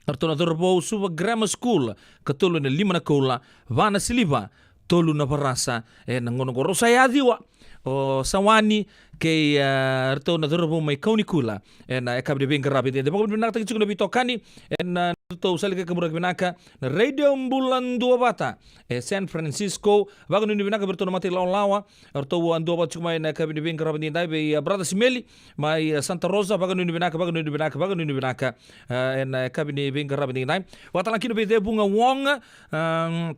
Iratou na cauravou, Suva Grammar School, katolu ena lima na koula, va na siliva, tolu na varasa. Ena gauna oqo rau sa yaciwa o Sawani kei, e, iratou na cauravou mai Kaunikula. Ena yakavi ni veiqaravi edaidai, vakavinavinakataki tiko na veitokani ena, e, iratou sa laki kaburaki vinaka na Radio Bula Duavata e San Francisco. Vakanuinui vinaka vei iratou na matailawalawa, eratou a duavata tiko mai ena yakavi ni veiqaravi edaidai, vei, e, Brother Simeli mai, e, Santa Rosa. Vakanuinui vinaka, vakanuinui vinaka, vakanuinui vinaka, e, ena yakavi ni veiqaravi edaidai. Vakatalega kina vei Cevuga Wong, em,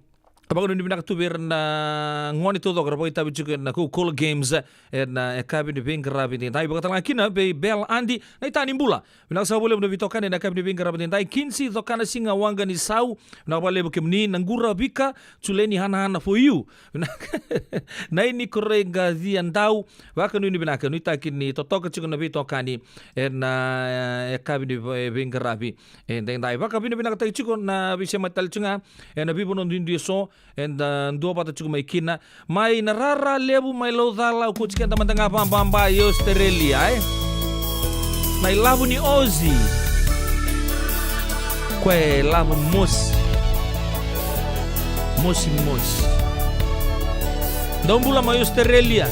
vakanuinui vinaka tu vei ira na gone taucoko era vakaitavi tiko ena Coca-Cola Games, e, ena yakavi ni veiqaravi edaidai. Vakatalega kina vei Bel Adi, na itani bula. Vinaka saka vakalevu na veitokani ena yakavi ni veiqaravi edaidai. Kinsi Cokanasiga Waqanisau, vinaka vakalevu kemuni. Naqura Vika, Juleni Hanahana for you. Vinaka. Naini Koreiqa Ciadau, vakanuinui vinaka, nuitaki ni totoka tiko na veitokani ena, e, yakavi ni vei-, veiqaravi edaidai. Vakavinavinakataki tiko na veisemati tale tiko ga ena veivanua duidui eso eda duavata tiko mai kina. Mai na rara levu mai Laucala, au kauti keda mada ga vababa i Australia, e. Na ilavo ni Aussie. Koya e lavo mosi. Mosi, mosi. Dou bula mai Australia.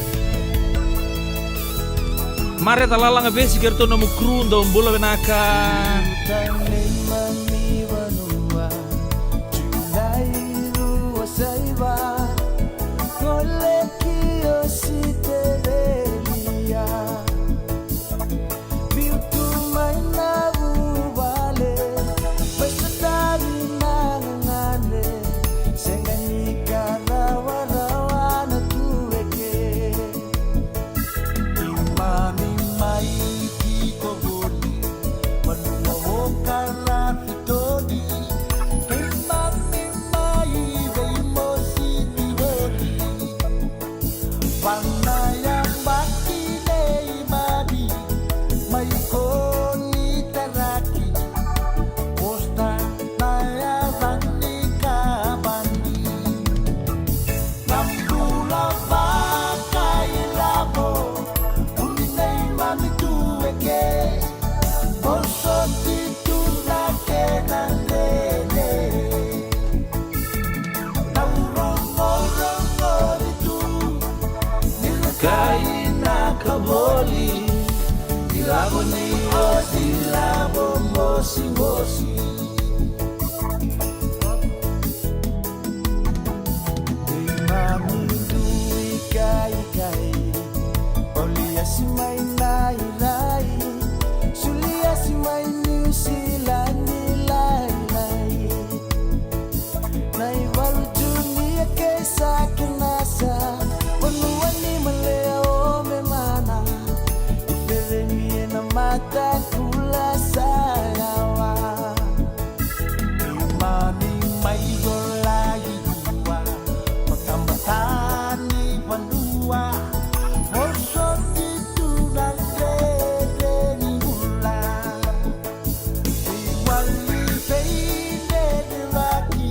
Mareta Lalaga Vesi kei iratou na nomu crew, dou bula vinaka. Julai rua saiva, gole ki Ositerelia. Biu tu mai na vuvale, mai sotavi na gagane, sega ni ka rawarawa na tu eke. Keimami mai tiko voli, vanua o Karakitoni. Keimami mai veimositi voli. Vana yabaki nei mami, mai konitaraki, posta na yaca ni kabani. Na bula vakailavo, umi nei mami tu eke, vosoti tu na kena dede. Au rogorogo ni tu, ni na kai na ka voli, ilavo ni Aussie, ilavo mosimosi. Keimami dui kaikai, oli asi mai na irai, suli asi mai Niusiladi lailai. Na ivalu Junia kei Sakinasa, vanua ni Malea o Memana, i Pereni ena Matakula Sarawa. Keimami mai Jolai rua, batabata ni vanua, vosoti tu na dredre ni bula. Iwali vei dredre vaki,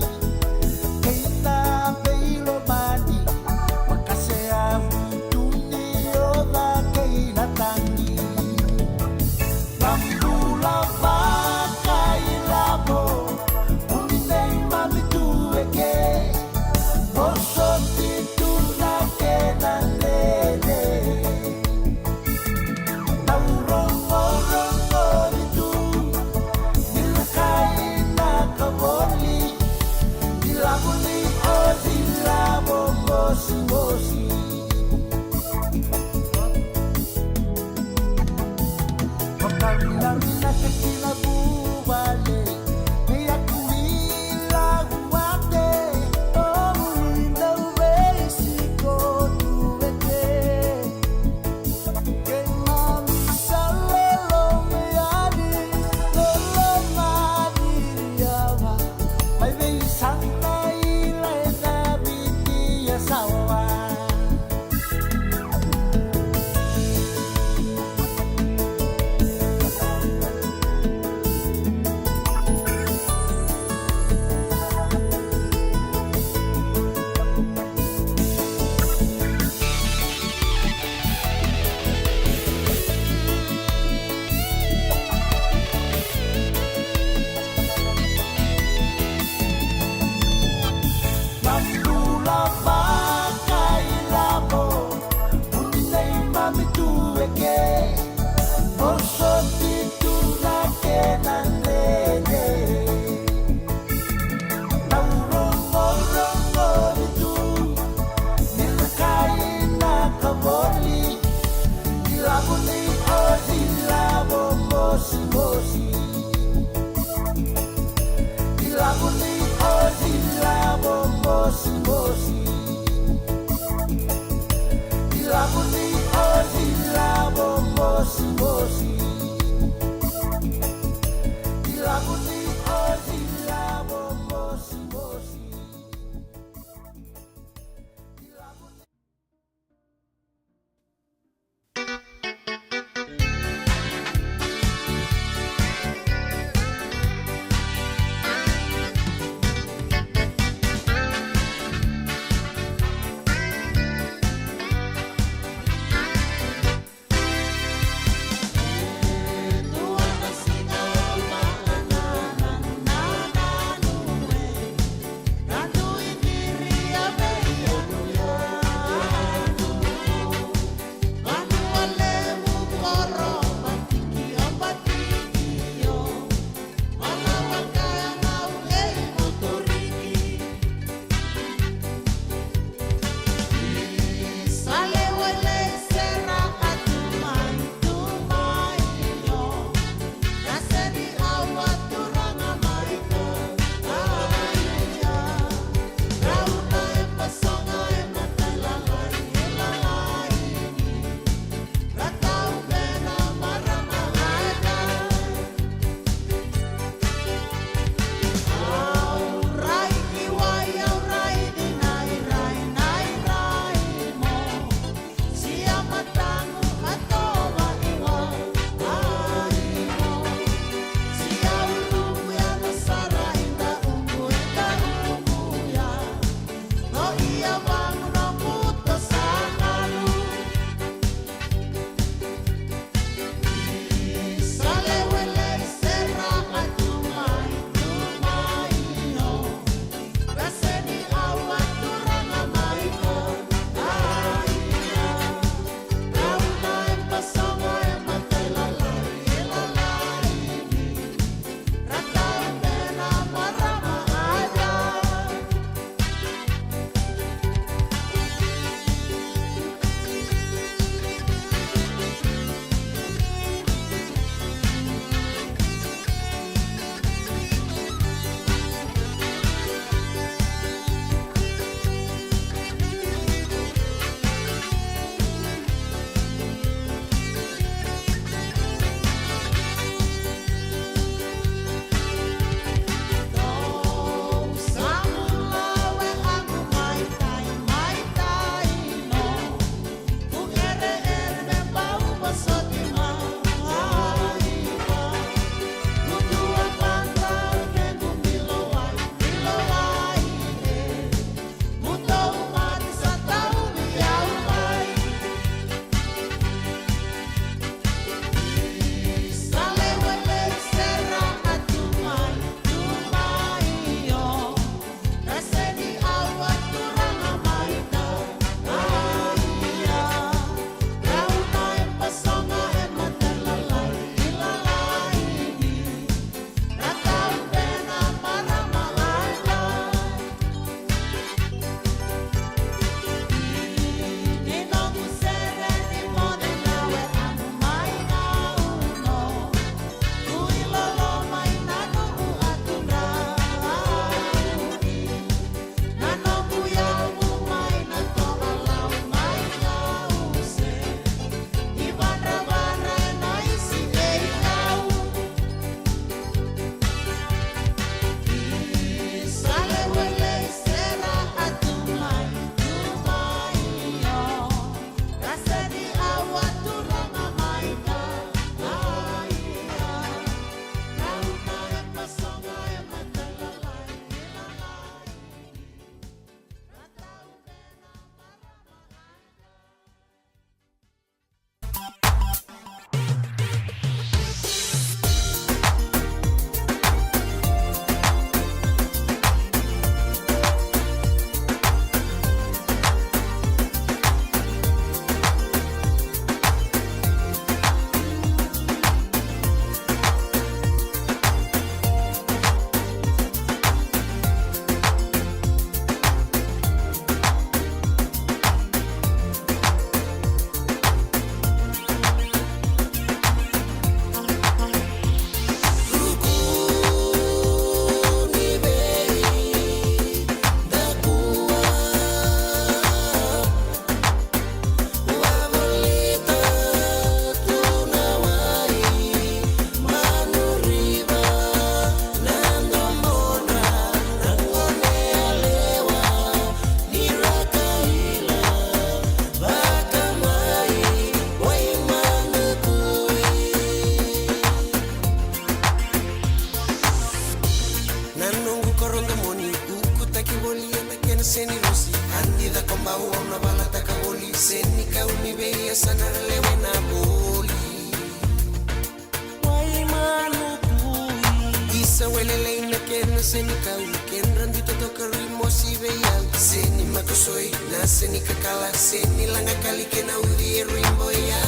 Kena senikau, kedra biuta toka rui mosi vei au. Seni makosoi, na senikakala, seni lagakali kena uvi e rui boya.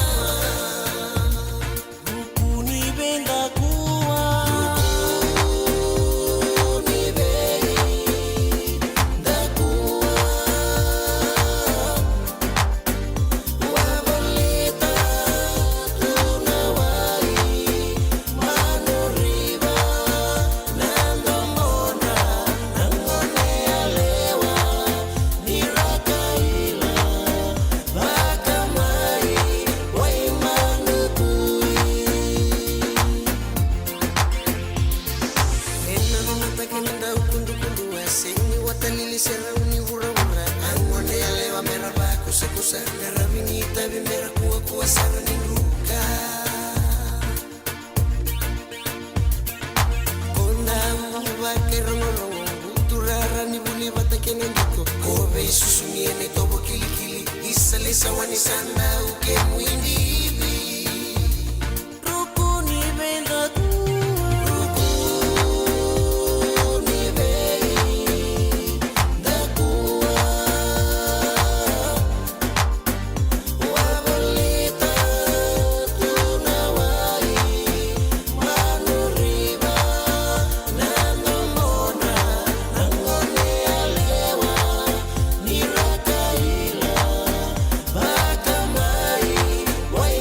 Ruku ni veidakua. Ruku ni veidakua. Wavolita tu na wai, Manu River, na domona, na gone yalewa, ni ra kaila, vaka mai, wai Manu Kui. Ena nona take na dau kudukudu, a seni watalili se rau ni vuravura. A gone yalewa mera vakusakusa, qaravi ni itavi mera kuakua sara ni druka. Ko dau vakairogorogo, buturara ni vuli vata kei na diko. Ko veisusumi ena itovo kilikili, isa lei sa wani sa dau kemu idivi. Ruku ni veidakua. Ruku ni veidakua. Wavolita tu na wai, Manu River, na domona, na gone yalewa, ni ra kaila, vaka mai, wai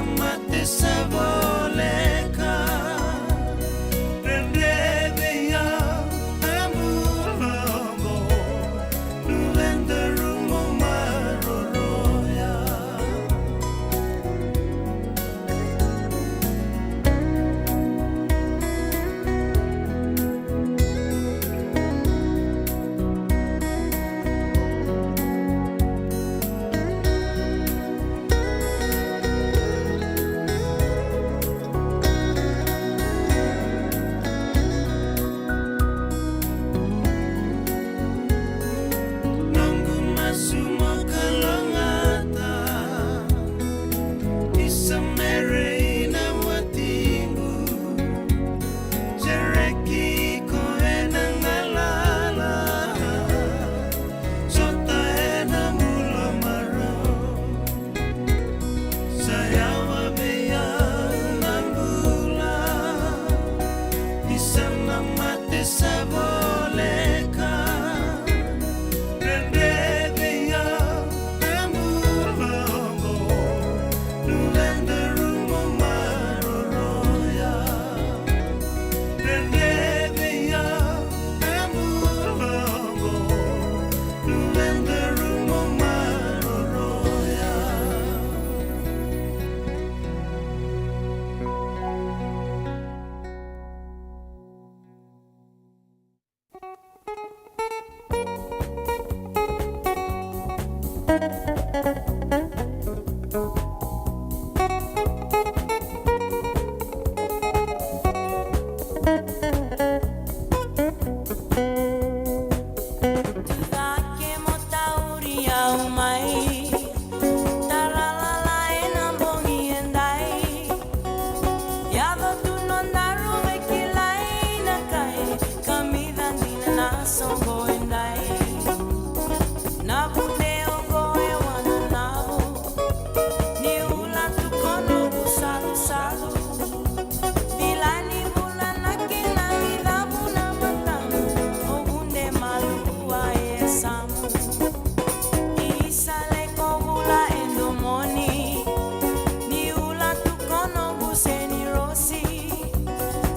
Mate sa voleka, dredre vei au na bula oqo, luveda, rumu, maroroya. Noqu masu mo kalougata, isa mere ina watiqu, sereki iko ena galala, sota ena bula marau. Sa yawa vei au na bula, isa na mate sa voleka, dredre vei au na bula oqo, luveda, rumu, maroroya. Dredre vei au na bula oqo, luveda, rumu, maroroya. Tucake mo tauri au mai, tara lala ena bogi edai. Yaco tu nodaru veikilai na kai, kamica dina na soqo edai. Na vude oqo e wananavu, ni ula tu ko noqu salusalu. Cila ni vula na kena icavu na matamu, o vude malua e yasamu. Isa lako vula e domoni, ni ula tu ko noqu senirosi.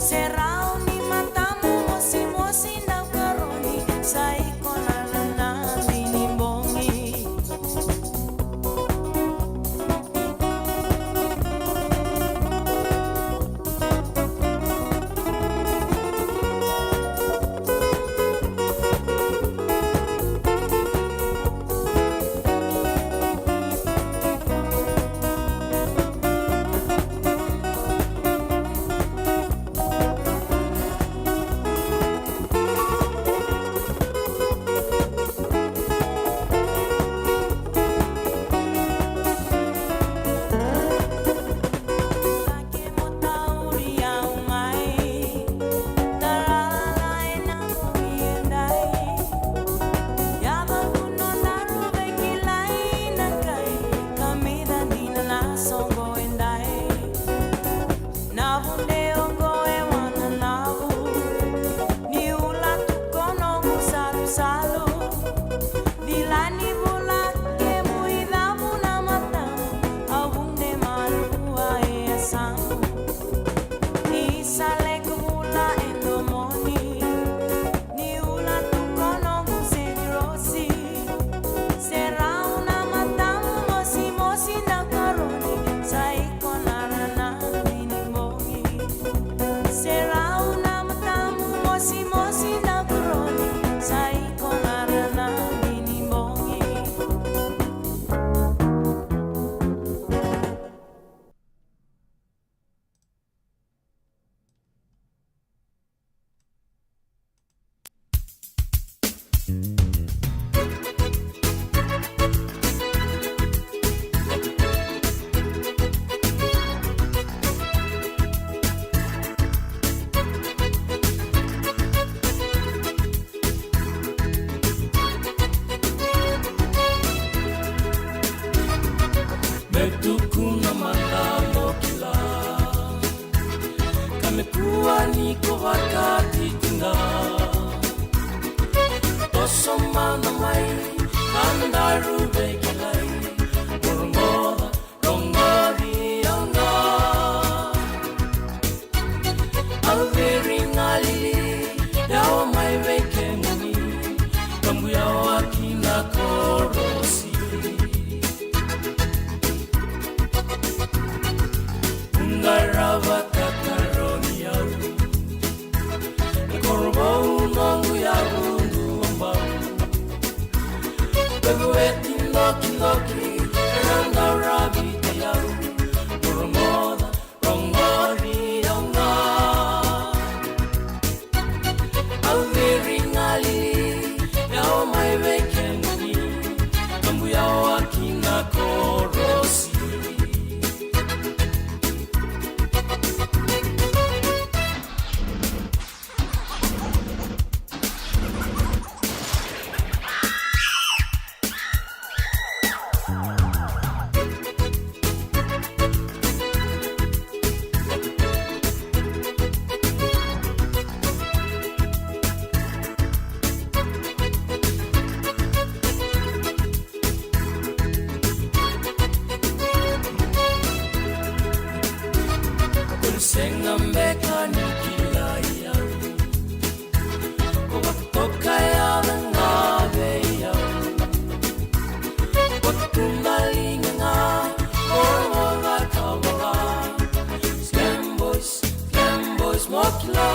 Serau ni matamu mosimosi daukaroni, sa iko na nana ni bogi. Na vude oqo e wananavu, ni ula tu ko noqu salusalu. Cila ni vula kemu icavu na matamu, au vude malua e yasamu. Isa lako vula e domoni, ni ula tu ko noqu senirosi. Serau na matamu mosimosi daukaroni, sa iko na nana ni bogi. Serau na matamu mosimosi daukaroni, sa iko na nana ni bogi. Me tukuna mada mo kila, ka me kua ni ko vakatitiqa. Toso mada mai, ka daru veikilai. Mo rogoca, rogoci au Sega beka ni kilai au. Ko vakatokai au na gave au. Ko tukuna liga ga, mo rogoca ka vola. Slam boys, slam boys, mo kila.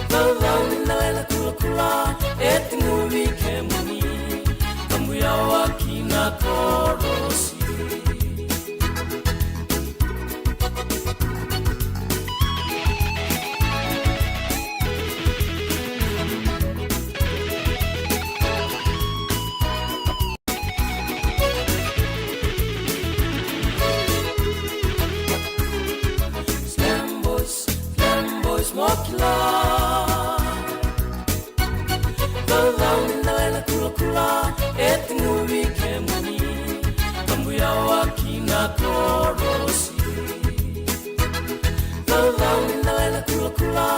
Caucau ni dela ena kulakula, e tiguvi kemuni, ka buyawaki na korosi. Slam boys, slam boys, mo kila. Caucau ni dela ena kulakula, e tiguvi kemuni, ka buyawaki na korosi. Caucau ni dela ena kulakula,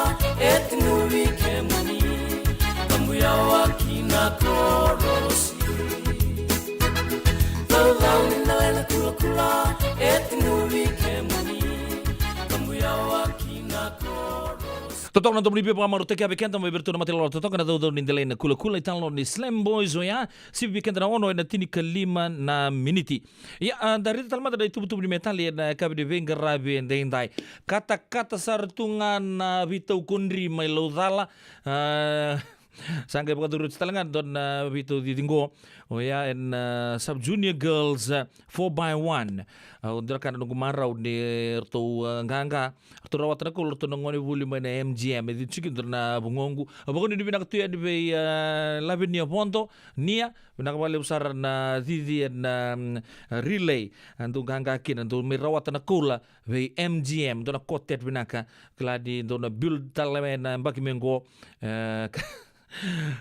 e tiguvi kemuni, ka buyawaki na korosi. Caucau ni dela ena kulakula, e tiguvi kemuni, ka buyawaki na korosi. Totoka na domo ni veivakamarautaki vei keda mai vei iratou na mata ni lala totoka na caucau ni dela ena kulakula, italanoa ni Slam Boys oya, sivi vei keda na ono ena tinikalima na miniti. Ia, a, da raica tale mada na ituvatuva ni metali ena yakavi ni veiqaravi edaidai. Katakata sara tu ga na veitaukodri mai Laucala. A, sa qai vakacurumi tale ga dua na veitau cici qo. Oya ena, a, Sub Junior Girls, a, four by one. A, o dua na ka na noqu marau ni ratou, a, qaqa. Ratou rawata na koula, ratou na gone vuli mai na M G M. E cici tiko dua na vugoqu. A, vakanuinui vinaka tu yani vei, a, Lavinia Vodo, Nia, vinaka vakalevu sara na cici ena, mm, relay. A, dou qaqa kina, dou mai rawata na koula vei M G M, dua na quartet vinaka, kila ni dou na build tale mai na yabaki mai qo. E,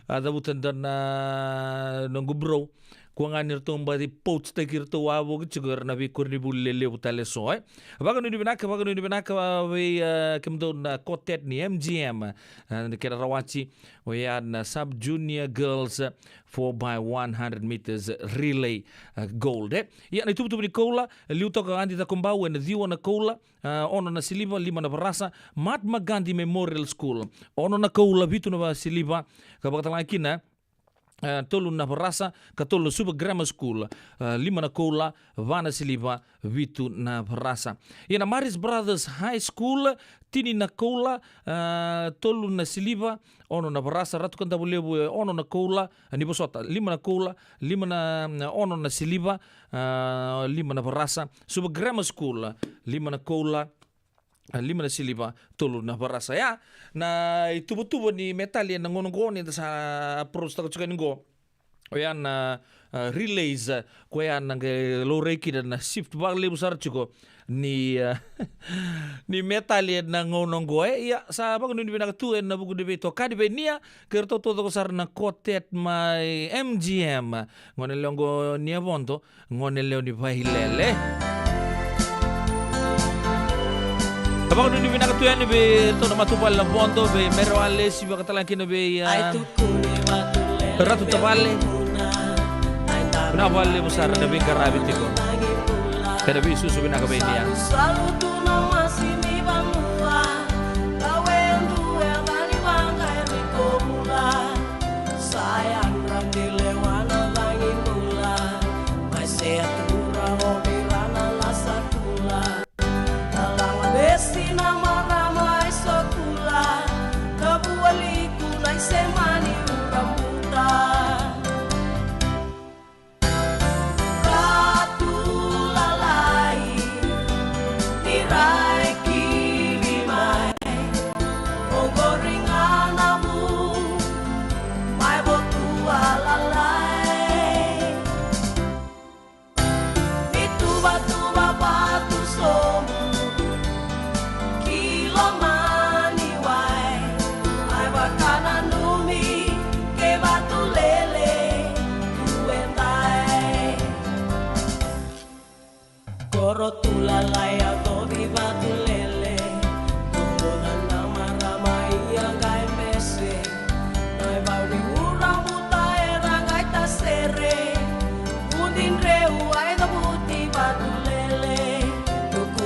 a cavuta dua na noqu bro. Kua ga ni ratou baci poach taki iratou wavoki tiko era na veikoronivuli lelevu tale eso, e. Vakanuinui vinaka, vakanuinui vinaka, a, vei, a, kemudou na quartet ni M G M, a, na kena rawati, oya na Sub Junior Girls, a, four by one hundred meters relay, a, gold, e. Ia na ituvatuva ni koula, liu toka Adi Cakobau ena ciwa na koula, a, ono na siliva, lima na varasa, Mahatma Gandhi Memorial School, ono na koula, vitu na va-, siliva, ka vakatalega kina, a, tolu na varasa, ka tolu na Suva Grammar School, a, lima na koula, va na siliva, vitu na varasa. Ia na Marist Brothers High School, tini na koula, a, tolu na siliva, ono na varasa, Ratu Kadavulevu, e, ono na koula, a, ni vosota, lima na koula, lima na, na ono na siliva, a, lima na varasa, Suva Grammar School, lima na koula, a, lima na siliva, tolu na varasa. Ia, na ituvatuva ni metali ena gauna qo ni da sa approach taka tiko yani qo. Oya na, a, relays, a, koya na qai laurai kina na shift vakalevu sara tiko ni, a, ni metali ena gauna qo, e. Ia, sa vakanuinui vinaka tu ena vuku ni veitokani vei Nia, kei ratou taucoko sara na quartet mai M G M. Gone lewa qo Nia Vodo, gone lewa ni Vailele. Ka vakanuinui vinaka tu yani vei ratou na matavuvale na Vodo, vei Mere Walesi, vakatalega kina vei, a, Ratu Tavale. Vinaka vakalevu sara na veiqaravi tiko. Kei na veisusu vinaka vei Nia. Ratu lalai, ni rai kiri mai, o qori ga na vu mai Votua lalai. Ni tuvatuva vatu sobu ki loma ni wai, mai vakananumi kei Vatulele tu e dai. Koro tu lalai a tovi Vatulele, tu na marama ia qai mese. Nai vau ni ura muta era qai tasere. Vudi dreu ai na vuti Vatulele. Tuku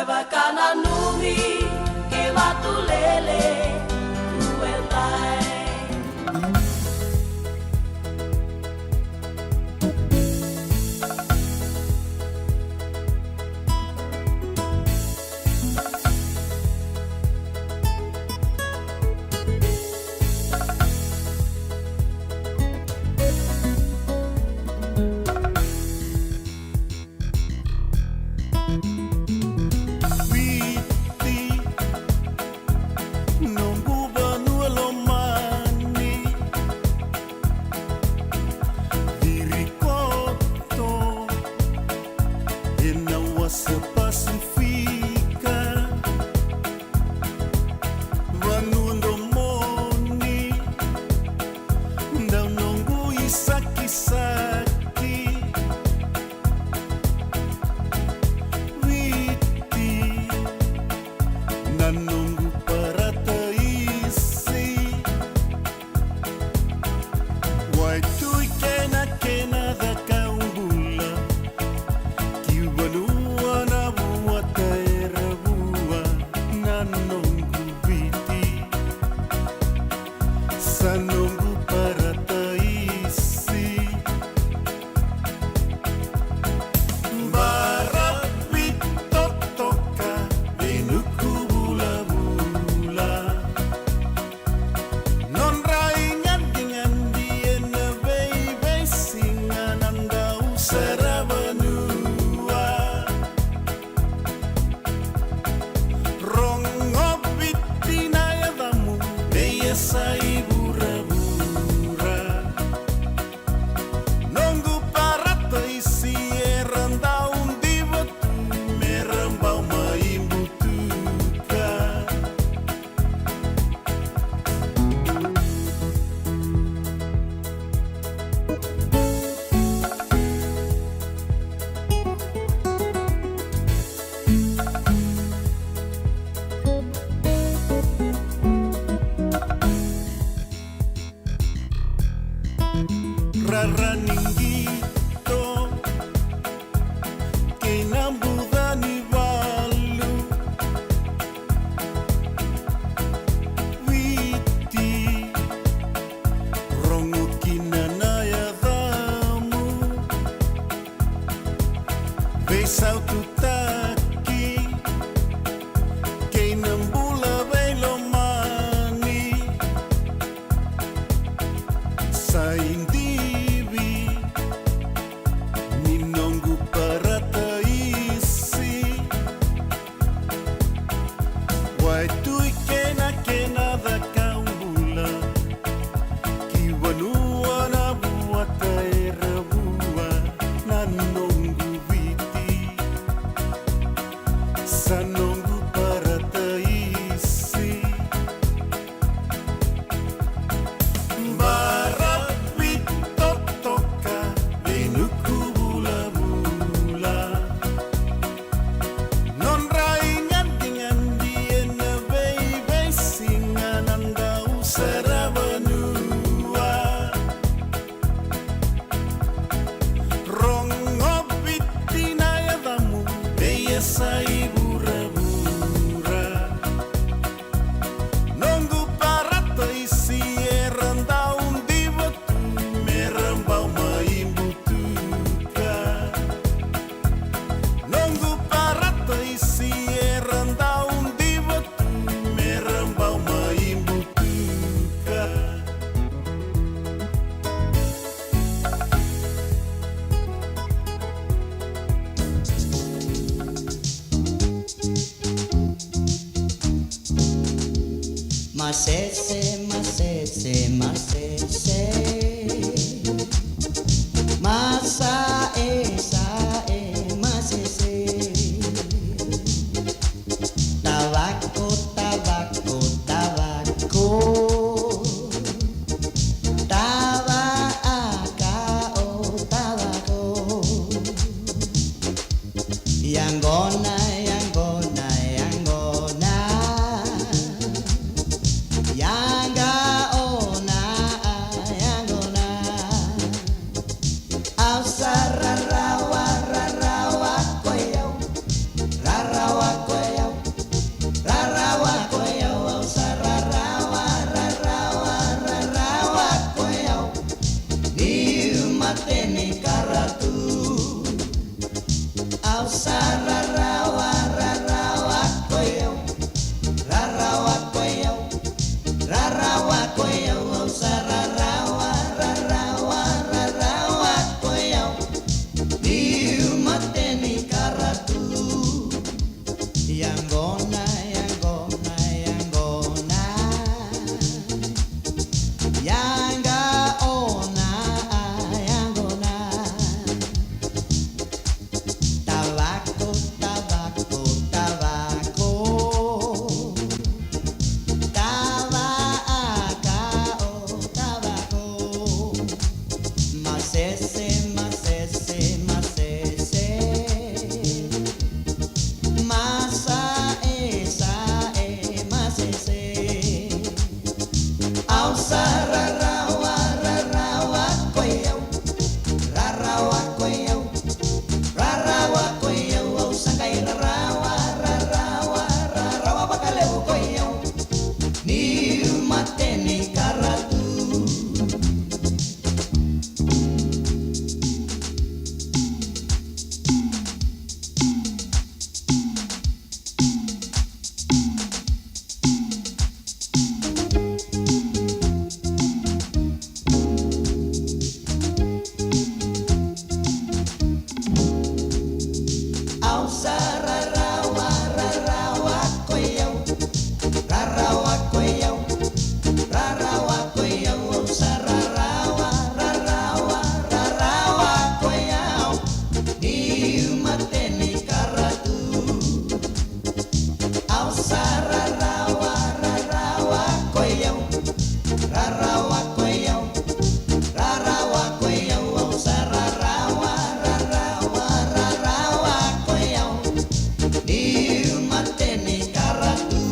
Vakananumi ki Vatulele, Ruedai. Viti, noqu vanua lomani, Virikoto, ena wasa Pasifika, vanua domoni, dau noqu isakisaki. Viti, na noqu parataisi. Waitui kei na kena cakau bula, ki vanua na vuata era vua, na noqu Viti, sa noqu parataisi. Baravi totoka, veinuku vulavula. Nodra igadegade ena veiveisiga na dau saravanua. Rogo Viti na yacamu, veiyasai vuravura. Noqu parataisi era dau diva tu, me ra bau mai butuka. Rara ni qito kei na buca ni valu. Viti, rogo kina na yacamu. Veisaututaki kei na bula veilomani. Sa idivi ni noqu parataisi. Waitui kei na kena cakau bula, ki vanua na vuata era vua, na noqu Viti, sa noqu parataisi. Baravi totoka, veinuku vulavula. Nodra igadegade ena veiveisiga na dau saravanua. Rogo Viti na yacamu, veiyasai vuravura. Noqu parataisi era dau diva tu, me ra bau mai butuka. Noqu parataisi era dau diva tu, me ra bau mai butuka. Masese, masese, masese. Masaesae, masese. Tavako, tavako, tavako. Tavaaka o tavako. Yaqona, yaqona, yaqona. Yaqa o na Yaqona, yaqona, yaqona. Yaqa ona, a yaqona. Tavako, tavako, tavako. Tava a ka o tavako. Masese, masese, masese. Masaesae, masese. Au sa rarawa, rarawa ko i au. Rarawa ko i au. Rarawa ko i au, au sa qai rarawa, rarawa, rarawa vakalevu ko i au. Niu mate ni karatu. Au sa rarawa, rarawa ko i au. Rarawa ko i au. Rarawa ko i au, au sa rarawa, rarawa, rarawa ko i au. Niu mate ni karatu. Au sa rarawa, rarawa ko i au. Rarawa ko i au. Rarawa ko i au, au sa rarawa, rarawa, rarawa ko i au. Niu mate ni karatu.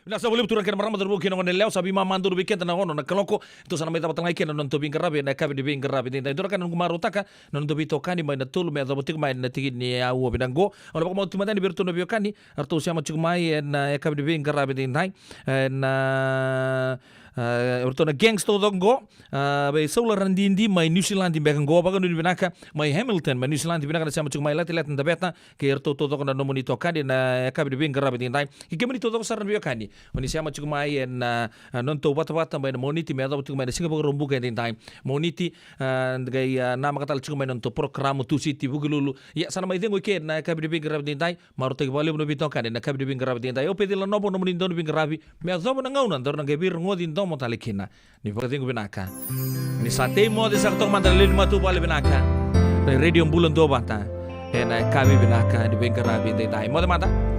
Vinaka sa vakalevu turaga kei na marama, cauravou kei na goneyalewa, sa veimama donu vei keda na ono na kaloko. Tou sa na mai cava tale ga i ke na nodatou veiqaravi ena yakavi ni veiqaravi edaidai. Dua na ka na noqu marautaka na nodatou veitokani mai na tolu me yacova tiko mai na tiki ni aua vinaka qo. Au na vakamau tiko mada yani vei iratou na veiwekani, eratou sema tiko mai ena yakavi ni veiqaravi edaidai. Ena, e, eratou na gangs taucoko qo. A, vei Saula Radidi mai New Zealand beka qo, vakanuinui vinaka mai Hamilton mai New Zealand, vinaka na sema tiko mai, Latilati, Daveta, kei iratou taucoko na nomuni itokani ena yakavi ni veiqaravi edaidai. Kei kemuni taucoko sara na veiwekani, moni sema tiko mai ena, a, nodatou vatavata mai na Moniti me yacova tiko mai na Siga Vakaraubuka edaidai. Moniti, a, qai, a, namaka tale tiko mai na nodatou porokaramu Tusiti Vukelulu. Ia, sa na mai cegu i ke ena yakavi ni veiqaravi edaidai. Marautaki vakalevu na veitokani ena yakavi ni veiqaravi edaidai. Au Peceli Lanovo, nomuni dau ni veiqaravi. Me yacova na gauna daru na qai veirogoci domo tale kina. Ni vakacegu vinaka. Ni sa tei moce saka toka mada na lewe ni matavuvale vinaka na Radio Bula Duavata ena yakavi vinaka ni veiqaravi edaidai. Moce mada.